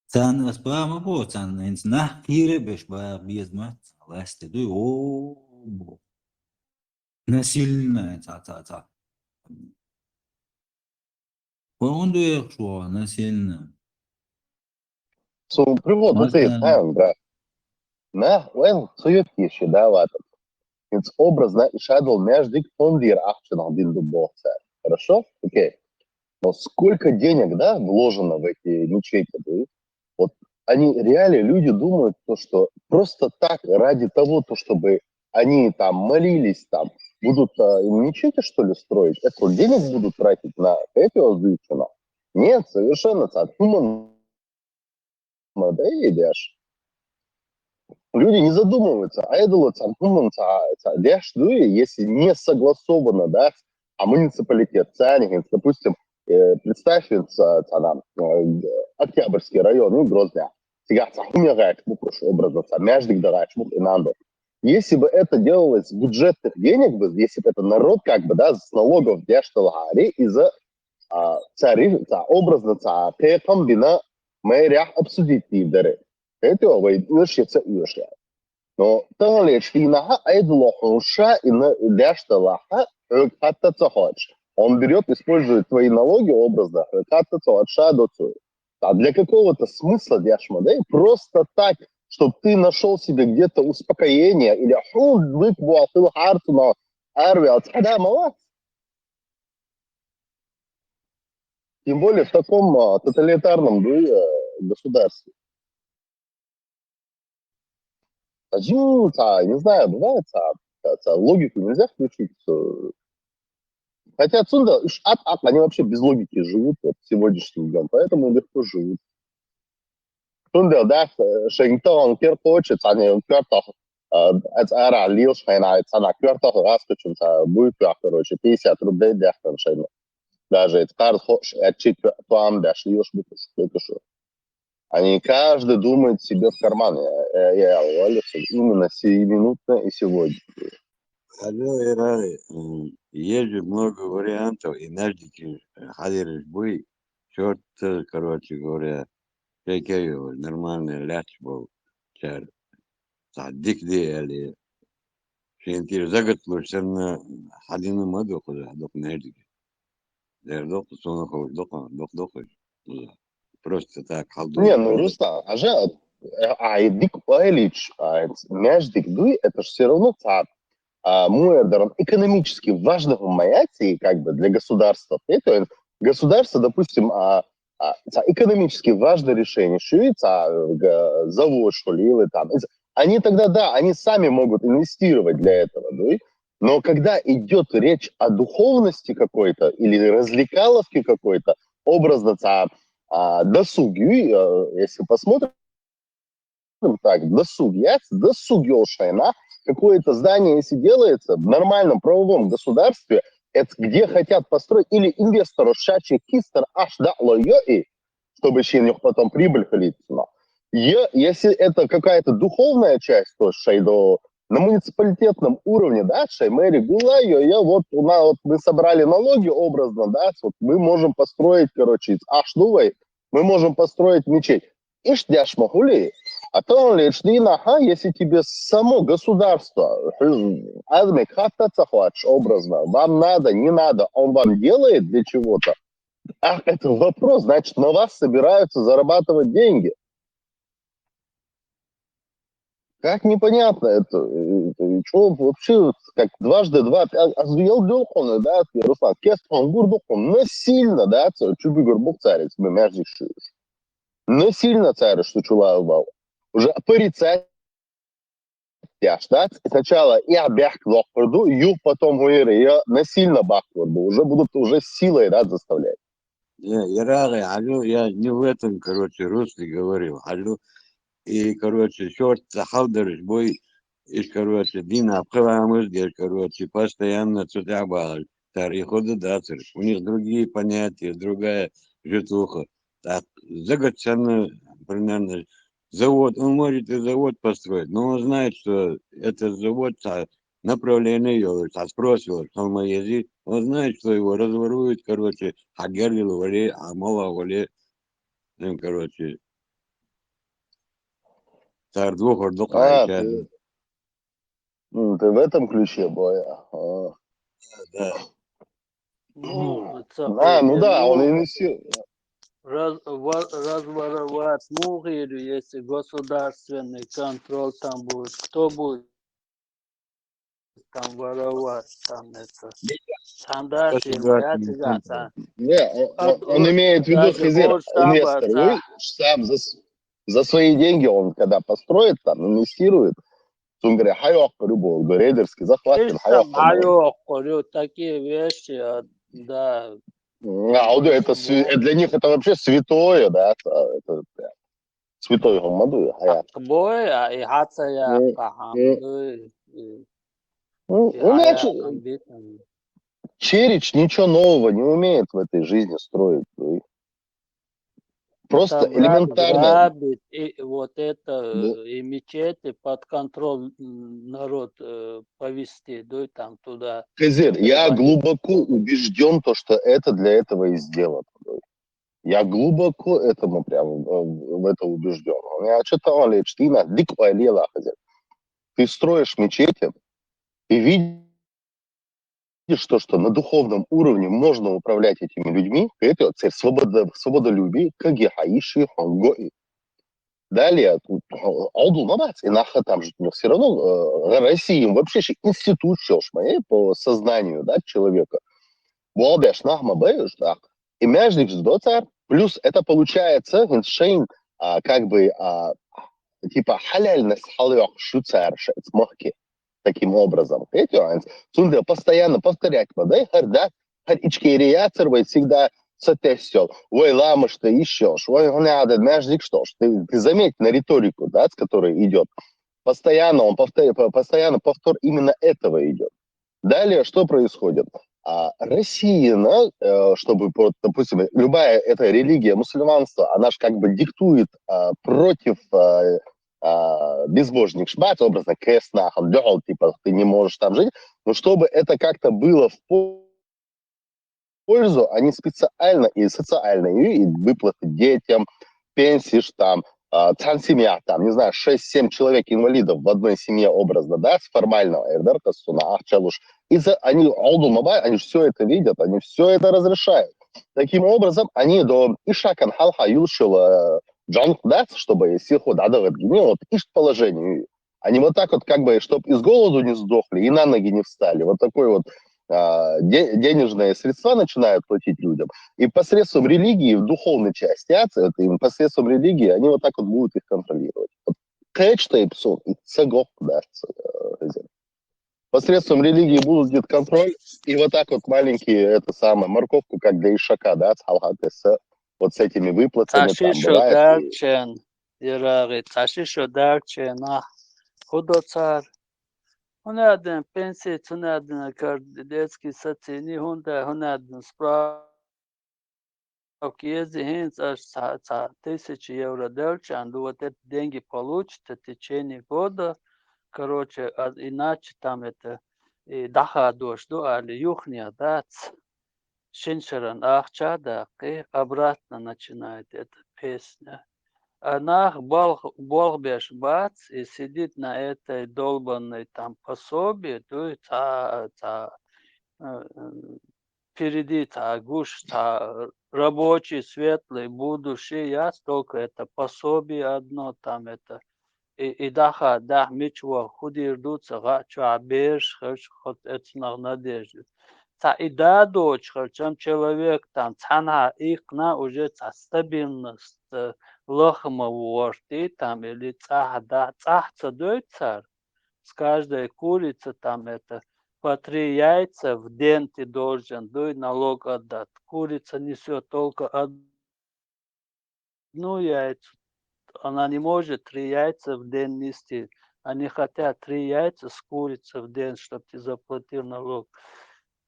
Царна ас ба ма бо, царна хӀинца нах кхера беш ба беза ма, ласте дуй, о, бо. Насильно, ца, ца, ца. Ва он дуй шу, насильно. Со привод, вот это, да. Нах, вайн, сует ещё, да, ладно. хӀинца образно ишадал маьждиг фондера ахчанах дина ду боху цара. Хорошо? Окей. Но сколько денег, да, вложено в эти мечети, да? Вот они реально, люди думают, то, что просто так, ради того, то, чтобы они там молились, там, будут а, им мечети, что ли, строить? Это денег будут тратить на эти озвучено? Нет, совершенно. Цхьа хӀуманна ма дайдеш. Люди не задумываются, а это вот цхьа хӀуманна цхьа, цхьа деш дуй, если не согласовано, да, а муниципалитет, царни, допустим, э, представь, цхьа, цхьа, э, Октябрьский район, ну, Грозный, цигахь цхьа хӀума гӀерташ бу уьш образно, цхьа маьждиг дан гӀерташ бу и надо. Если бы это делалось с бюджетных денег, бы, если бы это народ как бы, да, с налогов деш делахьара, из а, цара, цара образно, цара кхайкхам бина мэрехь обсудить дийр дара. ХӀетте вай оьшу я ца оьшу я. Но таханлерчу дийнахьа айдало хьуна ша и на- деш далахьа, хьоьга хатта ца хоьттуш. Он берёт, использует твои налоги образно, хьоьга хатта ца хоьттуш ша доцур. А для какого-то смысла деш ма дай, просто так, чтобы ты нашёл себе где-то успокоение или хьуна луьк бохула харцуна арвел цхьа да ма вац. Тем более в таком а, тоталитарном, да, э, государстве. Один, а, не знаю, бывает, а, а, а, логику нельзя включить. э. Хотя отсюда, ш- ат- ат- они вообще без логики живут вот, сегодняшним днем, поэтому легко живут. Цундела дац, э, шайн тӀе он кер кхочуш, цхьана коьртах, а, аз ара лелаш хьайна, цхьана коьртах гӀаскачун ца буй тоьхна, короче, пятьдесят рублей дехкан шайна. Даже эти карз хош, эти чит тоам даш лелаш бутуш, бутуш. Они каждый думает себе в карман. Я, я, я говорю, что именно сиюминутно и сегодня. Алло, Ирай, м, есть же много вариантов, и наждики, э, хьалераш буй, чёрт, короче говоря, шайке нормальный ляч был, чар, цхьа дика де аьлла, шен тӀера загатлуш санна, хьадина ма ду кхуза, дукха наждики. Дер доккха, суна ховш доккха, доккха, доккха. Просто так, хьал Не, ну, Руслан, а же, а, а, и дик ойлич, а, это, знаешь, дик дуй, это ж все равно ца, а, муэр даран экономически важных в Майяте, как бы, для государства. Э, то есть государство, допустим, а, а, ца экономически важное решение, что и ца, э, г- завод, что ли, или там. Они тогда, да, они сами могут инвестировать для этого, дуй. Но когда идет речь о духовности какой-то или развлекаловке какой-то, образно, ца, а, досуг, и, э, если посмотрим так, досуг, я, досуг йолшайна, какое-то здание, если делается в нормальном правовом государстве, это где хотят построить, или инвестору шачи кистер аш да ло йо и, чтобы еще у них потом прибыль хвалить. Но е- если это какая-то духовная часть, то шайдо на муниципалитетном уровне, да, шай мэри гула, йо, я, вот у нас, вот мы собрали налоги образно, да, вот мы можем построить, короче, из Ашдувай, мы можем построить мечеть. Ишт дяшма хули, а то он лишь дина, ха, если тебе само государство, хм, азме хатта цахватш образно, вам надо, не надо, он вам делает для чего-то. А это вопрос, значит, на вас собираются зарабатывать деньги. Как непонятно это? Что вообще, вот, как дважды два? А, а звел духовно, да, Руслан, кест он гур духовно, насильно, да, чуби гур бух царец, мы между шиш. Насильно царец, что чула бал. Уже порицать, да, сначала я бяхк лохпарду, ю потом гуйре, я насильно бахпарду. Уже будут уже силой, да, заставлять. Я, я рагы, алло, я не в этом, короче, русле говорил. Алло, и, короче, чёрт, халдерш бой, иш, короче, дина, пхавамыз, геш, короче, постоянно цутя багал. Цар и хода дацар. У них другие понятия, другая житуха. Так, загадчанно, примерно, завод, он может и завод построить, но он знает, что этот завод, та, направление йолуш, цхьа спрос йолуш, халма ези, он знает, что его разворуют, короче, хьагерлил вале, а мала вале, ну, короче, цар двухор дукха А, хьайча. ты, м, ты в этом ключе, Боя. А. Да. Ну, А, ну да, он инвестирует. Раз, ва- разворовать мугъ или если государственный контроль там будет, кто будет? там воровать, там это. Там дальше Государственный инфляция, центр. там. Не, о- о- он имеет в виду, Даже Хизир, больше там инвестор, отца. Вы сам за, с- за свои деньги, он когда построит, там, инвестирует, он говорит, хайок, любой, рейдерский захват, Слишком хайок, хайок, говорю, такие вещи, а, да. А, вот это сви- для них это вообще святое, да, это, это прям святой Гамаду, а я. Бой, а и хаца я Ну, кахам, ну. ну, и- Ну, и ну, хая значит, кам битам. Черич ничего нового не умеет в этой жизни строить. Ну, и просто Там элементарно. Грабить, и вот это, Ну. э, и мечети под контроль м, народ э, повести, да, там туда. Хизир, я Требования. Глубоко убежден, то, что это для этого и сделано. Я глубоко этому прям э, в это убежден. Я что-то он лечит, и на дик валила, Хизир. Ты строишь мечети, ты видишь то, что на духовном уровне можно управлять этими людьми, это вот цель свобода, свободолюбие, как я хаиши, хонгои. Далее, тут, а, Абдул Мабац, и наха там же все равно э, России вообще институт шмае по сознанию, да, человека. Бобеш нахма бэюш, да. И между доцар, плюс это получается, Гиншейн, а, как бы, а, типа, халяльность халёк шуцар шецмахки таким образом. Эти, цунде постоянно повторять, да, хар, да, хар ичкерия цервей всегда сатесел. Ой, лама, что ищешь? Ой, он надо, между что ж. Ты, ты заметь на риторику, да, с которой идет. Постоянно он повторяет, постоянно повтор именно этого идет. Далее что происходит? А Россия, э, чтобы, вот, допустим, любая эта религия, мусульманство, она же как бы диктует а, против а, а, безбожник шбат, образно, крест нахал, дёгол, типа, ты не можешь там жить, но чтобы это как-то было в по- пользу, они специально и социальные, и выплаты детям, пенсии, ж там, а, цан семья, там, не знаю, шесть-семь человек инвалидов в одной семье образно, да, с формального, эрдар касуна, ахчалуш. И за, они, Абдул Мабай, они все это видят, они все это разрешают. Таким образом, они до ишакан халха юлшила джанк, да, чтобы силху да, да, вот ишт положение. Они вот так вот, как бы, чтобы из голоду не сдохли и на ноги не встали. Вот такой вот а, де- денежные средства начинают платить людям. И посредством религии, в духовной части, а, это им посредством религии, они вот так вот будут их контролировать. Вот кэч-то и псо, и цегок, да, ц- э, эти. Посредством религии будет контроль, и вот так вот маленькие, это самое, морковку, как для ишака, да, цхалха кэсэ, вот с этими выплатами, там, Цаши шо бывает, и- дарчен, Ираги, цаши шо дарчен, а, худо цар. Хунаден пенсии, цунаден кар детский сацини, хунда, хунаден справки ези, хинц аж ца, ца тысячи евро делчан, ду вот эти деньги получите в течение года, короче, а иначе там это, и даха дождь, ду, али юхния дац. Шиншаран ахча дакъи, обратно начинает эта песня. А нах болх, болх беш бац и сидит на этой долбанной там пособие, то есть, а, а, э, э, впереди та гуш, та рабочий, светлый, будущий, я столько это пособие одно, там это и, и даха, дах мичва худир дуца, га чуа беш, хаш, хот эцнах надежда. Ца и да дочь, харчам человек там, цана ихна уже ца стабильность, э, лохма ворти там, или цаха да, цах ца дой цар. С каждой курицы там это по три яйца в день ты должен, дуй, налог отдать. Курица несет только одну яйцо. Она не может три яйца в день нести. Они хотят три яйца с курицы в день, чтобы ты заплатил налог.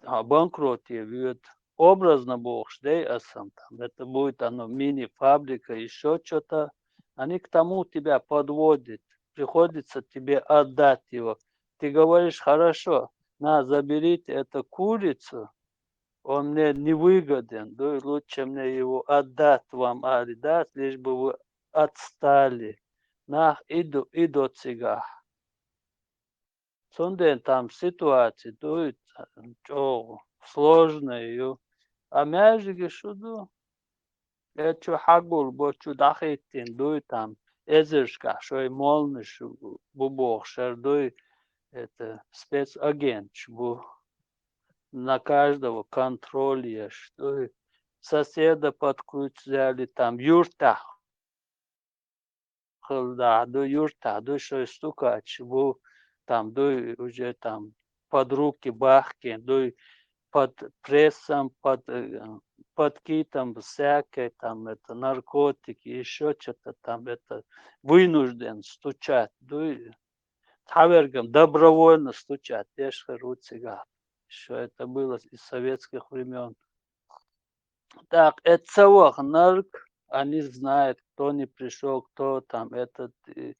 А банкрот и вьют. Образно бог ждей, а сам там. Это будет оно мини-фабрика, еще что-то. Они к тому тебя подводят. Приходится тебе отдать его. Ты говоришь, хорошо, на, заберите эту курицу, он мне невыгоден, да и лучше мне его отдать вам, али дать, лишь бы вы отстали. Нах иду, иду цигах. Цунден там ситуация дует, чё, сложная. А мяжиги шуду? Э, чё, хагул, бо чё дахиттин дуй там, эзершка, шой молны шу, бубох шер дуй. это, спецагенташ бу, на каждого контроль еш. Дуй, соседа под ключ взяли, там, юртахь хилла, дуй, юртахь, дуй, шоай стукачаш бу, там, дуй, уже там под руки бахкийна, дуй, под прессом, под, э, под китом всякой, там, это, наркотики, ещё чё-то там, это, вынужден стучать, дуй, цхьавергам добровольно стучать деш хир ву цигахь. Ещё это было из советских времён. Так, это ца ваханарг, они знают, кто не пришёл, кто там этот, э,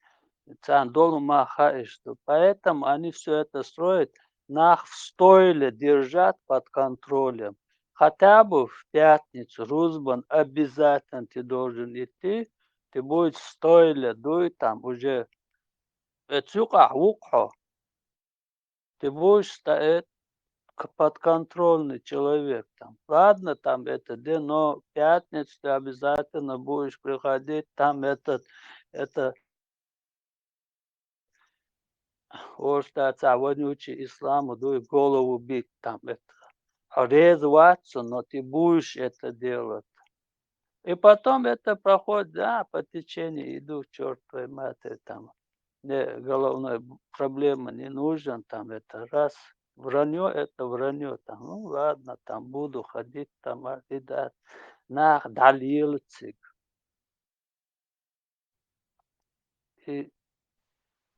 царна долу ма хаьа иштта. Поэтому они всё это строят, нах в стойле держат под контролем. Хотя бы в пятницу, рузбан обязательно ты должен идти, ты будешь в стойле, дуй, там уже, э, цу юкъахь ву-кх хьо. Ты будешь ста-, э, к-, подконтрольный человек там. Ладно, там это день, но в пятницу ты обязательно будешь приходить, там этот, это, орстацахь вонючий ислама, дуй, голову бить, там это. Хьо реза вац цунна, но ты будешь это делать. И потом это проходит, да, по течению иду, чёрт твоей матери, там. Не, головной б-, проблема не нужен, там это раз. Враньё — это враньё, там. Ну ладно, там буду ходить, там, а, и да, нах дӀалелациг. И,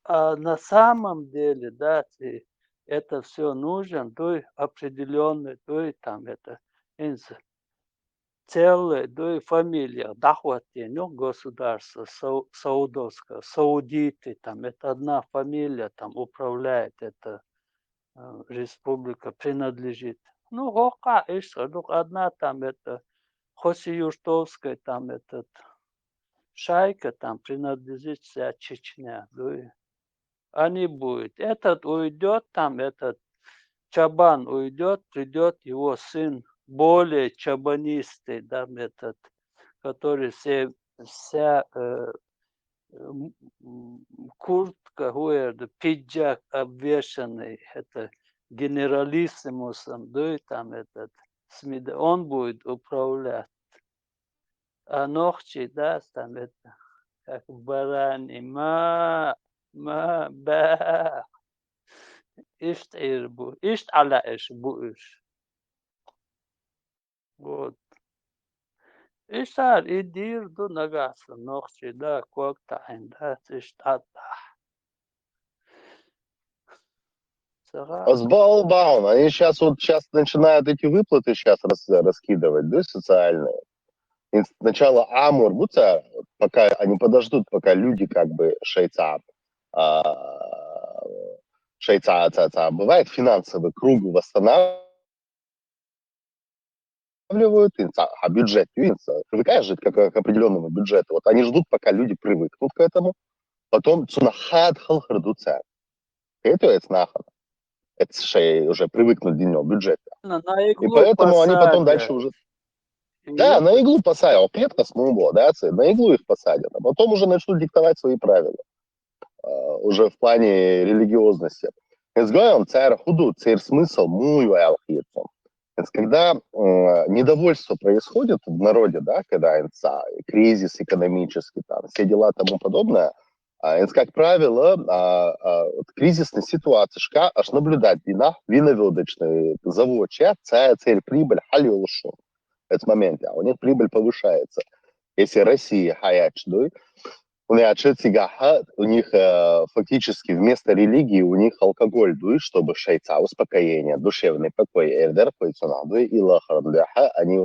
а на самом деле, да, ты, это всё нужен, дуй, определённый, дуй, там это, инс-, целый, дуй, фамилия дӀахӀоттийна ю государство Сау-, Саудовское, саудиты, там, это одна фамилия там управляет, это, э, республика принадлежит. Ну, хӀокхахь иштта ду-кх, одна там, это, Хосеюртовская, там, этот, шайка там принадлежит вся Чечня, дуй. Они будут. Этот уйдёт, там, этот Чабан уйдёт, придёт его сын, более чабанистый, там, этот, который все, вся, э, м, м, куртка, хуер, да, пиджак обвешанный, это, генералиссимусом, дуй, там, этот, Смида, он будет управлять. А нохчий, да, там это, как бараны, ма, ма, ба. Иштта Ӏийр бу, иштта Ӏалаьаш бу уьш. Вот. Ишар и дийр ду нагахь сан нохчий, да, ког таӀийна дац, иштта Ӏадда. Ца гӀа- Азбал баун, они сейчас вот сейчас начинают эти выплаты сейчас рас-, раскидывать, да, социальные. И сначала Амур Буцар, вот пока они подождут, пока люди как бы шайца, а, шайца, ца, ца, бывает финансовый круг восстанавливают, инца, а бюджет, инца, привыкаешь же к, к определённому бюджету. Вот они ждут, пока люди привыкнут к этому, потом цунах хьадхалхар ду цара. Это это нахана. Это шей уже привыкнуть к дневному бюджету. На, на И иглу поэтому они потом посадят. Дальше уже... И Да, это на иглу посадят. Опять космобо, да, ц-, на иглу их посадят. А потом уже начнут диктовать свои правила. А, уже в плане религиозности. Изгоем царь худу, царь смысл, мую алхитом. Когда, м, недовольство происходит в народе, да, когда инца, кризис экономический, там, все дела тому подобное, а, инц, как правило, а, а, вот кризисная ситуация, шка, аж наблюдать вина, виноводочный заводчик, царь, цель, прибыль, халил шо. Это момент, а у них прибыль повышается. Если Россия хаяч, да, у них отшельцы гаха, у них, э, фактически вместо религии у них алкоголь, да, чтобы шайца, успокоение, душевный покой, эрдер, дуй, и лахаран, да, они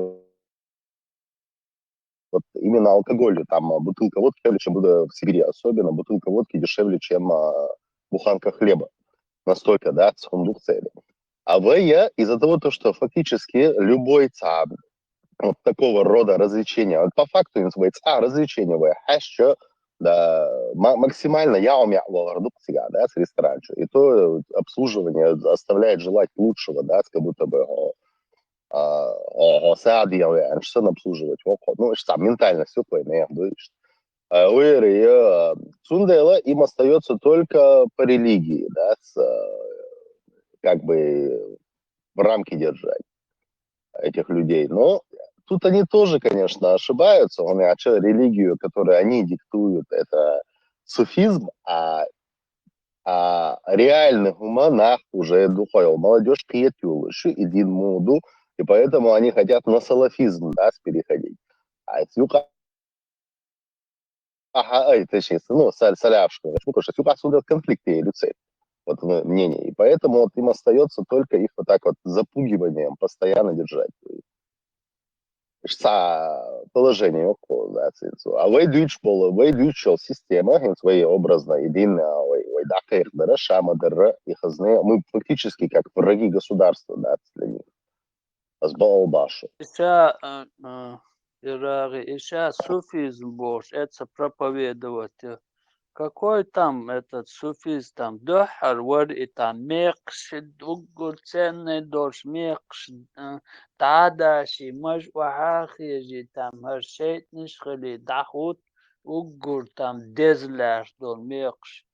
вот именно алкоголю, там, а, бутылка водки дешевле, чем, э, в Сибири особенно, бутылка водки дешевле, чем, а, буханка хлеба. Настолько, да, сундук цели. А в я из-за того, то, что фактически любой ца-, вот такого рода развлечения, вот по факту инц вай ца развлечения вай хьаьшча, да, ма-, максимально я у меня логарду цига, да, с ресторанчу. И то обслуживание оставляет желать лучшего, да, как будто бы, о, а, о, о, сади, я, я, что обслуживать, о, о, ну, что там, ментальность всё твоя, я, да, и что. А уйры, э, цундела им остается только по религии, да, с, э, как бы в рамки держать этих людей. Но тут они тоже, конечно, ошибаются. Он, а чё, религию, которую они диктуют, это суфизм, а, а реальный гьума нах уже духой. Молодежь киет юлышу и дин муду, и поэтому они хотят на салафизм, да, переходить. А это юка Ага, ай, точнее, ну, саль-, салявшего, потому что всю посуду конфликты и лицей. Вот, ну, мнение. И поэтому вот им остается только их вот так вот запугиванием постоянно держать. Са положение около, да, цинцу. А вай дюч было, вай дюч система, свои образно, единая, вай, вай дакех дара, шама дара, и хазны. Мы фактически как враги государства, да, для них. Аз баал башу. Иша, э, э, Ирагъи, иша суфизм бош, это проповедовать. Какой там этот суфизм, там, духар вар и там мекш, уггур ценный дош, мекш, э, тадаши, маж вахахижи, там, хар шейтниш хили, дахут, уггур там дезлаш дол мекш.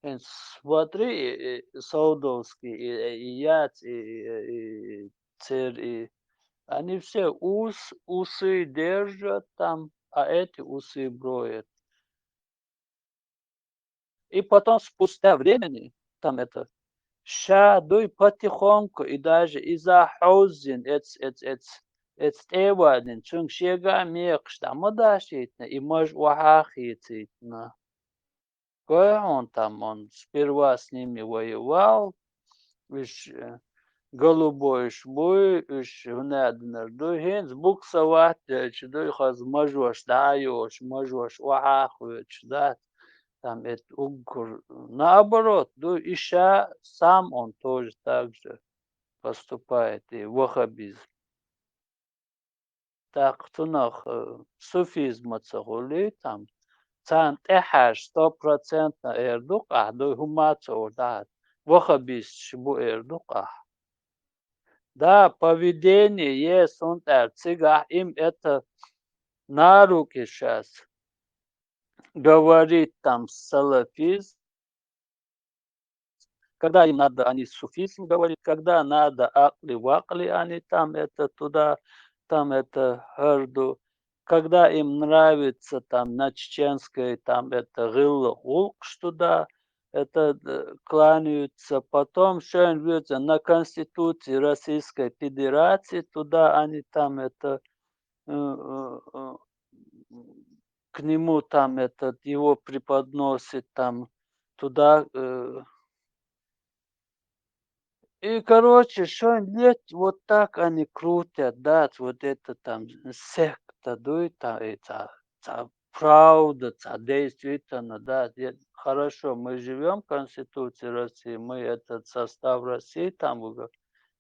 Э, смотри, и, и Саудовский, и, и Яц, и, и, и Цер, и они все ус-, усы держат там, а эти усы броют. И потом, спустя времени, там это, ша дуй потихоньку, и даже из-за хозин, эц, эц, эц, эц, эвадин, чунг шега мекш, там, дашитна, и мож вахахитна. Кой он там, он сперва с ними воевал, уж, э, голубой уж буй, уж гьунаднар дуй, хинц буксовать дечи дуй, хаз мажваш даёш, мажваш вахахуч, да, там это уггур. Наоборот, дуй, иша сам он тоже так же поступает, и ваххабизм. Так, цунах, э, суфизма ца гъули, там, цан тӀехьаш стопроцентно эр дукъахь, дуй хӀума ца ур дагьат. Ваххабисташ бу эр дукъахь. Да, поведение есть, сунтӀар цигахь им это на руки щас говорит там салафизм, когда им надо, они суфизм говорят, когда надо акли-вакли, они там это туда, там это гьарду. Когда им нравится там на чеченской, там это гъилла гъулкъш туда, это, э, кланяются. Потом шоайна веза на Конституции Российской Федерации, туда они там это, э, э, э, к нему там этот, его преподносит там туда, э. И, короче, шоайна лет вот так они крутят, да, вот это там секта, дуй, там, и ца, ца правда, ца действительно, да, де-, хорошо, мы живём в Конституции России, мы этот состав России там, уго-,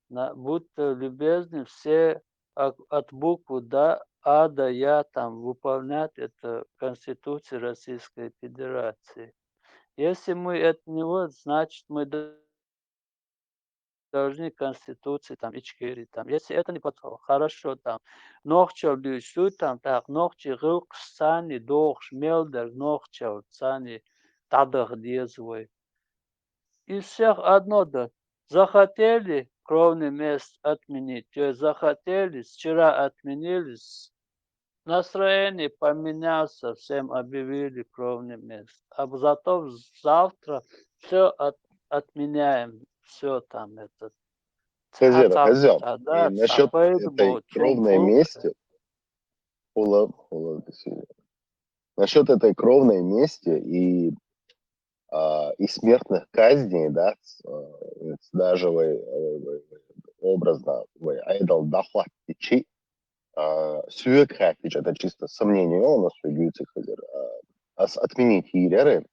на, будьте любезны, все от, от буквы до А до Я там выполнять это Конституции Российской Федерации. Если мы это не вот, значит, мы д-, должны Конституции там Ичкерии там. Если это не подходит, хорошо там. Нохчал дюйсу там, так, нохчи гъилкъш цани, дохш мелдер, нохчал цани, тадах деза вай. И всех одно, да. Захотели кровный мест отменить, то есть захотели, вчера отменили, с-, настроение поменялся, всем объявили кровный мест. А зато завтра всё от-, отменяем, всё там это. Хозер, Хозер, а, да, и насчёт этой кровной мести, Хула, Хула, насчёт этой кровной мести и а, и смертных казней, да, с-, а, с-, даже вай, вай, вай, вай, образно, вай, айдал дахлат ичи, а, сюек хатич, это чисто сомнение, у нас сюек хазир, а, ас-, отменить иреры,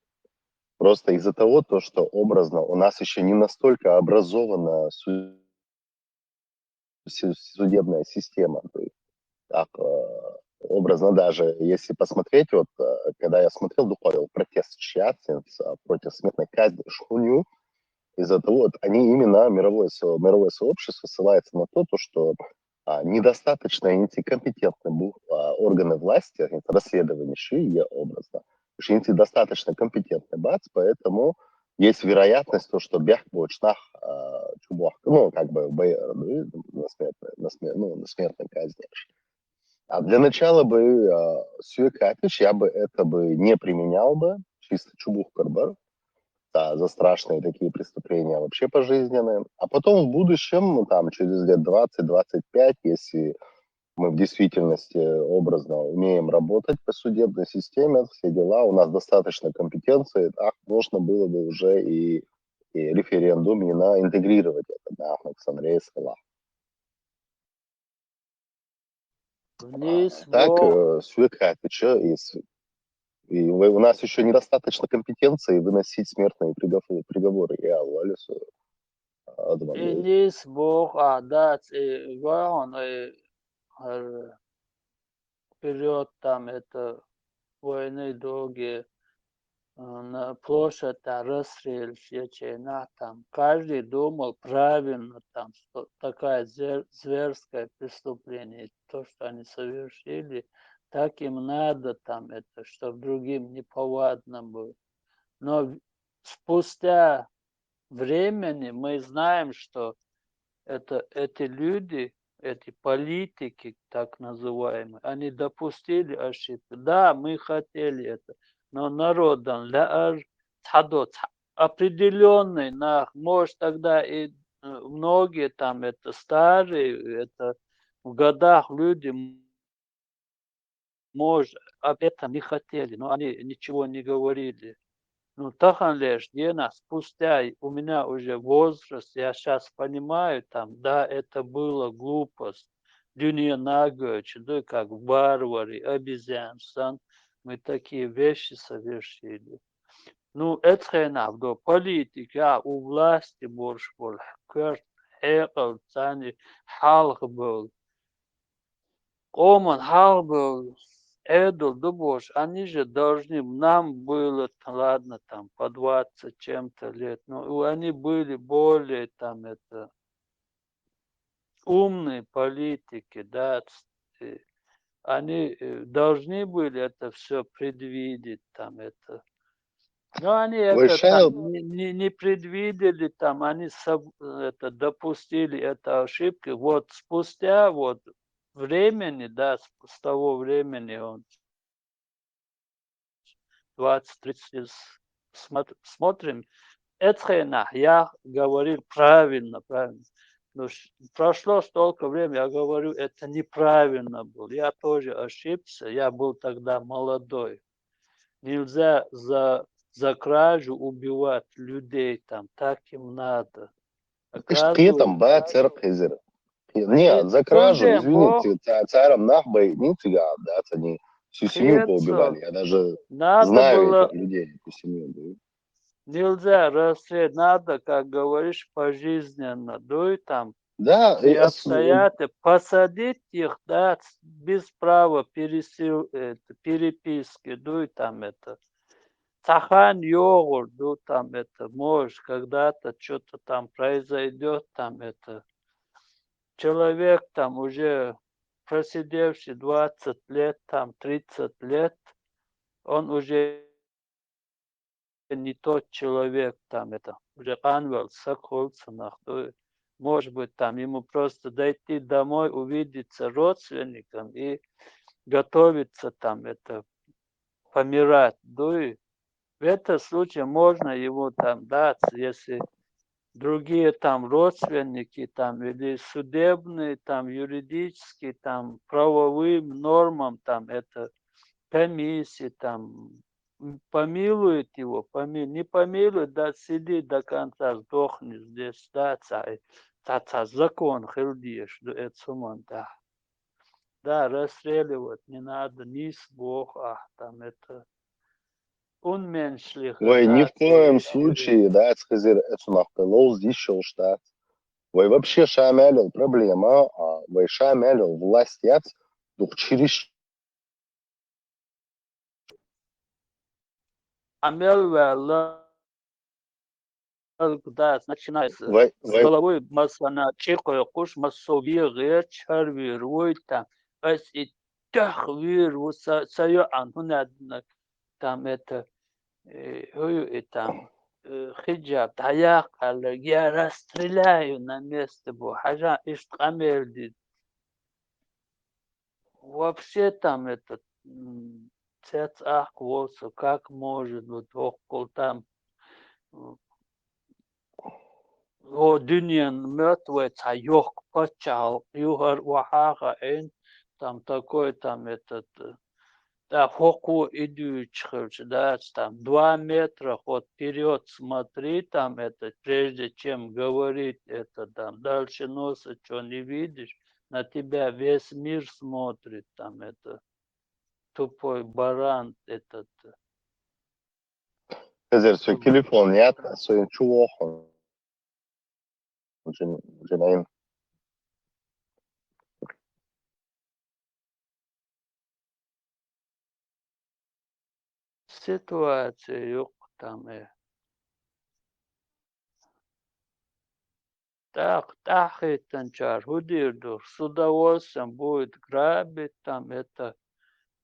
просто из-за того, то, что образно у нас ещё не настолько образована су-, су-, судебная система. То есть, так, э, образно даже, если посмотреть, вот, э, когда я смотрел, духовил протест чеченцев, э, против смертной казни Шхунью, из-за того, вот они именно, мировое со-, мировое сообщество ссылается на то, то, что а, недостаточно инти компетентны бу-, а, органы власти, это расследование ещё и образно. Потому что инти достаточно компетентны, бац, поэтому есть вероятность то, что бяхбочнах, а, чубах, ну, как бы, б-, ну, на смертной, на смер-, ну, на смертной казни. А для начала бы, а, сюе катыч, я бы это бы не применял бы, чисто чубух карбар, да, за страшные такие преступления вообще пожизненные. А потом в будущем, ну, там, через лет двадцать, двадцать пять, если мы в действительности образно умеем работать по судебной системе, все дела, у нас достаточно компетенции, так можно было бы уже и, и референдум, и на интегрировать это, да, на Ксанрейс. Вниз, Так, вверх. э, сюе катыч, и, с- и вы- у нас еще недостаточно компетенции выносить смертные приговор- приговоры. Я валюсу. И низ, вверх, а, да, и вон, и, э, вперед там это войны долгие, э, на площадь там расстрелять, ячейна там. Каждый думал правильно там, что такая звер- зверское преступление, то, что они совершили, так им надо там это, чтобы другим неповадно было. Но в- спустя времени мы знаем, что это, эти люди, эти политики, так называемые, они допустили ошибку. Да, мы хотели это, но народом для аж цхьадо цхьа- определённый нах, может, тогда и, э, многие там это старые, это в годах люди, м- может, об этом не хотели, но они ничего не говорили. Ну, тахан леш, дена, спустя, у меня уже возраст, я сейчас понимаю, там, да, это было глупость. Дунен нагоч, да, как варвары, обезьян сан, мы такие вещи совершили. Ну, это хренов, да, политика, у власти борщ бол, кверт, хекал, цани, халх был. Оман халх был, эдул, да, борщ, они же должны, нам было, ладно, там, по двадцать чем-то лет, но у- они были более, там, это, умные политики, да, ц- э, они э, должны были это все предвидеть, там, это. Но они это Большая- там не, не- не предвидели, там, они соб- это, допустили эту ошибку. Вот спустя вот времени, да, с, с того времени он двадцать, тридцать лет с- смотр- смотрим, это хренов, я говорил правильно, правильно. Но ш- прошло столько времени, я говорю, это неправильно было. Я тоже ошибся, я был тогда молодой. Нельзя за, за кражу убивать людей там, так им надо. Ишт кхетам ба цар хизир. Не, за кражу, извините, ца- царам нах бай, не цыган, да, они всю семью поубивали. Я даже Надо знаю было, этих людей, эту семью, да. Нельзя расследовать, надо, как говоришь, пожизненно, да, и там Да, и и ос- обстоятельства, посадить их, да, с- без права пересил, это, переписки, да, и там это. Цахан йогур, да, там это, может, когда-то что-то там произойдет, там это. Человек там уже просидевший двадцать лет, там тридцать лет, он уже не тот человек, там это, уже канвел сакхулцанах, да, может быть, там ему просто дойти домой, увидеться родственникам и готовиться там это, помирать, да, и в этом случае можно ему там дать, если другие там родственники там или судебные, там юридические, там правовым нормам там это комиссии там м, помилует его, поми, не помилует, да, сиди до конца, сдохни здесь, да, ца, ца, ца закон хилдиш, да, это суман, да. Да, расстреливать не надо, ни с Бог, а там это, он меньше Ой, ни в коем случае, да, цхизир это сунах лоз ещё штат. Ой, вообще шамялил проблема, а, ой, шамялил власть яц, дух через Амел вела Алгдац, начинается. Вай, с вай. Головой массана чӀикъойкъуш, массо вегӀер, чарвер вуй там. Ас и тӀехвер ву са, са йоӀан хӀунадна там это, э, хӀую и там, э, хиджаб дӀаяккхалла, я расстреляю на месте бу. Хьажа ишт къамел ди. Вообще там этот, м, цец ахк волса, как может быть, оккул там, м, о, дунен мёртвый ца йохк пачал, юхар вахаха эн, там такой, там этот, э, да, фоку идучхылч, да, там два метра хоть вперёд смотри, там это, прежде чем говорить, это там дальше носа что не видишь, на тебя весь мир смотрит, там это, тупой баран этот. Эзер сой телефон ят, сой чувохун. Жин, жин айын. Ситуация юкъ там, э. ТӀаккха тӀаьхьахӀиттанчар хӀу дийр ду, с удовольствием будет грабить там это,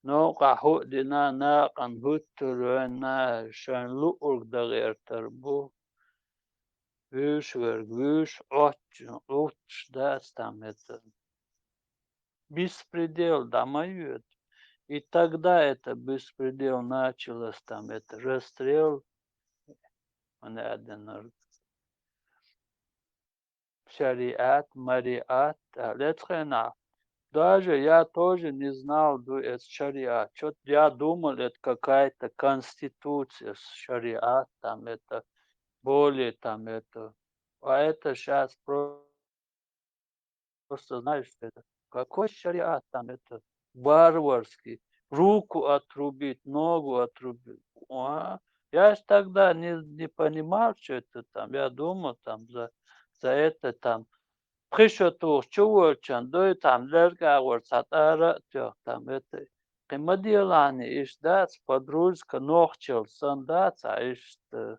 новкъа хӀуъ дина, накъан хӀуттур венна, шайн луъург дагӀертар бу. Вуьш верг, вуьш Ӏоч-, Ӏуч дац там это. Беспредел, да, моё это. И тогда это беспредел началось, там это расстрел, он один раз. Шариат, мариат, а, лецхена. Даже я тоже не знал, ду это шариат. Чё-то я думал, это какая-то конституция с шариат, там это более, там это. А это щас про-, просто, знаешь, это, какой шариат там, это, варварский. Руку отрубить, ногу отрубить. А? Я ж тогда не, не понимал, что это там. Я думал, там, за, за это там. Пхи шо тух чу волчан дуй, там, лерга гӀор ца тӀара а тёх, там, это. Кхы ма делани, иш дац, подружка, нохчал сан дац, а иш, э,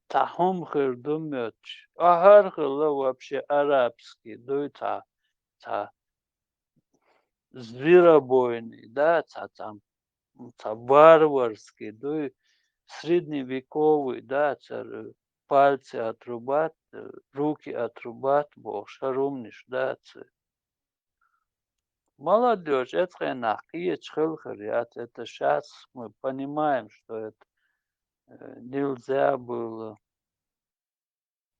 ца хӀума хир ду моьттуш. Ахар хилла вообще арабский дуй, ца, ца зверобойный, да, ца, ца, ца варварский дуй, средневековый, да, цар пальцы отрубать, э, руки отрубать бохуш, хӀара хӀуманаш, да, ца. Молодёжь, эцхенахь кхеча хилхар яц, это щас мы понимаем, что это, э, нельзя было.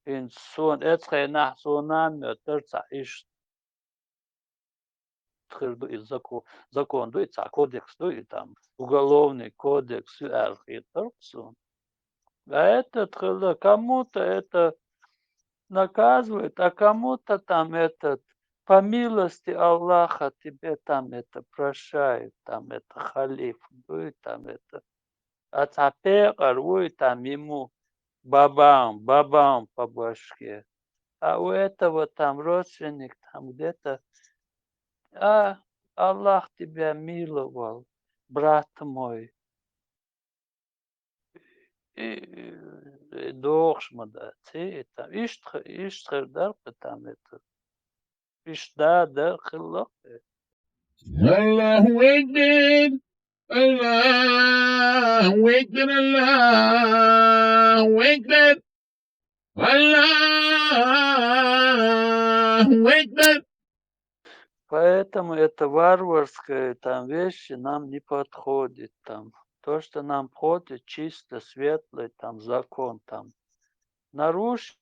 ХӀинца сон эцхенахь, сон нана моьттура цхьа иштта хир ду и зако-, закон ду и цхьа кодекс ду и там, уголовный кодекс ю аьлла хетара сон. А этот хилла, кому-то это наказывает, а кому-то там этот, по милости Аллаха тебе там это прощают, там это халиф дуй, там это. А цхьа пекъар вуй там ему бабам, бабам по башке. А у этого там родственник там где-то, а, Аллах тебя миловал, брат мой. И, и дохуш ма дац, и там, иштта, иштта хир дара кхы там это. Иштта да дара хилла. Аллаху акбар! Аллаху акбар! Аллаху акбар! Аллаху акбар! Поэтому это варварское там вещи нам не подходит там. То, что нам подходит, чисто светлый там закон там. Нарушил,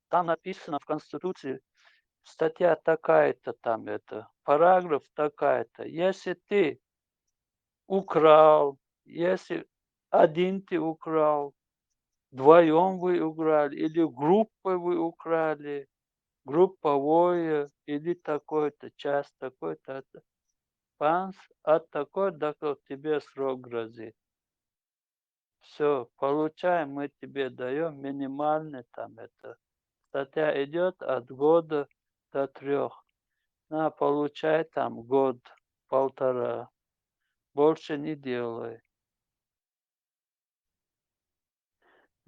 там написано в Конституции, статья такая-то там, это, параграф такая-то. Если ты украл, если один ты украл, вдвоем вы украли, или группой вы украли, групповое, или такой-то, час такой-то, это, панс, от такой, до ко-, тебе срок грозит. Всё, получай, мы тебе даём минимальный там это. Статья идёт от года до трёх. На, получай там год, полтора. Больше не делай.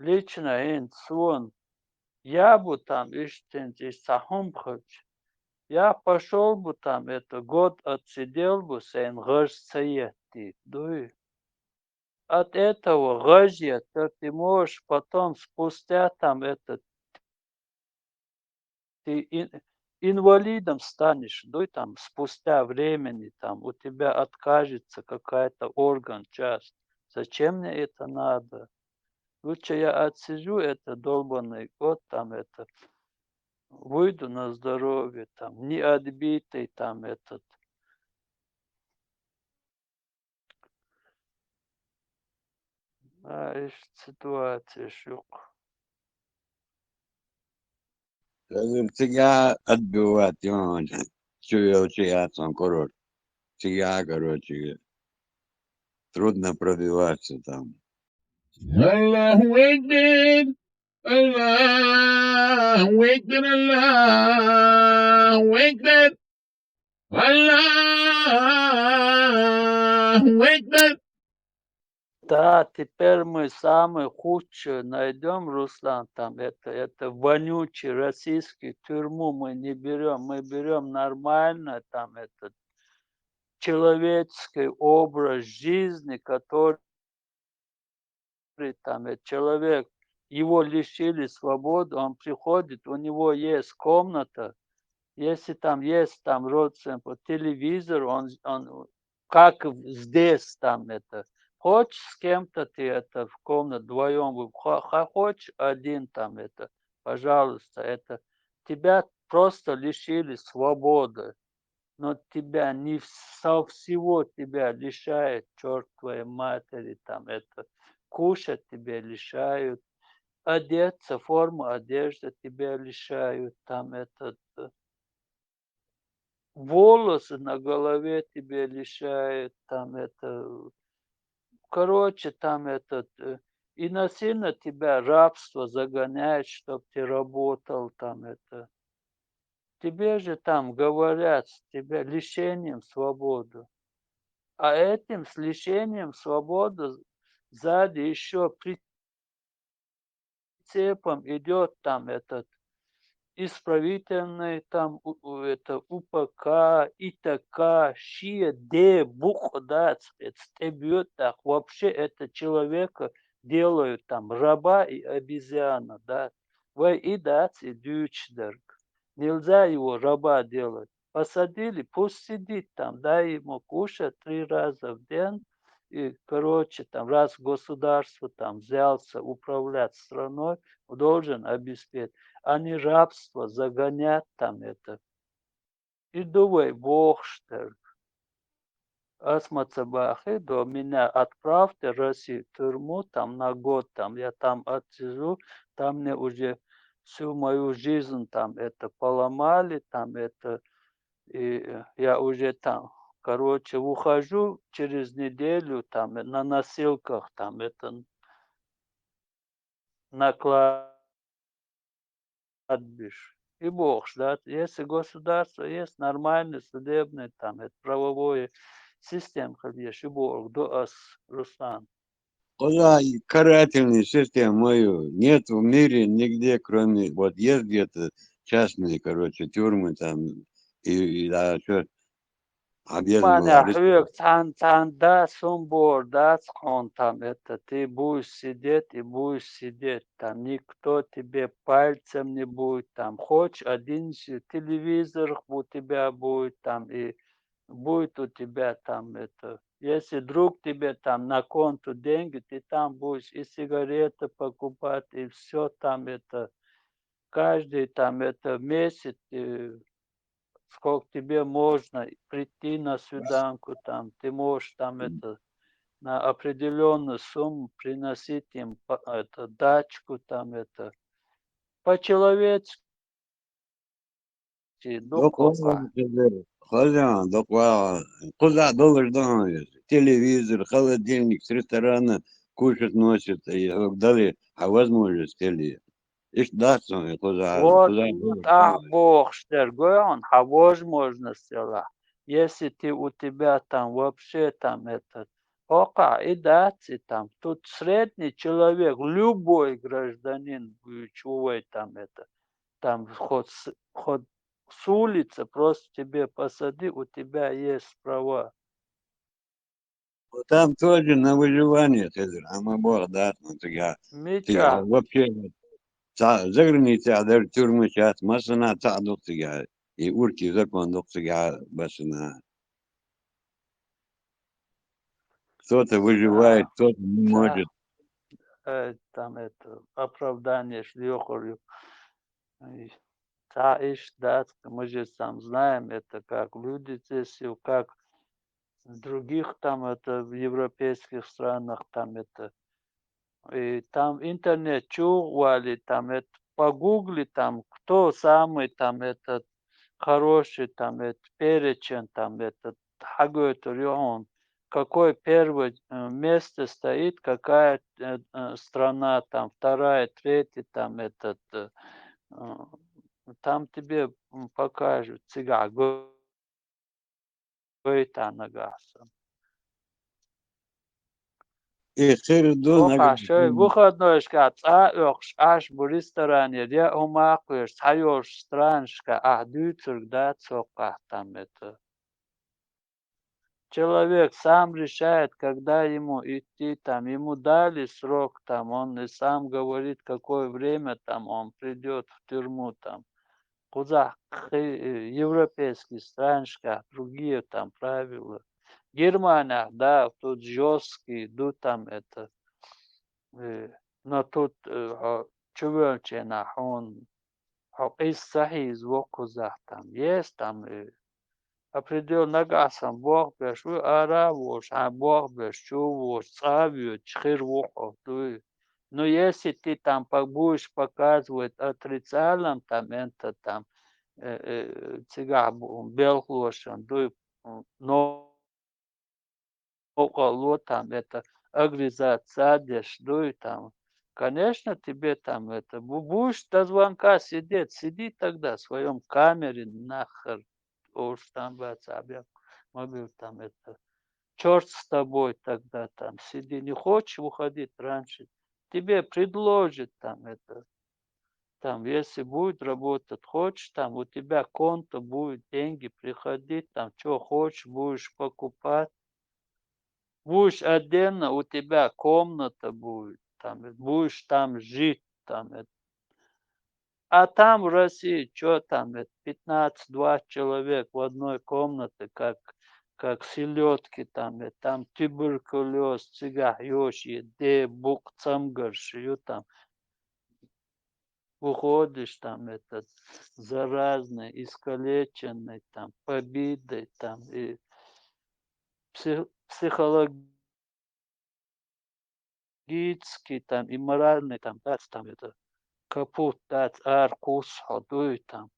лично хӀинца суна, я бу там иштта хӀинца иштта цхьа хӀума хилча, я пошёл бу там, это, год отсидел бу, сайна гӀаж ца еттийта, дуй. От этого гӀаж еттар ты можешь потом спустя там, это, ты ин-, инвалидом станешь, дуй, там, спустя времени, там, у тебя откажется какая-то орган, часть. Зачем мне это надо? Лучше я отсижу это долбанный год, там, это, выйду на здоровье, там, не отбитый, там, этот. А, ишт ситуация шук. Хазир цига отбивать, ён, чё я, чё я там, короче. Цига, короче, трудно пробиваться там. Аллаху Акбар! Аллаху Акбар! Аллаху Акбар! Аллаху Акбар! Да, теперь мы самый худший найдём, Руслан, там это, это вонючий российский тюрьму мы не берём, мы берём нормально, там этот человеческий образ жизни, который там, э, человек, его лишили свободы, он приходит, у него есть комната, если там есть там родственник, телевизор, он, он как в-, здесь там это. Хочешь с кем-то ты это в комнате вдвоём, вы хо-, хо-, хочешь один там это, пожалуйста, это тебя просто лишили свободы. Но тебя не в-, со всего тебя лишают, чёрт твоей матери, там это, кушать тебя лишают, одеться, форму одежды тебя лишают, там этот, э, волосы на голове тебе лишают, там это, короче, там этот, э, и насильно тебя рабство загоняет, чтоб ты работал, там это. Тебе же там говорят, с тебя лишением свободы. А этим с лишением свободы сзади ещё прицепом идёт там этот исправительный, там у-, у-, это У П К, И Т К, ши де букъ дац, это стебёт так. Вообще это человека делают там раба и обезьяна, да. Вай и дац, и дюч дерг. Нельзя его раба делать. Посадили, пусть сидит там, дай ему кушать три раза в день. И, короче, там, раз государство там взялся управлять страной, должен обеспечить. А не рабство загонять там это. И думай, бог что ли. Асма Цабахи, до меня отправьте в Россию, в тюрьму, там на год, там я там отсижу, там мне уже всю мою жизнь там это поломали, там это, и я уже там, короче, выхожу через неделю, там на носилках, там это на кладбище. И бог ждать. Если государство есть нормальный судебный, там, это правовое система, конечно, и бог до ас, Руслан. Куда и карательной системы нет в мире нигде, кроме, вот есть где-то частные, короче, тюрьмы там, и, и, да, что, Хьан безам Мана вала, хьоьга цхьан, цхьан да сум бор дац хьона там, это, ты будешь сидеть и будешь сидеть там, никто тебе пальцем не будет там. Хочешь, один си-, телевизор у тебя будет там, и будет у тебя там, это, если вдруг тебе там на конту деньги, ты там будешь и сигареты покупать, и всё там, это, каждый там, это, месяц, э, сколько тебе можно прийти на свиданку, там, ты можешь там, это, на определённую сумму приносить им, по-, это, дачку, там, это, по-человечески, до Докъа кофа. Хазир, хозяин, докъа, кхуза долаш да хьона иза. Телевизор, холодильник, с ресторана кушать носят, и хьога дали, хьа возможность тели. Иштта дац хьона и кхуза, Вот, кхуза вот, долаш да ахь хьона иза. Бохуш дерг, гой хьона, хьа возможность делахь. Если ты, у тебя там вообще там этот, хӀокхахь и дац и там. Тут средний человек, любой гражданин, чувой там это, там хоть с-, хоть с улицы просто тебе посади, у тебя есть права. Вот там тоже на выживание, Хизир, а мы Бог даст, ну, цигахь, цигахь. Мича? Вообще, ца-, за границей даже тюрьмы сейчас, массана цхьаъ ду-кх цигахь, и урки закон ду-кх цигахь, массана. Кто-то выживает, кто-то не может. Э, там это, оправдание ж лоьхур ю. Ай, цхьа иштта дац, мы же там знаем это, как люди здесь, и как в других там это, в европейских странах там это. И там интернет чугӀа валийта, там это, погугли там, кто самый там этот хороший, там этот перечень, там этот, хьагойтур ю хьуна, какой первое, э, место стоит, какая, э, э, страна, там вторая, третья, там этот, э, э, там тебе, м, покажут, цигахь го-, гойту нагахь санна. И хир ду хӀокхахь нагахь шоай санна. Выходнойшкахь цӀа а оьхуш, Ӏаш бу ресторанера, я хӀума а кхоьруш, цхьайолчу странашкахь ахь дуьйцург дац хӀокхахь там это. Человек сам решает, когда ему идти там, ему дали срок там, он и сам говорит, какое время там он придёт в тюрьму там. Кхузахь кхи-, европейских странашкахь другие там правила. Германехь, да, тут жёсткие, ду там это, э, но тут, э, хьо чувоьлченахь хьуна, хьо къийса ца хьийзаво кхузахь там. Есть там, э, определённо нагахь санна болх беш ву, ара а волуш, хьан болх беш чу а воцуш, цӀа а воьдуш, хир ву хьо, дуй. Ну, если ты там по-, будешь показывать отрицательно, там, это, там, э, э, цигахь бу-, белхалошна дуй, м, но-, новкъарло там, это, огрызаться а деш дуй там. Конечно, тебе там, это, бу-, будешь до звонка сидеть, сиди тогда в своём камере нахер. Уж там бац, а бен, ма бен там, это, чёрт с тобой тогда там, сиди. Не хочешь выходить раньше, тебе предложат там это, там, если будет работать, хочешь, там у тебя конто будет, деньги приходить, там, чё хочешь, будешь покупать. Будешь отдельно, у тебя комната будет, там, будешь там жить, там, это. А там в России, чё там, это, пятнадцать-двадцать человек в одной комнате, как, как селёдки там, это, там туберкулёз, цигахь йош, и де, букъ цамгарш ю там. Выходишь там, этот, заразный, искалеченный, там, побитый, там, и псих-, психологически, там, и моральный, там, дац, там, это, капут дац, ара кхуссу хьо, дуй, там.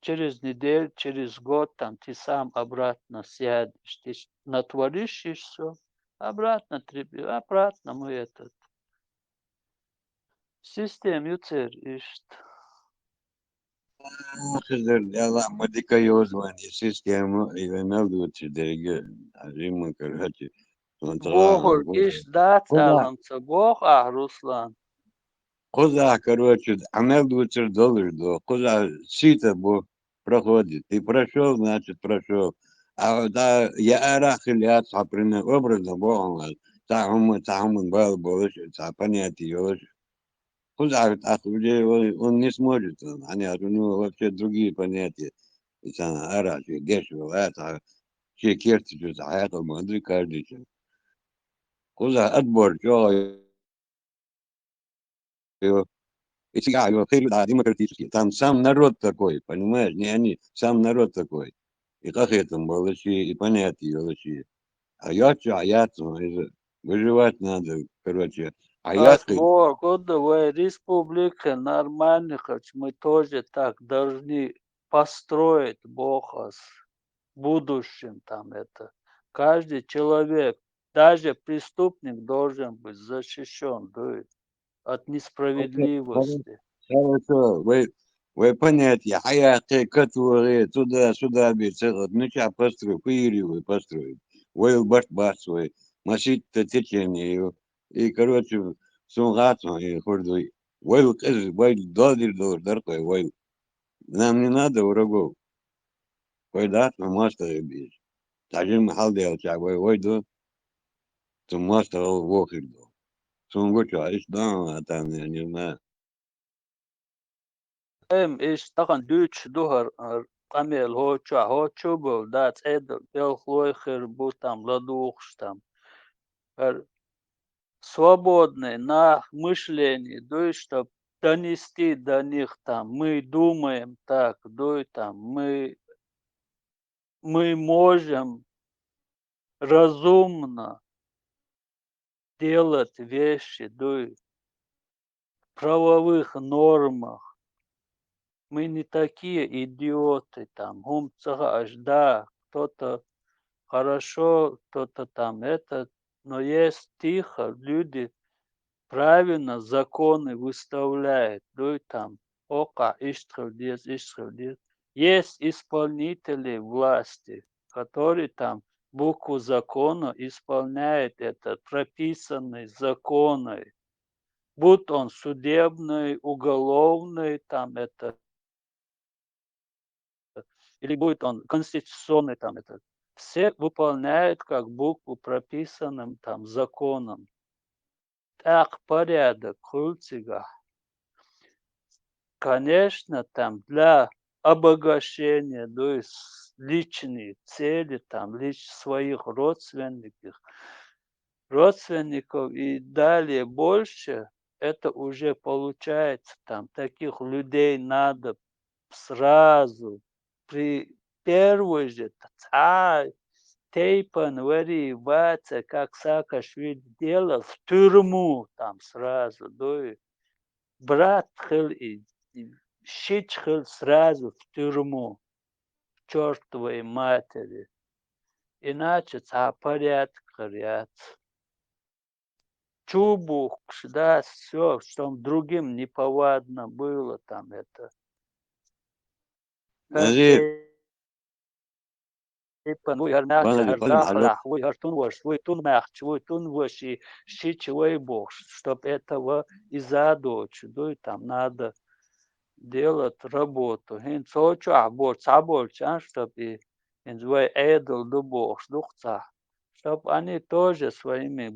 Через неделю, через год, там, ты сам обратно сядешь, ты ж натворишь, и всё. Обратно, три-, обратно мы этот. Система ю церан иштта. Хизир, Дела, ма дика йоза вайн и система, и вай мел дуьйцуш дерриге, а, жимма, короче, вайн тӀера Бохург гӀо-, иштта дац кхузахь, аьлла ца боху ахь, Руслан? Кхузахь, короче, Ӏа мел дуьйцур долуш ду. Кхузахь сита бу, проходит. Ты прошёл, значит, прошёл. А, да, я арахь хила яц хьо, пример, образно боху хьуна. Цхьа хӀума, цхьа хӀуманна бала болуш, цхьа понятие йолуш. Кхузахь тӀаккха уже он, он не сможет, он, они, у него вообще другие понятия. И цхьана арахь шен деш вала, а цхьа шен керта чу цхьа хьекъал ма ду каждый чу. Кхузахь отбор чӀогӀа ю. И цигахь ю хир ю, да, демократический. Там сам народ такой, понимаешь? Не они, сам народ такой. И къахетам болуш, и понятие йолуш. А йоццу а яц, ну, иза выживать надо, короче. А Ас яц хир. Бохург ду, вай республика нормальный, хоть мы тоже так должны построить, боху ас, будущем там это. Каждый человек, даже преступник, должен быть защищён, дуй, от несправедливости. Хорошо, вай, вай понятие, хьаяккхи, катвахи, туда-сюда бен ца хӀотту, мичахь построить, кхуьйрий вай построить. Вай барт бац вай. машитта течение ю. И, короче, сун гӀацун и хурдуй. Вайл къиз, вайл додир долур дар кхой, вайл. Нам не надо врагов. Кхой дац, ма мастагӀи биз. Тажим хьалдел ча вай, вай ду. Цу мастагӀал вохир ду. Сун гуча, иш дан, а там, я не знаю. Эм, иш тахан дуьйцуш ду хӀара, хӀара къамел хӀочохь, хӀочо бу, да, цӀедал, белхалой хир бу там, ладугӀуш там. ХӀара свободный нах, мышление дуй, чтоб донести до них там, мы думаем так, дуй там, мы, мы можем разумно делать вещи, дуй, в правовых нормах. Мы не такие идиоты, там, хӀума ца хааш, да, кто-то хорошо, кто-то там это, но есть тихо, люди правильно законы выставляют, дуй там, окъа, иштта хила деза, иштта хила деза. Есть исполнители власти, которые там букву закона исполняют, это прописанный законы. Будь он судебный, уголовный, там это, или будет он конституционный, там это. Все выполняют как букву прописанным там законом. ТӀаккха порядок хуьлу цигахь. Конечно, там для обогащения, то есть личные цели, там, лич-, своих родственников, родственников и далее больше, это уже получается, там, таких людей надо сразу при первой же т-, цхьа тайпан вари ваца, как Саакашвили делал, в тюрьму там сразу, дуй. Брат хил и, и шич хил сразу в тюрьму, к чёртовой матери. Иначе цхьа порядок хир яц. Чу бухкуш дац, всё, чтоб другим неповадно было там это. Назир. Тайпан вуй хӀара маьхча, хӀара захарахь вуй, хӀара тун ваша вуй, тун маьхча вуй, тун ваши шича вай бохуш, чтоб этого из-за дочу, дуй, там надо делать работу. ХӀинца цо чохь бо-, цхьаболчарна, чтоб и хӀинца вай Ӏедал ду бохуш ду-кх цхьа, чтоб они тоже своими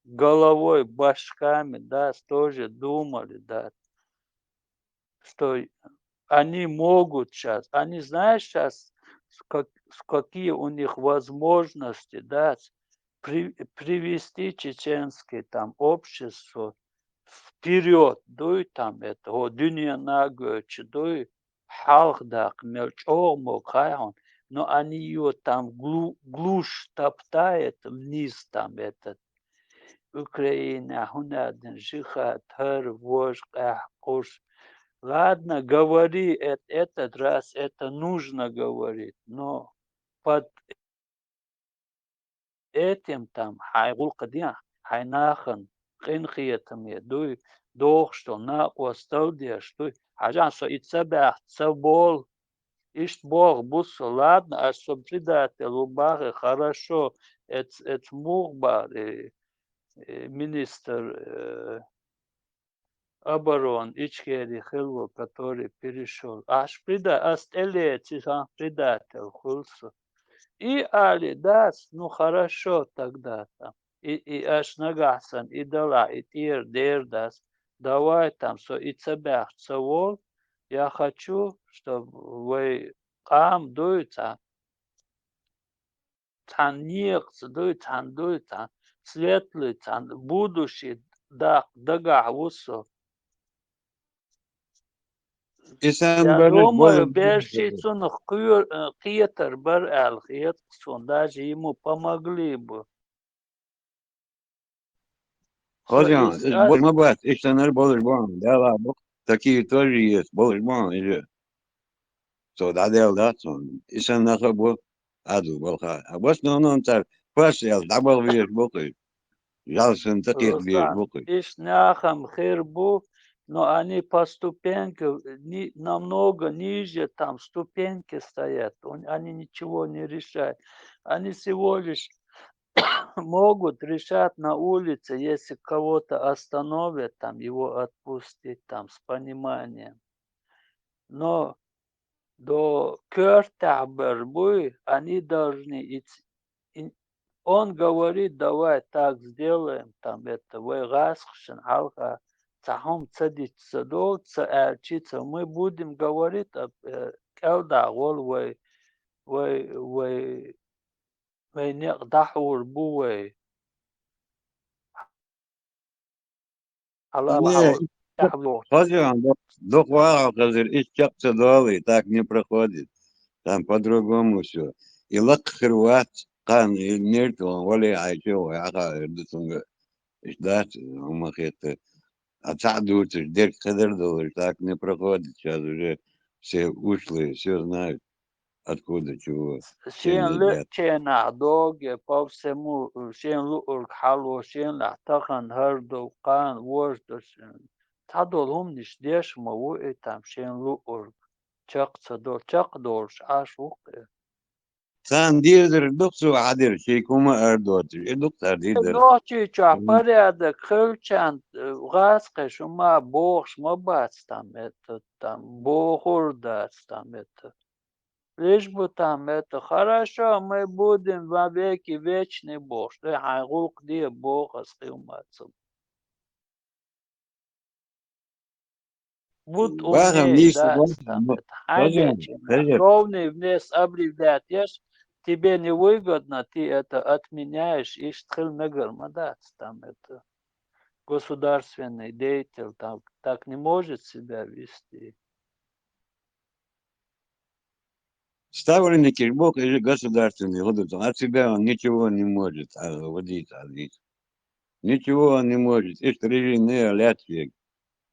головой, башками, да, тоже думали, да, что они могут щас, они, знаешь, щас с как-, с какие у них возможности, да, с-, при-, привести чеченское там общество вперёд, дуй, там это, о, дуьненан гойтуш дуй, хьалха даккха мел чӀогӀа могу хьайна, но они её там глу-, глуш топтают вниз, там этот, Украина, хӀунда аьлла жихад, хӀара, вожа, къаьхьа, кхуш. Ладно, говори, эт-, этот раз это нужно говорить, но под этим там хьайн гӀуллакх дехьа, хьайн нахана къинхетаме дуй, дохуш долу накъосталла деш дуй. Хьажахьа, со и ца баьхча ца болу, иштта боху бу со. Ладно, аш со предатель ву бахи, хорошо, эц-, эца муха бахара, э, э, министр, э, обороны Ичкерии хилла волу, который перешёл. Аш преда-, ас тӀелеци сан предатель хуьлу со. И али дац, ну хорошо тогда там. И, и аш нагахь сан и далахь, и тӀера дер дац. Давай там, со и ца баьхча ца волу, я хочу, чтоб вай къам дуй цхьа, цхьана некъаца дуй, цхьана дуй, цхьана светлый, цхьана будущий даккха дагахь ву со. И сан Я думаю, берш цунах кхоьр-, э, кхетар бара аьлла хета суна, даже ему помогли бы. Хозяин, иза болуш ма бац, иштанара болуш бу хьуна, Дала бу, такие тоже есть, болуш бу хьуна иза. Со дӀаделла дац хьуна. И санна нах а бу, Ӏаду балха. А в основном цара паш аьлла дӀабаха везаш бу кхуьй. Жал санна тӀекхетта везаш бу кхуьй. Иштта нахам хир бу, но они по ступенькам ни-, намного ниже там ступеньки стоят. Он-, они ничего не решают. Они всего лишь могут решать на улице, если кого-то остановят, там его отпустить, там с пониманием. Но до коьртехь бар буй, они должны идти. Он говорит: «Давай так сделаем», там это, вай гӀазкхашна хьалха цхьа хӀума ца дича ца долу, ца аьлча ца, мы будем говорить, а, э, кӀел дӀагӀол вай, вай, вай, вай некъ дӀахьур бу вай. Хьала Не, вахьа, тӀехь лохуш. Хаза, дукха вахьа хазар, иштта чекх ца долу, и так не проходит. Там по-другому всё. И лакха хир вац, кхана и мертвый вале Ӏайча вай ахьа эр ду цунга. Иштта дац, хӀума хетта. А цхьаъ дуьйцуш, дерг кхидӀа долуш, так не проходит. Сейчас уже все ушлые, всё знают. Откуда чего? Шен луъученахь догӀу, по всему, шен луург хьало, шен лахь тахана хӀара ду, кхана вожа ду. Цхьадолу хӀуманаш деш ма ву и там шен луург. Чекх ца долу, чекхдолуш Ӏаш ву-кх и. Царна дезар ду-кх цо хьадер, шайга хӀума ара доцуш, и ду-кх цара дезар. Нохчийчохь порядок хилчарна, э, гӀазкхи шу ма бохуш ма бац там это, там бохур дац там это. Лишь бы там это: «Хорошо, мы будем во веки вечны», бохуш, дай хьайн гӀуллакх де боху аса хима цунна. Вот бахам умнее, нийса да, боху, там но это. Хьайн хаза, бечина, хаза. Ровный вниз объявлять еш, тебе невыгодно, ты это отменяешь, иштта хила мегар ма дац там это. Государственный деятель там так не может себя вести. Ставленникаш боху, и же государственный, вот это, от себя он ничего не может, а, водить, а, здесь. Ничего он не может. Иштта режим не лаьцна вега.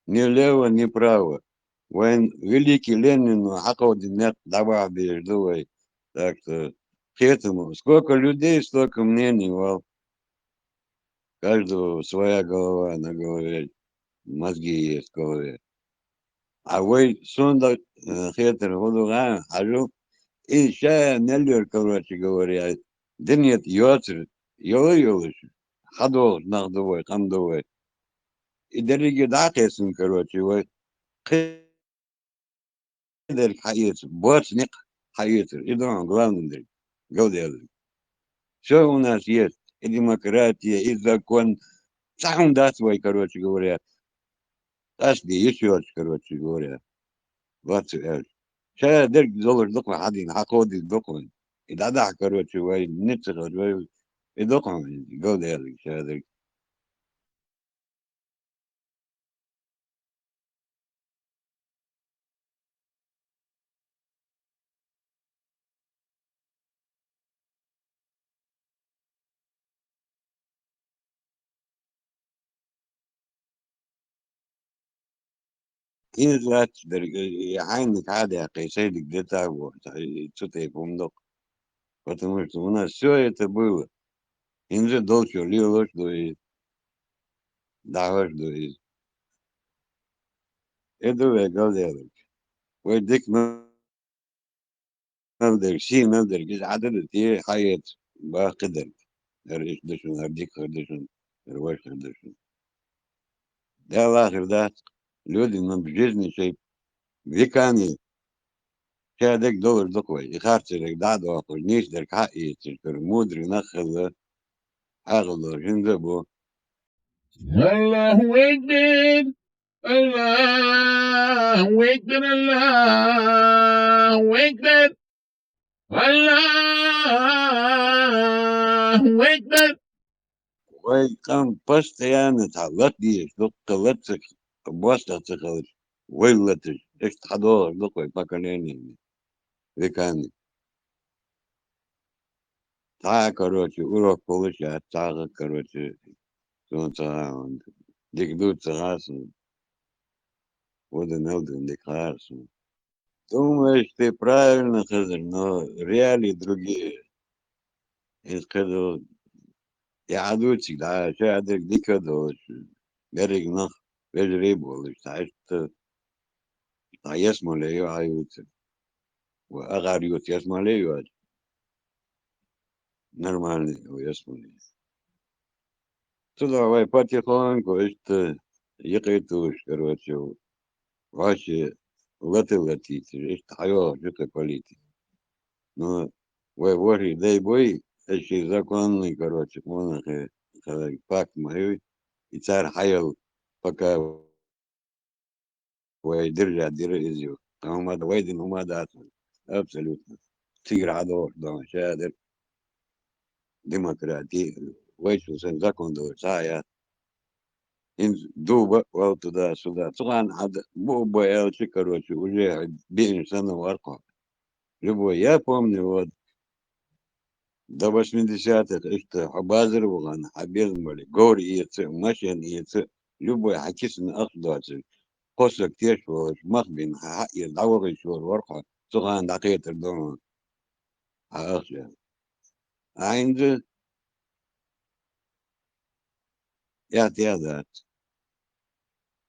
Ни лево, ни право. Вайн великий Ленин хьакховдина некъ дӀабахьа безаш ду вай. Так что, кхетам, сколько людей, столько мнений, вал. Каждого своя голова на голове, мозги есть в голове. А вай суна дан, э, хетар хӀун ду гӀа, хьажал, и ша мел йора, короче говоря, динет йоцура, йола а йолуш, хьадогӀуш нах ду вай, къам ду вай. И дерриге дӀа а кхоьссина, короче, вай кхидерг хьаэца, боцу некъ хьаэцар. И ду хьуна главный дерг, галдаьлларг. Всё у нас есть, и демократия, и закон. Цхьа хӀума дац вай, короче говоря, къасто йиш йоцуш, короче говоря, вац аьлча. Ша дерг долуш ду-кх вай хьадийна, хьакховдийна ду-кх вайн. И дӀадахьа, короче, вай ницкъ хилча, вай и ду-кх хьуна, галдаьлларг ша дерг. ХӀинца лаьтташ дерг, и хьайниг хьа а даьккхи, сайдиг де тагӀо, и цу тайпа хӀума ду-кх. Потому что у нас всё это было. ХӀинца долчо лелош а ду иза, дахьош а ду иза. И ду вай галдаьлларг. Вай дика мел дерг, сий мел дерг, иза Ӏадда ду те хьаэца, баккхидерг. ХӀара иштта ду шуна, хӀара дика хир ду шуна, хӀара вайша хир ду шуна. Далла хир дац, люди нам в жизни шайн веками. Ша дерг долуш ду-кх вай, и харцдерг дӀа а доккхуш, нийса дерг хьа а эцаш, хӀара мудрый нах хилла, хьагӀ долуш хӀинца а бу. Аллаху акбар! Аллаху акбар! Аллаху акбар! Аллаху акбар! Вай къам постоянно цхьа лата дезаш ду, кхин лата ца, бостагӀа ца хилча, вай латаш, иштта хьадогӀуш ду-кх вай поколение веками. Цхьа а, короче, урок получать, цхьа а, короче, суна ца хаьа, дика ду ца хаьа суна. ХӀун ду мел ду дика хаьара суна. Думаешь, ты правильно, Хизир, но реалии другие. Иза кхидӀа, и Ӏа дуьйцург дӀа, ша дерг дика а долуш, берриг нах вежарий а болуш, цхьа иштта, цхьа ялсамале ю Ӏа юьйцург. Ва агӀар юьйцу ялсамале а йоцуш. Нормальный ю ялсамале. Цудухьа вай потихоньку иштта юкъе туш, короче, вӀаши лата-латийта, иштта хьайоагӀаш ю-кх политика. Ну, вай ворхӀе дай буй, уж шоай законный, короче, къонахий, хьалхагӀа пакт ма хой, и цар хьаяла, пока вай держать дира иза ю. Тхьамада вай дина хӀума дац. Абсолютно. Цигара хьадоагӀаш ду, ша дер. Демократи. Вай цу сен закон ду, цхьа а яц. ХӀинца дуба а вала туда-сюда. Цу хана хьада буъ-буъ аьлча, короче, уже биъна санна вар-кх хьо. Любой, я помню, вот, до восьмидесятых иштта хьо базар вахана, хьа безам бале, говр эца, машен эца, любой хьа кисана ахча доацаш, кхо саг теш волаш, мах бина, хьа хьаэца дӀавахийташ вар-кх хьо, цу хана дӀакхетар ду хьа ахча. А хӀинца яхь-яхь дац.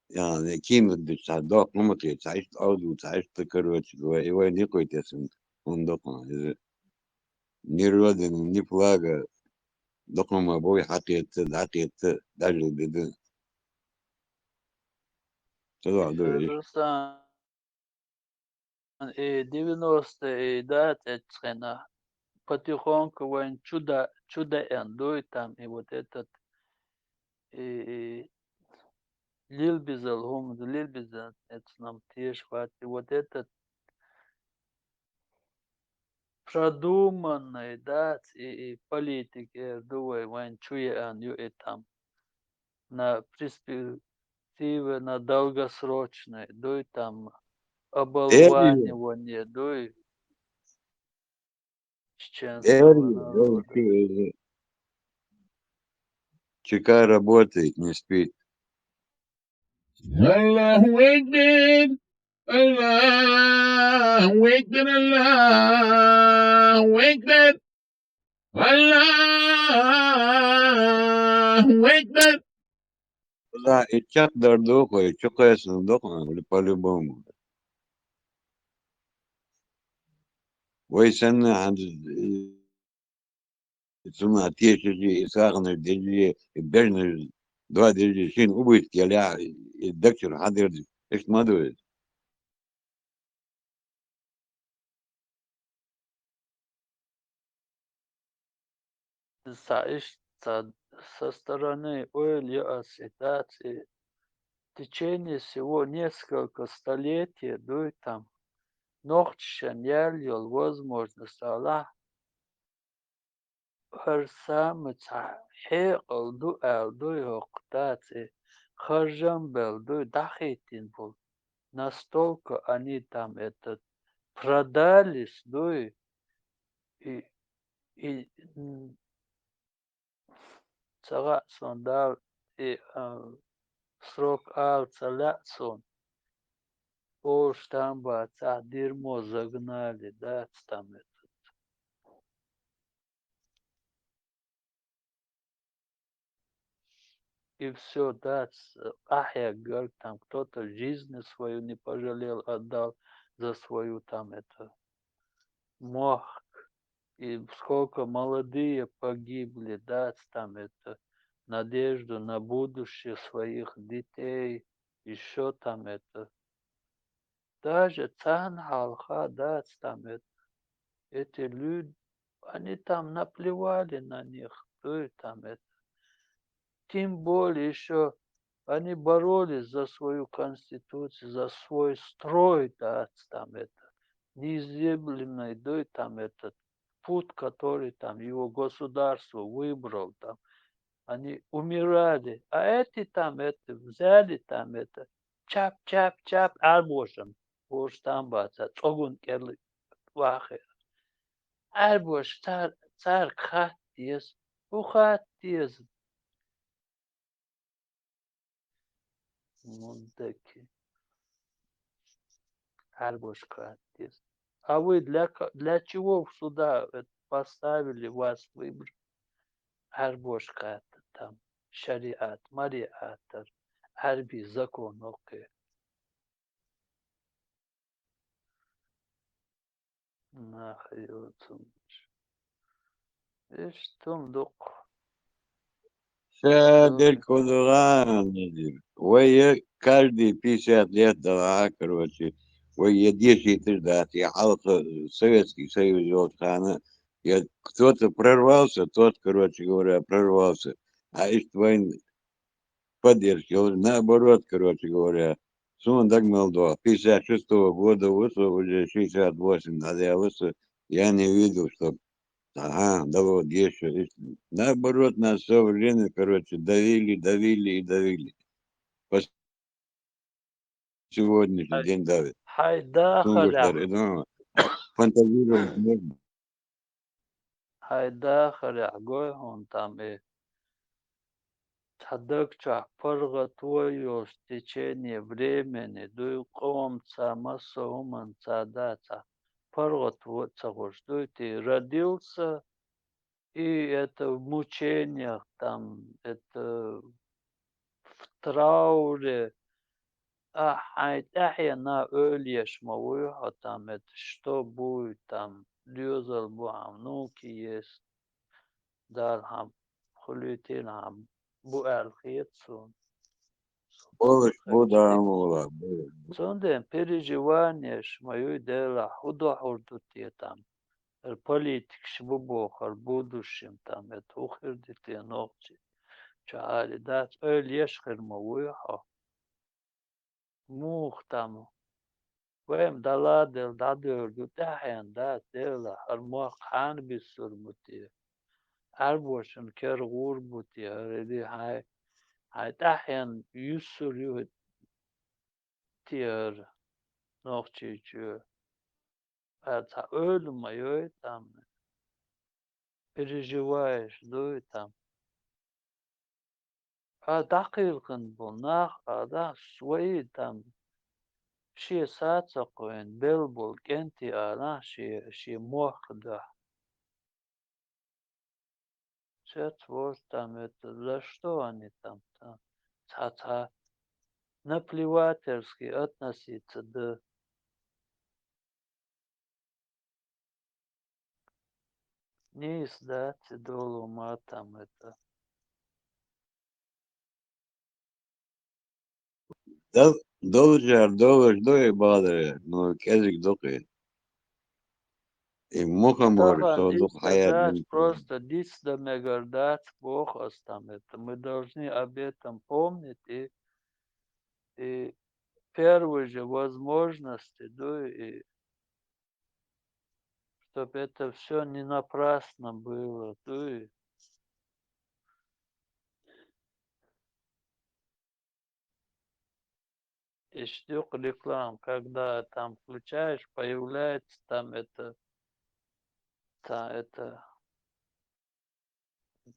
Яхь, кино дича цхьа доккха хӀума кхета, цхьа иштта Ӏовду, цхьа иштта, короче, вай, и вай никъой тесна хӀума ду-кх хьона. Иза ни Родина, ни флага дукха хӀума буй, хьакхетта, дӀакхетта, дӀажал де да. Цудухьа ду уж. И девяностые, и да, цӀецхена. Потихоньку вайна чу да-, чу даьнна дуй там, и вот этот, и, и лилбизал хӀума, лилбизал эцнам теш вац, и вот этот продуманный, да, и, и политик эр ду вай, вайна чу яьнна ю и там. На перспективе, на долгосрочный, дуй там, оболванивание, дуй чеченского народа. ЧК работает, не спит. Аллаху акбар! Аллаху акбар! Аллаху акбар! Аллаху акбар! Да, и чакхдар ду-кх вай, чу кхайсар ду-кх вай, по-любому. Вай санна хӀанз, э, цунах тешаш, и сагӀанаш деш, и бежнаш доадеш, шийна убытки ялахь, и дагчура хьадерза, иштта ма ду иза. Цхьа иштта, цхьа со стороны ойла я ас, и дац, и в течение всего несколько столетий дуй там, нохчашна яьлла йола возможность алахь, хӀара самый цхьа хьекъал ду аьлла дуй хӀокху, дац, и харжам белла дуй, дӀахӀиттина болу. Настолько они там этот продались дуй, и, и, м, ца хаьа суна, Дала и, а, срок ала ца лаьа суна. Олуш там бацахь, дерьмо загнали, дац там этот. И всё, дац, къахьегна гар там, кто-то жизни свою не пожалел, отдал за свою там это, мохк. И сколько молодые погибли, дац там это, надежду на будущее своих детей, ещё там это. Даже царна хьалха дац там это. Эти люди, они там наплевали на них, дуй там это. Тем более ещё они боролись за свою конституцию, за свой строй, дац там это. Незыблемый, дуй там этот, путь, который там его государство выбрал там. Они умирали. А эти там это, взяли там это, чап, чап, чап, Ӏарбошна. Уж там баца, цӀогун кӀел вахе. Ӏарбош цар, царга хатта деза. ХӀун хатта деза? Мундаки. Ӏарбош хатта деза. А вы для ка-, для чего сюда, э, поставили вас выбрать? Ӏарбош хатта там. Шариат, мариат, Ӏарби закон окхе. Нах йоцунчу. Иштта хӀума дукха. Ша дерг кодугӀа, Назир. Вай я каждый пятьдесят лет дала, короче, вай я дешиташ дац, я хьалха Советский Союз йолча хана, я кто-то прорвался, тот, короче говоря, прорвался. А иштта вайн поддержка йолаш, наоборот, короче говоря, суна дага мел доагӀа. Пятьдесят шестого года ва со, уже шестьдесят восемь дӀадаьлла со, я не видел, чтоб Ага, да вот, ещё, ещё. Наоборот, нас всё время, короче, давили, давили и давили. По сегодняшний Хьай, день давят. Хьай дахарехь. Сунгуштар, ну, фантазировать можно. Хьай дахарехь гой хьуна там и цхьа даг чохь паргӀато йолуш течение времени дуй, къомца, массо а хӀуманца дац, паргӀато ца хуьлуш дуй, ты родился, и это в мучениях, там, это в трауре, а хьайн тӀаьхьенна ойла еш ма вуй хьо там, это что будет там, доьзал бу хьан, внуки есть. Дала хьан хуьлуьйтийла хьан бу аьлла хета суна. Олуш бу, Дала мукъ лахь, бу. Цундела переживаниеш ма юй, Делахь, хӀун дохьур ду те там? Хьара политикаш бу боху, хьара будущем там, это хӀун хир ду те нохчий? Чу Ӏали дац, ойла еш хир ма вуй хьо. Муха там? Вайн дала дела дӀадевр ду тӀаьхьенна, дац, Делахь, хӀара мохк хьанна биссур бу те? Ӏаьрбошна кара гӀур бу те? ХӀара ди хьайн, хьайн тӀаьхьенна юьссур ю те хӀара Нохчийчоь? Ткъа цхьа ойла ма йой там, переживаешь дуй там. Ткъа дӀакхелхина болу нах а, да, свои там, шен са ца кхоьйна, белла болу кӀентий а, да, шен, шен мохк а дуьхьа. Цец вожа там, это, за что они там, там? Цхьа-цхьа наплевательски относиться ду. Нийса дац и долу ма там, это. Дол-, долчара долуш ду и бахьалара, ну, кӀезиг ду кхин. И мухамор, со дукха хьаядина. Просто диц дан мегар дац, боху ас там, это. Мы должны об этом помнить и, и первой же возможности, да, и чтоб это всё не напрасно было, да, и Ишта юкъа реклама, когда там включаешь, появляется там это, та-, это,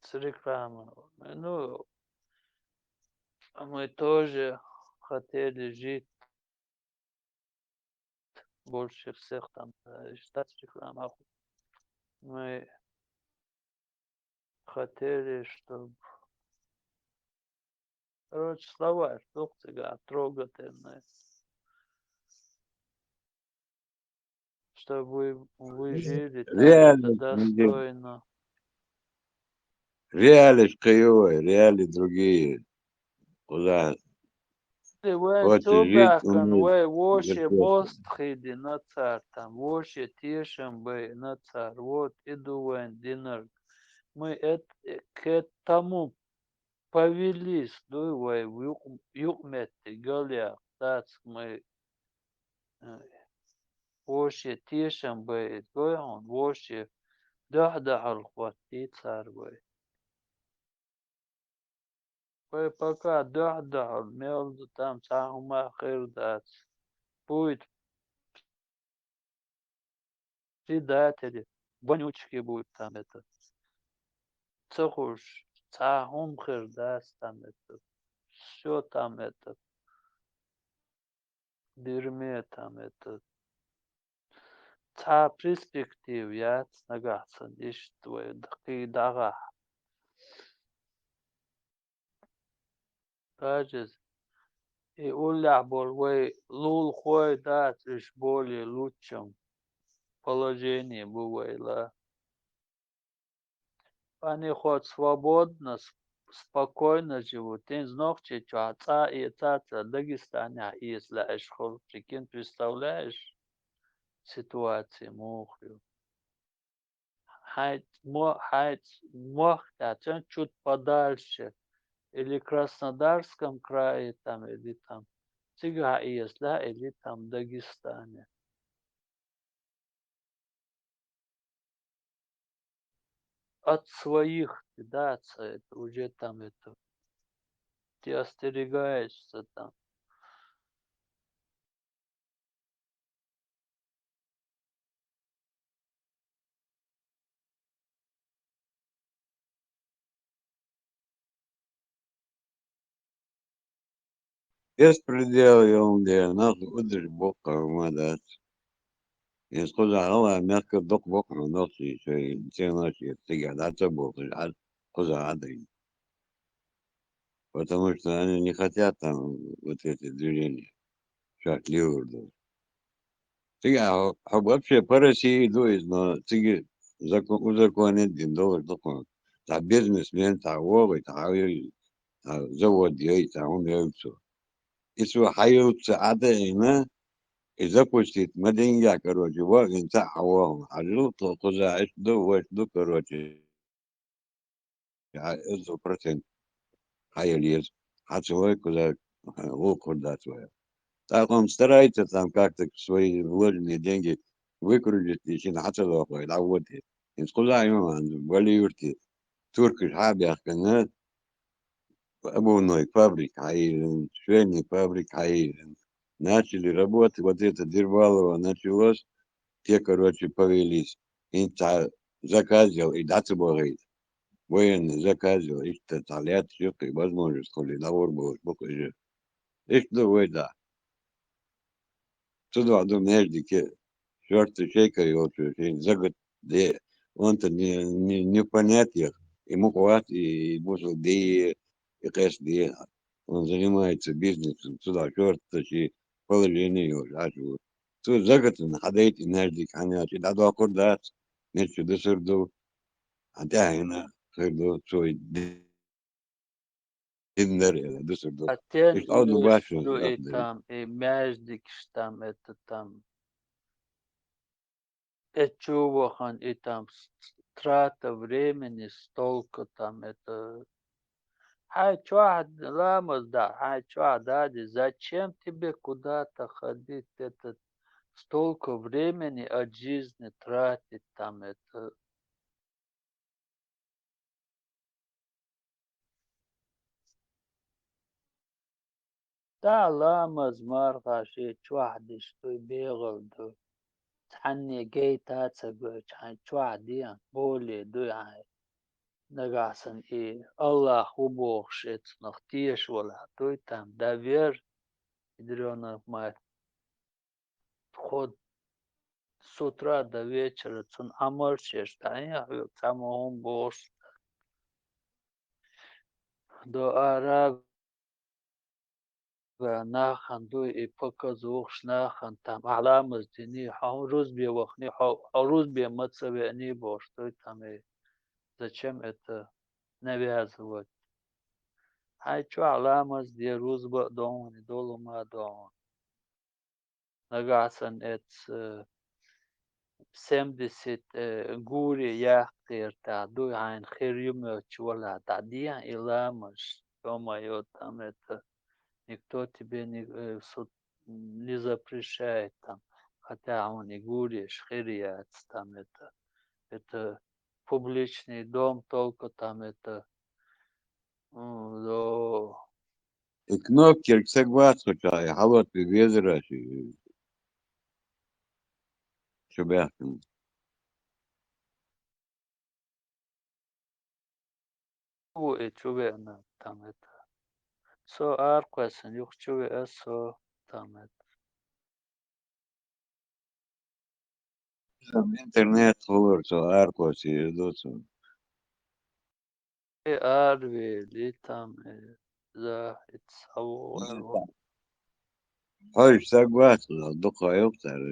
ц-, реклама. Ну, мы тоже хотели жить больше всех там, э, ждать реклама. Мы хотели, чтоб, короче, слова, что цыган, трогательные. Чтоб вы, вы жили там это реалии, достойно. Реалии кхин ю вай, реалии другие. Кхузахь. Вайн цундахкан вай вовше мост хи дина цара там, вовше тешам байина цара, вот и ду вайн динарг. Мы эт-, к этому повелись, дуй вай юкъ-, юкъаметтиг галъяккха, дацахь мы, э, вовше тешам байина, гой хьуна, вовше дуьхьа-дуьхьал хӀоттий цара вай. Вай пока дуьхьа-дуьхьал мел ду там цхьа хӀума хир дац. Будет предатели, вонючки будут там это. Ца хууш, цхьа хӀума хир дац там это. Всё там это. Дерьме там это. Цхьа перспектива яц нагахь санна иштта вай кхин дӀагӀахь. Даже и уллехь болу вай лулахой дац, уьш более лучшем положении бу вай ла. Они хоть свободно с-, спокойно живут. ХӀинца Нохчийчохь цӀа а эцаца, Дагестанехь эца лаьаш хуьлу. Прикинь, представляешь, ситуация муха ю. Хьайн мо-, хьайн мохк тӀехь чуть подальше, или Краснодарском крае там, или там, цигахь эца лаьа, или там Дагестане. От своих ты, да, ца-, это уже там это, ты остерегаешься там. Беспредел, йолун дела, нах удуш боккха хӀума дац. Иза кхузахь гӀалгӀа мехкара дукха боккха хӀума нохчий шайн цӀенош цига дӀа ца бохуш, Ӏад кхузахь Ӏадайна. Потому что они не хотят там вот эти движения, шаьш лелур ду. Цигахь хьо, хьо вообще по России ду иза, но цига закон, узаконить дина долуш ду хьуна. Цхьа бизнесмен, цхьа вогӀий, цхьа хьан йой, цхьа завод йой, цхьа хӀума йой цо. И цо хьан йой ца Ӏадайна, и запустить ма динга, короче, вогӀийна цхьаъ хьан вогӀу. Хьажал, тхо кхузахь иштта ду, вешта ду, короче. Иза процент хьан яла еза. Хьан ца вай кхуза, вукхур дац вай. ТӀаккха он старается там как-то свои вложенные деньги выкрутить и шина хьан ца лоху вай, дӀаводе. ХӀинца кхузахь а ю, вали юрте туркаш хьан а баьхкина, обувной фабрика хьайиллина, швейный фабрика хьайиллина. Начали работать, вот это Дербалово началось, те, короче, повелись. ХӀинца заказ йел, и дӀа ца бахийта. Военный заказ йел, иштта цхьа лаьтташ юккъе возможность хуьлий, дӀагӀур болуш бу-кх иза. Иштта ду вай да. Цу дуьхьа ду маьждиге, шортта шайка йолчу шайн загат де, он-то не, не, не в понятиях, и мукъа вац, и, и бусул де, и къеста де. Он занимается бизнесом, цу дуьхьа шортта ши положение йолуш Ӏаш ву. Цу загатана хьадайта и маьждиг хьан яьлча, и дӀадоккхур дац, мичча дусур ду, хьан тӀаьхьена хир ду, цо и де-, диннар, э, дусур ду. А тен Иштта Ӏовду луш баш ду и ахбе. Там, и маьждигаш там, это там. Э, чу вахан и там с-, с-, трата времени столько там, это. Хьайн чохь ламаз да, хьайн чохь дади, зачем тебе куда-то ходить, это, столько времени от жизни тратить там, это. ТӀаккха ламаз марха шен чохь деш дуй, бегӀал дуй. Цхьанне гайта а ца гойтуш, хьайн чохь де, боле дуй хьайн. Нагахь санна и Аллах ву бохуш, эцнах теша валахь дуй там, дан вер, идрёнок мать. Тхо с утра до вечера цунна Ӏамалш еш дӀаяхьа хьоьга, цхьаммо хӀума бохуш. До арага нахана дуй и показухаш, нахана там ахь ламаз дини, хьо рузбе вахни, хьо, хьо рузбе ма ца веани бохуш дуй там и. Зачем это навязывать? Хьайн чохь ламаз де, рузба а догӀуни, долу ма а догӀуни. Нагахь санна эцу, э, семьдесят, э, гуре яккхера тӀехь дуй хьайна хир ю моьттуш валахь, дӀадехьа и ламаз, ё-моё, там это, никто тебе не, э, су-, не запрещает там, хотя хьуна и гуреш хир яц там это, это публичный дом, только там это, м, до И кнопкерг саг вац кху чохь, и хьалот бен везара ши чу баьхкина. Ву и чу веана там это. Со аракхоьссина юха чу веа со там это. Интернет хулар цо аракхоьссийр ду цо. И аравели там, и захьица хьо ву. Хьоьжуш саг вац, дукха хьоьгу цара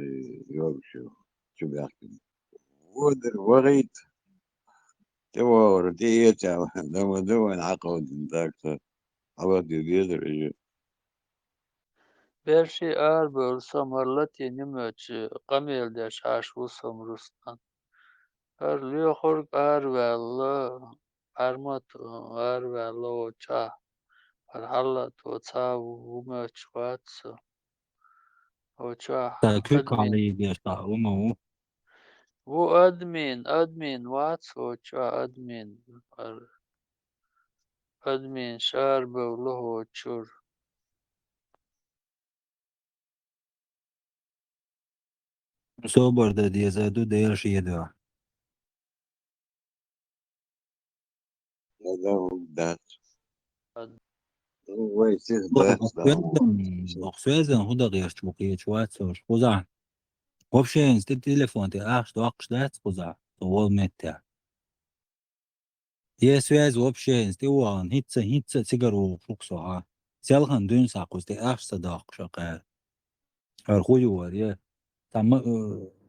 йогуш ю, чу баьхкина. Водар вахийта. ТӀевогӀур, тӀеэца, дама ду вайн хьакхалдина, так что хьалат де дезар иза. Берши арабевлла со мара латин нимачи къамел деш Ӏаш ву со, Руслан. ХӀара лоьхург араваьлла, Ӏармат араваьлла воча. ХӀара хьалла тхо ца ву моьттуш вац со. Воча Ца куьг админ. Хьалла йигеш тӀа ву ма ву? Ву админ, админ вац воча, админ. ХӀара админ шарбевлла вочур. Собар дан деза ду, Дела шеда. Ада дац. Вай сих дац, да. Охсвезан хӀу дагӀерч бу кхечу вацаш, кхузахь. Вообще, инста телефон тӀе ахча доккхуш дац кхузахь, со волу метта. Е связь вообще инста тӀе вогӀун, хӀинцца, хӀинцца цигара вогӀуш ву со, а. Селхана дуьйна схьа кхуза тӀе ахча ца доккхуш акхара. ХӀара хӀу ю вара, е? Цхьа ма, э,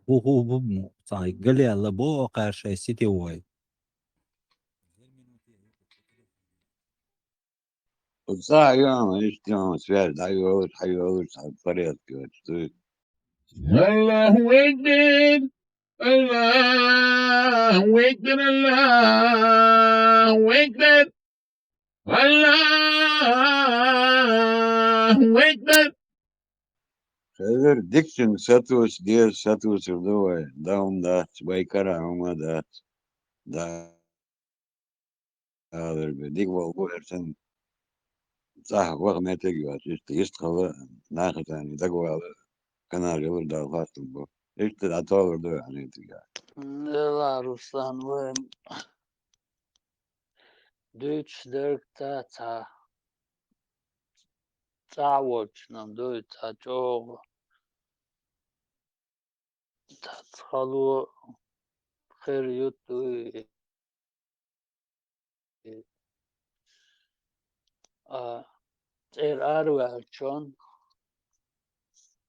хӀу, хӀу, хӀу, цхьа галелла бо акхара шайн сите вой. Цхьа а ю, ама иштта ю, ама связь дӀайолуш, хьайолуш, цхьа порядке йоцуш дуй. Аллаху акбар! Аллаху акбар! Аллаху акбар! Аллаху акбар! Хезар дикачуьнга сатуьйсу деза, сатуьйсур ду вай. Даун дац, вай кара хӀума дац. Да. Алар бе, дика вала бу эрсен. ЦӀахь ваха меттиг йоцу, иштта, иштта хала, нахатани дагавала, канал ялар Дала хастам бу. Иштта дӀатолар ду хьанитига. Дела, Руслан, вайн дуьйцуш дерг ца, ца, цӀахь волчунна дуй, ца чӀогӀа. Цхьацца хало хир ю дуй. А, цӀера араваьллачун,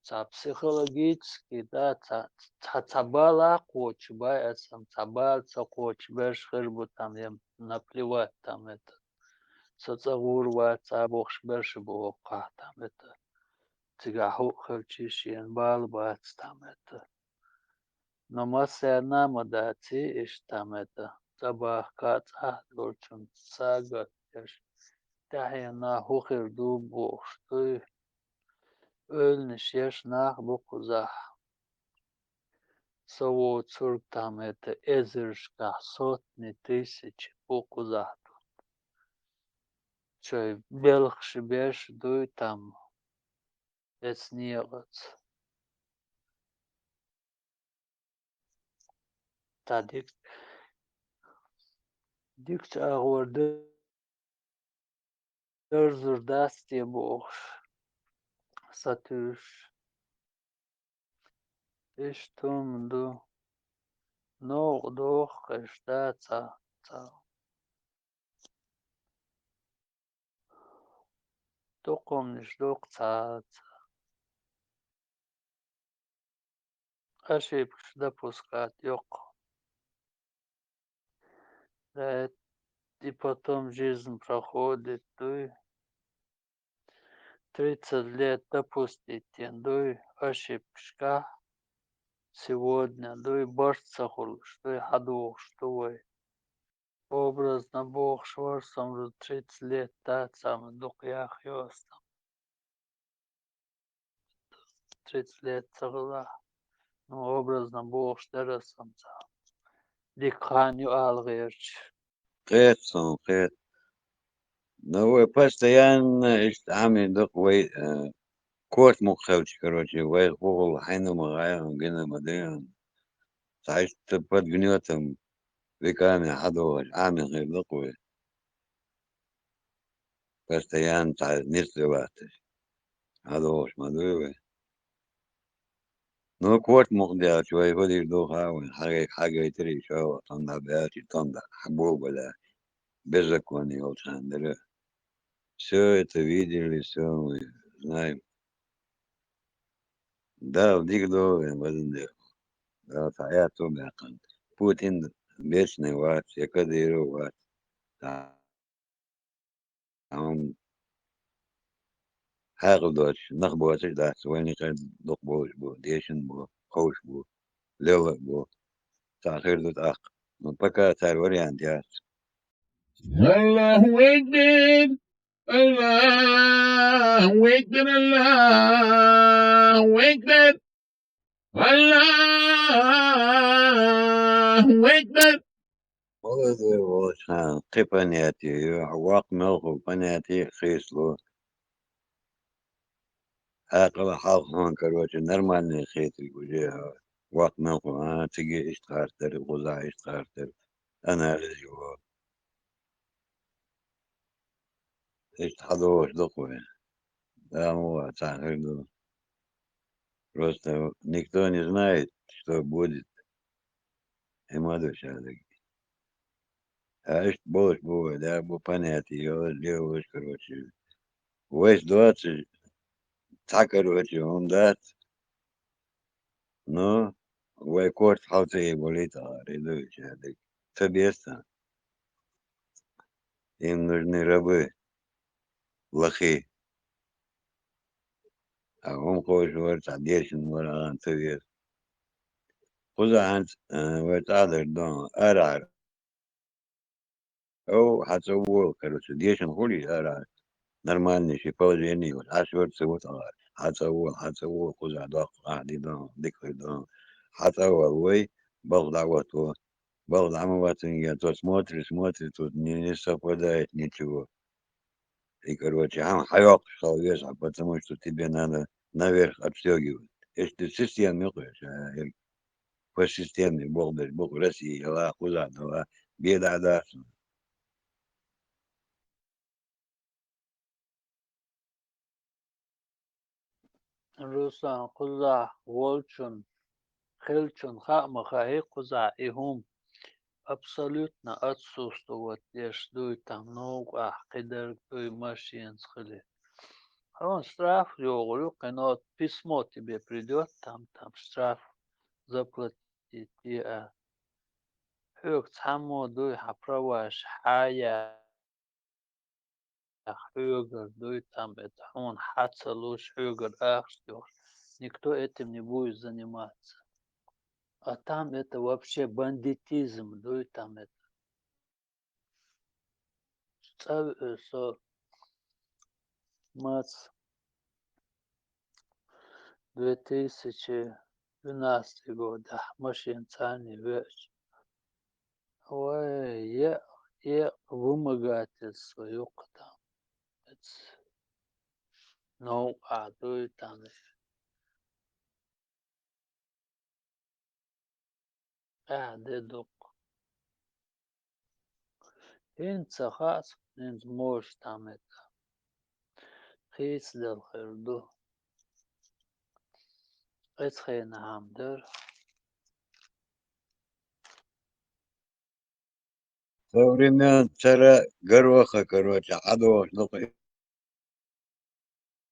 цхьа психологически, да, цхьа, цхьа, цхьа бала кхочу бай аса, цхьа бала ца кхочу берш хир бу там, я наплевать там это. Со цӀа гӀур вац, цхьа бохуш берш бу хӀокхахь там это. Цигахь хӀуъа хилчи шена бала бац там это. Но массарна а ма даций иштта там это, цӀа бахка а цӀахь долчун сагатдеш, тӀаьхьенна хӀу хир ду бохуш дуй, ойланаш еш нах бу кхузахь. Со воцург там это эзаршкахь, сотни тысяч бу кхузахь ду. Шайн белхаш беш дуй там. Эцу некъаца. Та дик-, дикачу агӀор дерзур дац те бохуш, сатуьйсуш. Иштта хӀума ду. Новкъа доху-кх аш, да, ца, ца. Дукха хӀуманаш ду-кх цхьацца. Ошибкаш допускать йоккху. Да, и потом жизнь проходит, дуй. Тридцать лет допустить йина дуй, ошибкашкахь. Сегодня дуй, барт ца хуьлуш дуй, хьадогӀуш ду вай. Образно бохуш вара со, тридцать лет дац, амма дукха яхйо аса. Тридцать лет ца хилахь, ну, образно бохуш дара аса цхьа. Дика хан ю ала гӀерташ. Кхета суна, кхета. Но вай постоянно иштта Ӏамийна ду-кх вай, э, корта мукъа хилча, короче, вай хӀугӀал хьайна ма гӀайгӀан, гина ма дайгӀан. Цхьа иштта под гнётом веками хьадогӀуш Ӏамийна хир ду-кх вай. Постоянно цхьа ницкъ латташ хьадогӀуш ма дуй вай. Ну, корта мукъа даьлча, вай хӀун дийр ду хаьа вайна, хьагай-, хьагайтарий шолгӀа, тхуна дӀабаьлча, тхуна дӀа-, хьаболабалаьлча, беззаконие йолчу хенахь дара. Всё это видели, всё мы знаем. Дала дика догӀу вайн, вазан дела. Дала цхьа аьтту баьккхина. Путин Вечный вац, я Кадыров вац. Там хьаькъал доцуш нах боцуш дац, вайна юкъе дукха болуш бу, дешна бу, ховш бу, лелла а бу. Цхьа хир ду тӀаккха. Ну, пока цара вариант яц. Аллаху акбар! Аллаху акбар! Аллаху акбар! Аллаху акбар! Молодец, Володьхан, кхин понятие ю, воккха мелхо понятие хийцало. Хьаькъал хьалха хьуна, короче, нормальный хийцар уже, воккха мелхо, а, цига иштта харцдар, кхузахь иштта харцдар, анализ ю. Иштта хьадогӀуш ду-кх вай. Да, ма вац, цхьа хир ду. Просто никто не знает, что будет. И ма ду шадерг. А иштта болуш бу вай, да, бу понятие йолуш, лелош, короче. Вайша доцуш, цхьа, короче, хӀума дац. Ну, вай корта хьал ца ебалийта, гӀари ду шадерг. Ца беза царна. Им нужны рабы. Лохи. А хӀума ховш вара, цхьа дешна вара, ахьа ца веза. Кхузахь хӀинца, а, вай цӀа а дара дон, арахьара. Ов, хьа цӀа вола, короче, дешна хуьлий арахьара? Нормальный ши положение йолуш, Ӏаш вара ца ву тӀаккха. Хьа цӀа вола, хьа цӀа вола, кхузахь доккху ахьа ди дон, дика хир дон. Хьа цӀа а вала вай, балха дӀа а отто. Балха дӀа ма вацинге, то смотри, смотри, тут не, не совпадает ничего. И, короче, хьан хьайоккхуш хила веза, потому что тебе надо наверх отстёгивать. Если ты система юкъе, э, по системе боху берш бу-кх Россия, яла, кхузахь дала, беда дац. Руслан, кхузахь волчун, хиллачун хаа ма хаьий кхузахь и хӀума абсолютно отсутствовать деш дуй там, новкъахь кхидерг дуй, машенца хили. Хьуна штраф йогӀур ю, кхин оцу письмо тебе придёт, там, там штраф заплатить, а. Хьоьга цхьаммо дуй хьан праваш хьая, хьоьгара дуй там это, хьуна хьа ца луш, хьоьгара ахча доьхуш. Никто этим не будет заниматься. А там это вообще бандитизм дуй там это. ЦӀа, э, со мац две тысячи двенадцатый годахь машина царний веача. Вай, е, е вымогательство юккъа там. Эц новкъа дуй там. Ахьа де дуккха. ХӀинца ца хаьа, хӀинца можешь там это хийцаделла хир ду. Эцу хенахь ам дара. Со времен цара гороха, короче, хьадогӀуш ду-кх.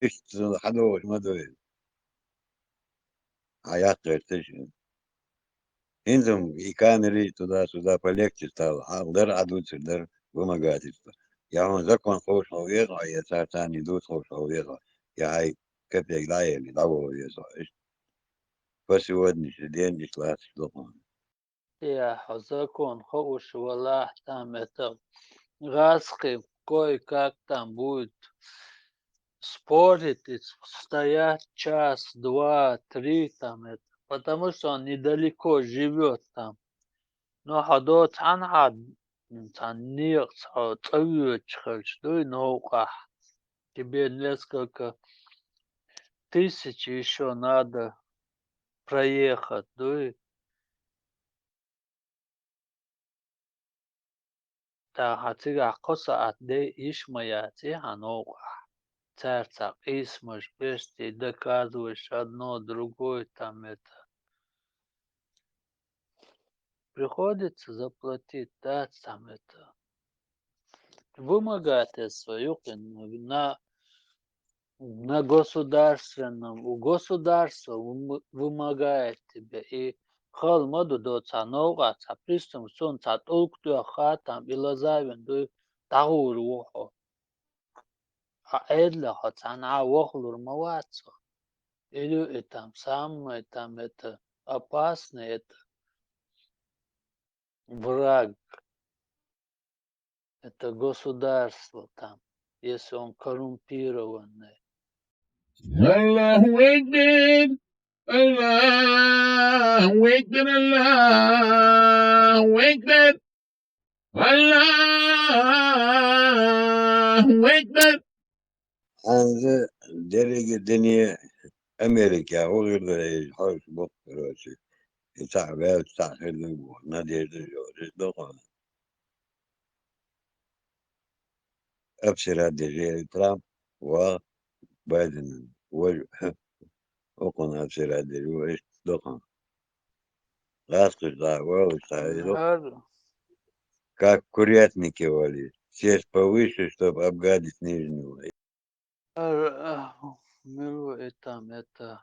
Иштта хьадогӀуш ма ду иза. Хьан яккхийта шу. ХӀинца-м и камери туда-сюда полегче стало. Хьан дара, Ӏа дуьйцур дара вымогательство. Я хьуна закон ховш хьо веза, я цара царний дуьйцу ховш хьо веза, я хьайн капек дӀаелли, дӀаволла веза. Иштта. По сегодняшний день иштта латташ ду хьуна. Я хьо закон хууш валахь, там это гӀазкхи кое-как там будет спорить и стоять час, два, три там это, потому что он недалеко живёт там. Но хьо доцу хьан хьан цхьана некъаца хьо цӀа воьдуш хилча дуй новкъахь, тебе несколько тысяч ещё надо проехать дуй. Тахан цигахь кхо саӀат де йиш ма яц и хьан новкъахь. Цаьрца къийсамаш беш, те доказываешь одно, другое, там это. Приходится заплатить, да, там это. Вымогательство, юкъин, на, на государственном, у государства вым-, вымогает тебя, и Хала ма ду, до цхьа новкъа, цхьа приступ, цунна цхьа тӀулг тоьхха, там и лазавина дуй, дӀагӀур ву хьо. Хьо Ӏедале хьо цхьанна вахалур ма вац хьо. Или и там самое, там это опасное, это враг, это государство там, если он коррумпированный. Аллаху Акбар! Аллаху Акбар! Аллаху Акбар! Аллаху Акбар! ХӀанз деррига дуьне Америка гӀо хир дар, хьоьжуш бу, короче. И цхьаъ ваьлча, цхьаъ хир ду боху, надежда йолуш дохуна. Обсирать деш яра Трамп ва Байден, важа, укхунна обсирать деш ву, иштта дохуна. ГӀаскхаш дӀа а валуш, цхьа и ду. Ара. Как курятники валить. Сесть повыше, чтоб обгадить нижнего. Ара, а, мила ву и там это?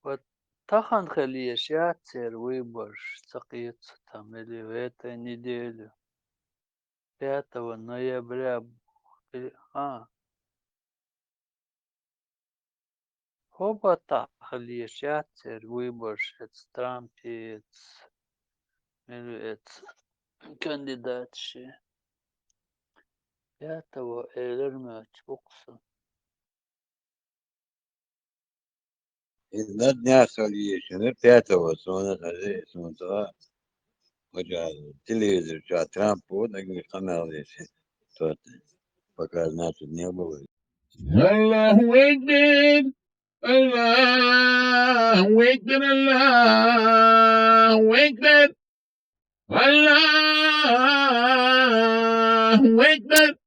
Вот тахана хила езаш яц церан выбораш, ца кхета со там, или в этой неделе. Пятого ноября, или, а. ХӀокху баттахь хила езаш яц церан выбораш, эца Трампеца, мила ву эца кандидаташ. Пятого элира моьттуш бу-кх со. И на днях хила езаш, пятого, суна хаза, суна цкъа, хӀокху телевизор чохь Трамп ву, дагахь къамел деш. Тот пока, значит, не было. Аллаху Акбар! Аллаху Акбар! Аллаху Акбар! Аллаху Акбар!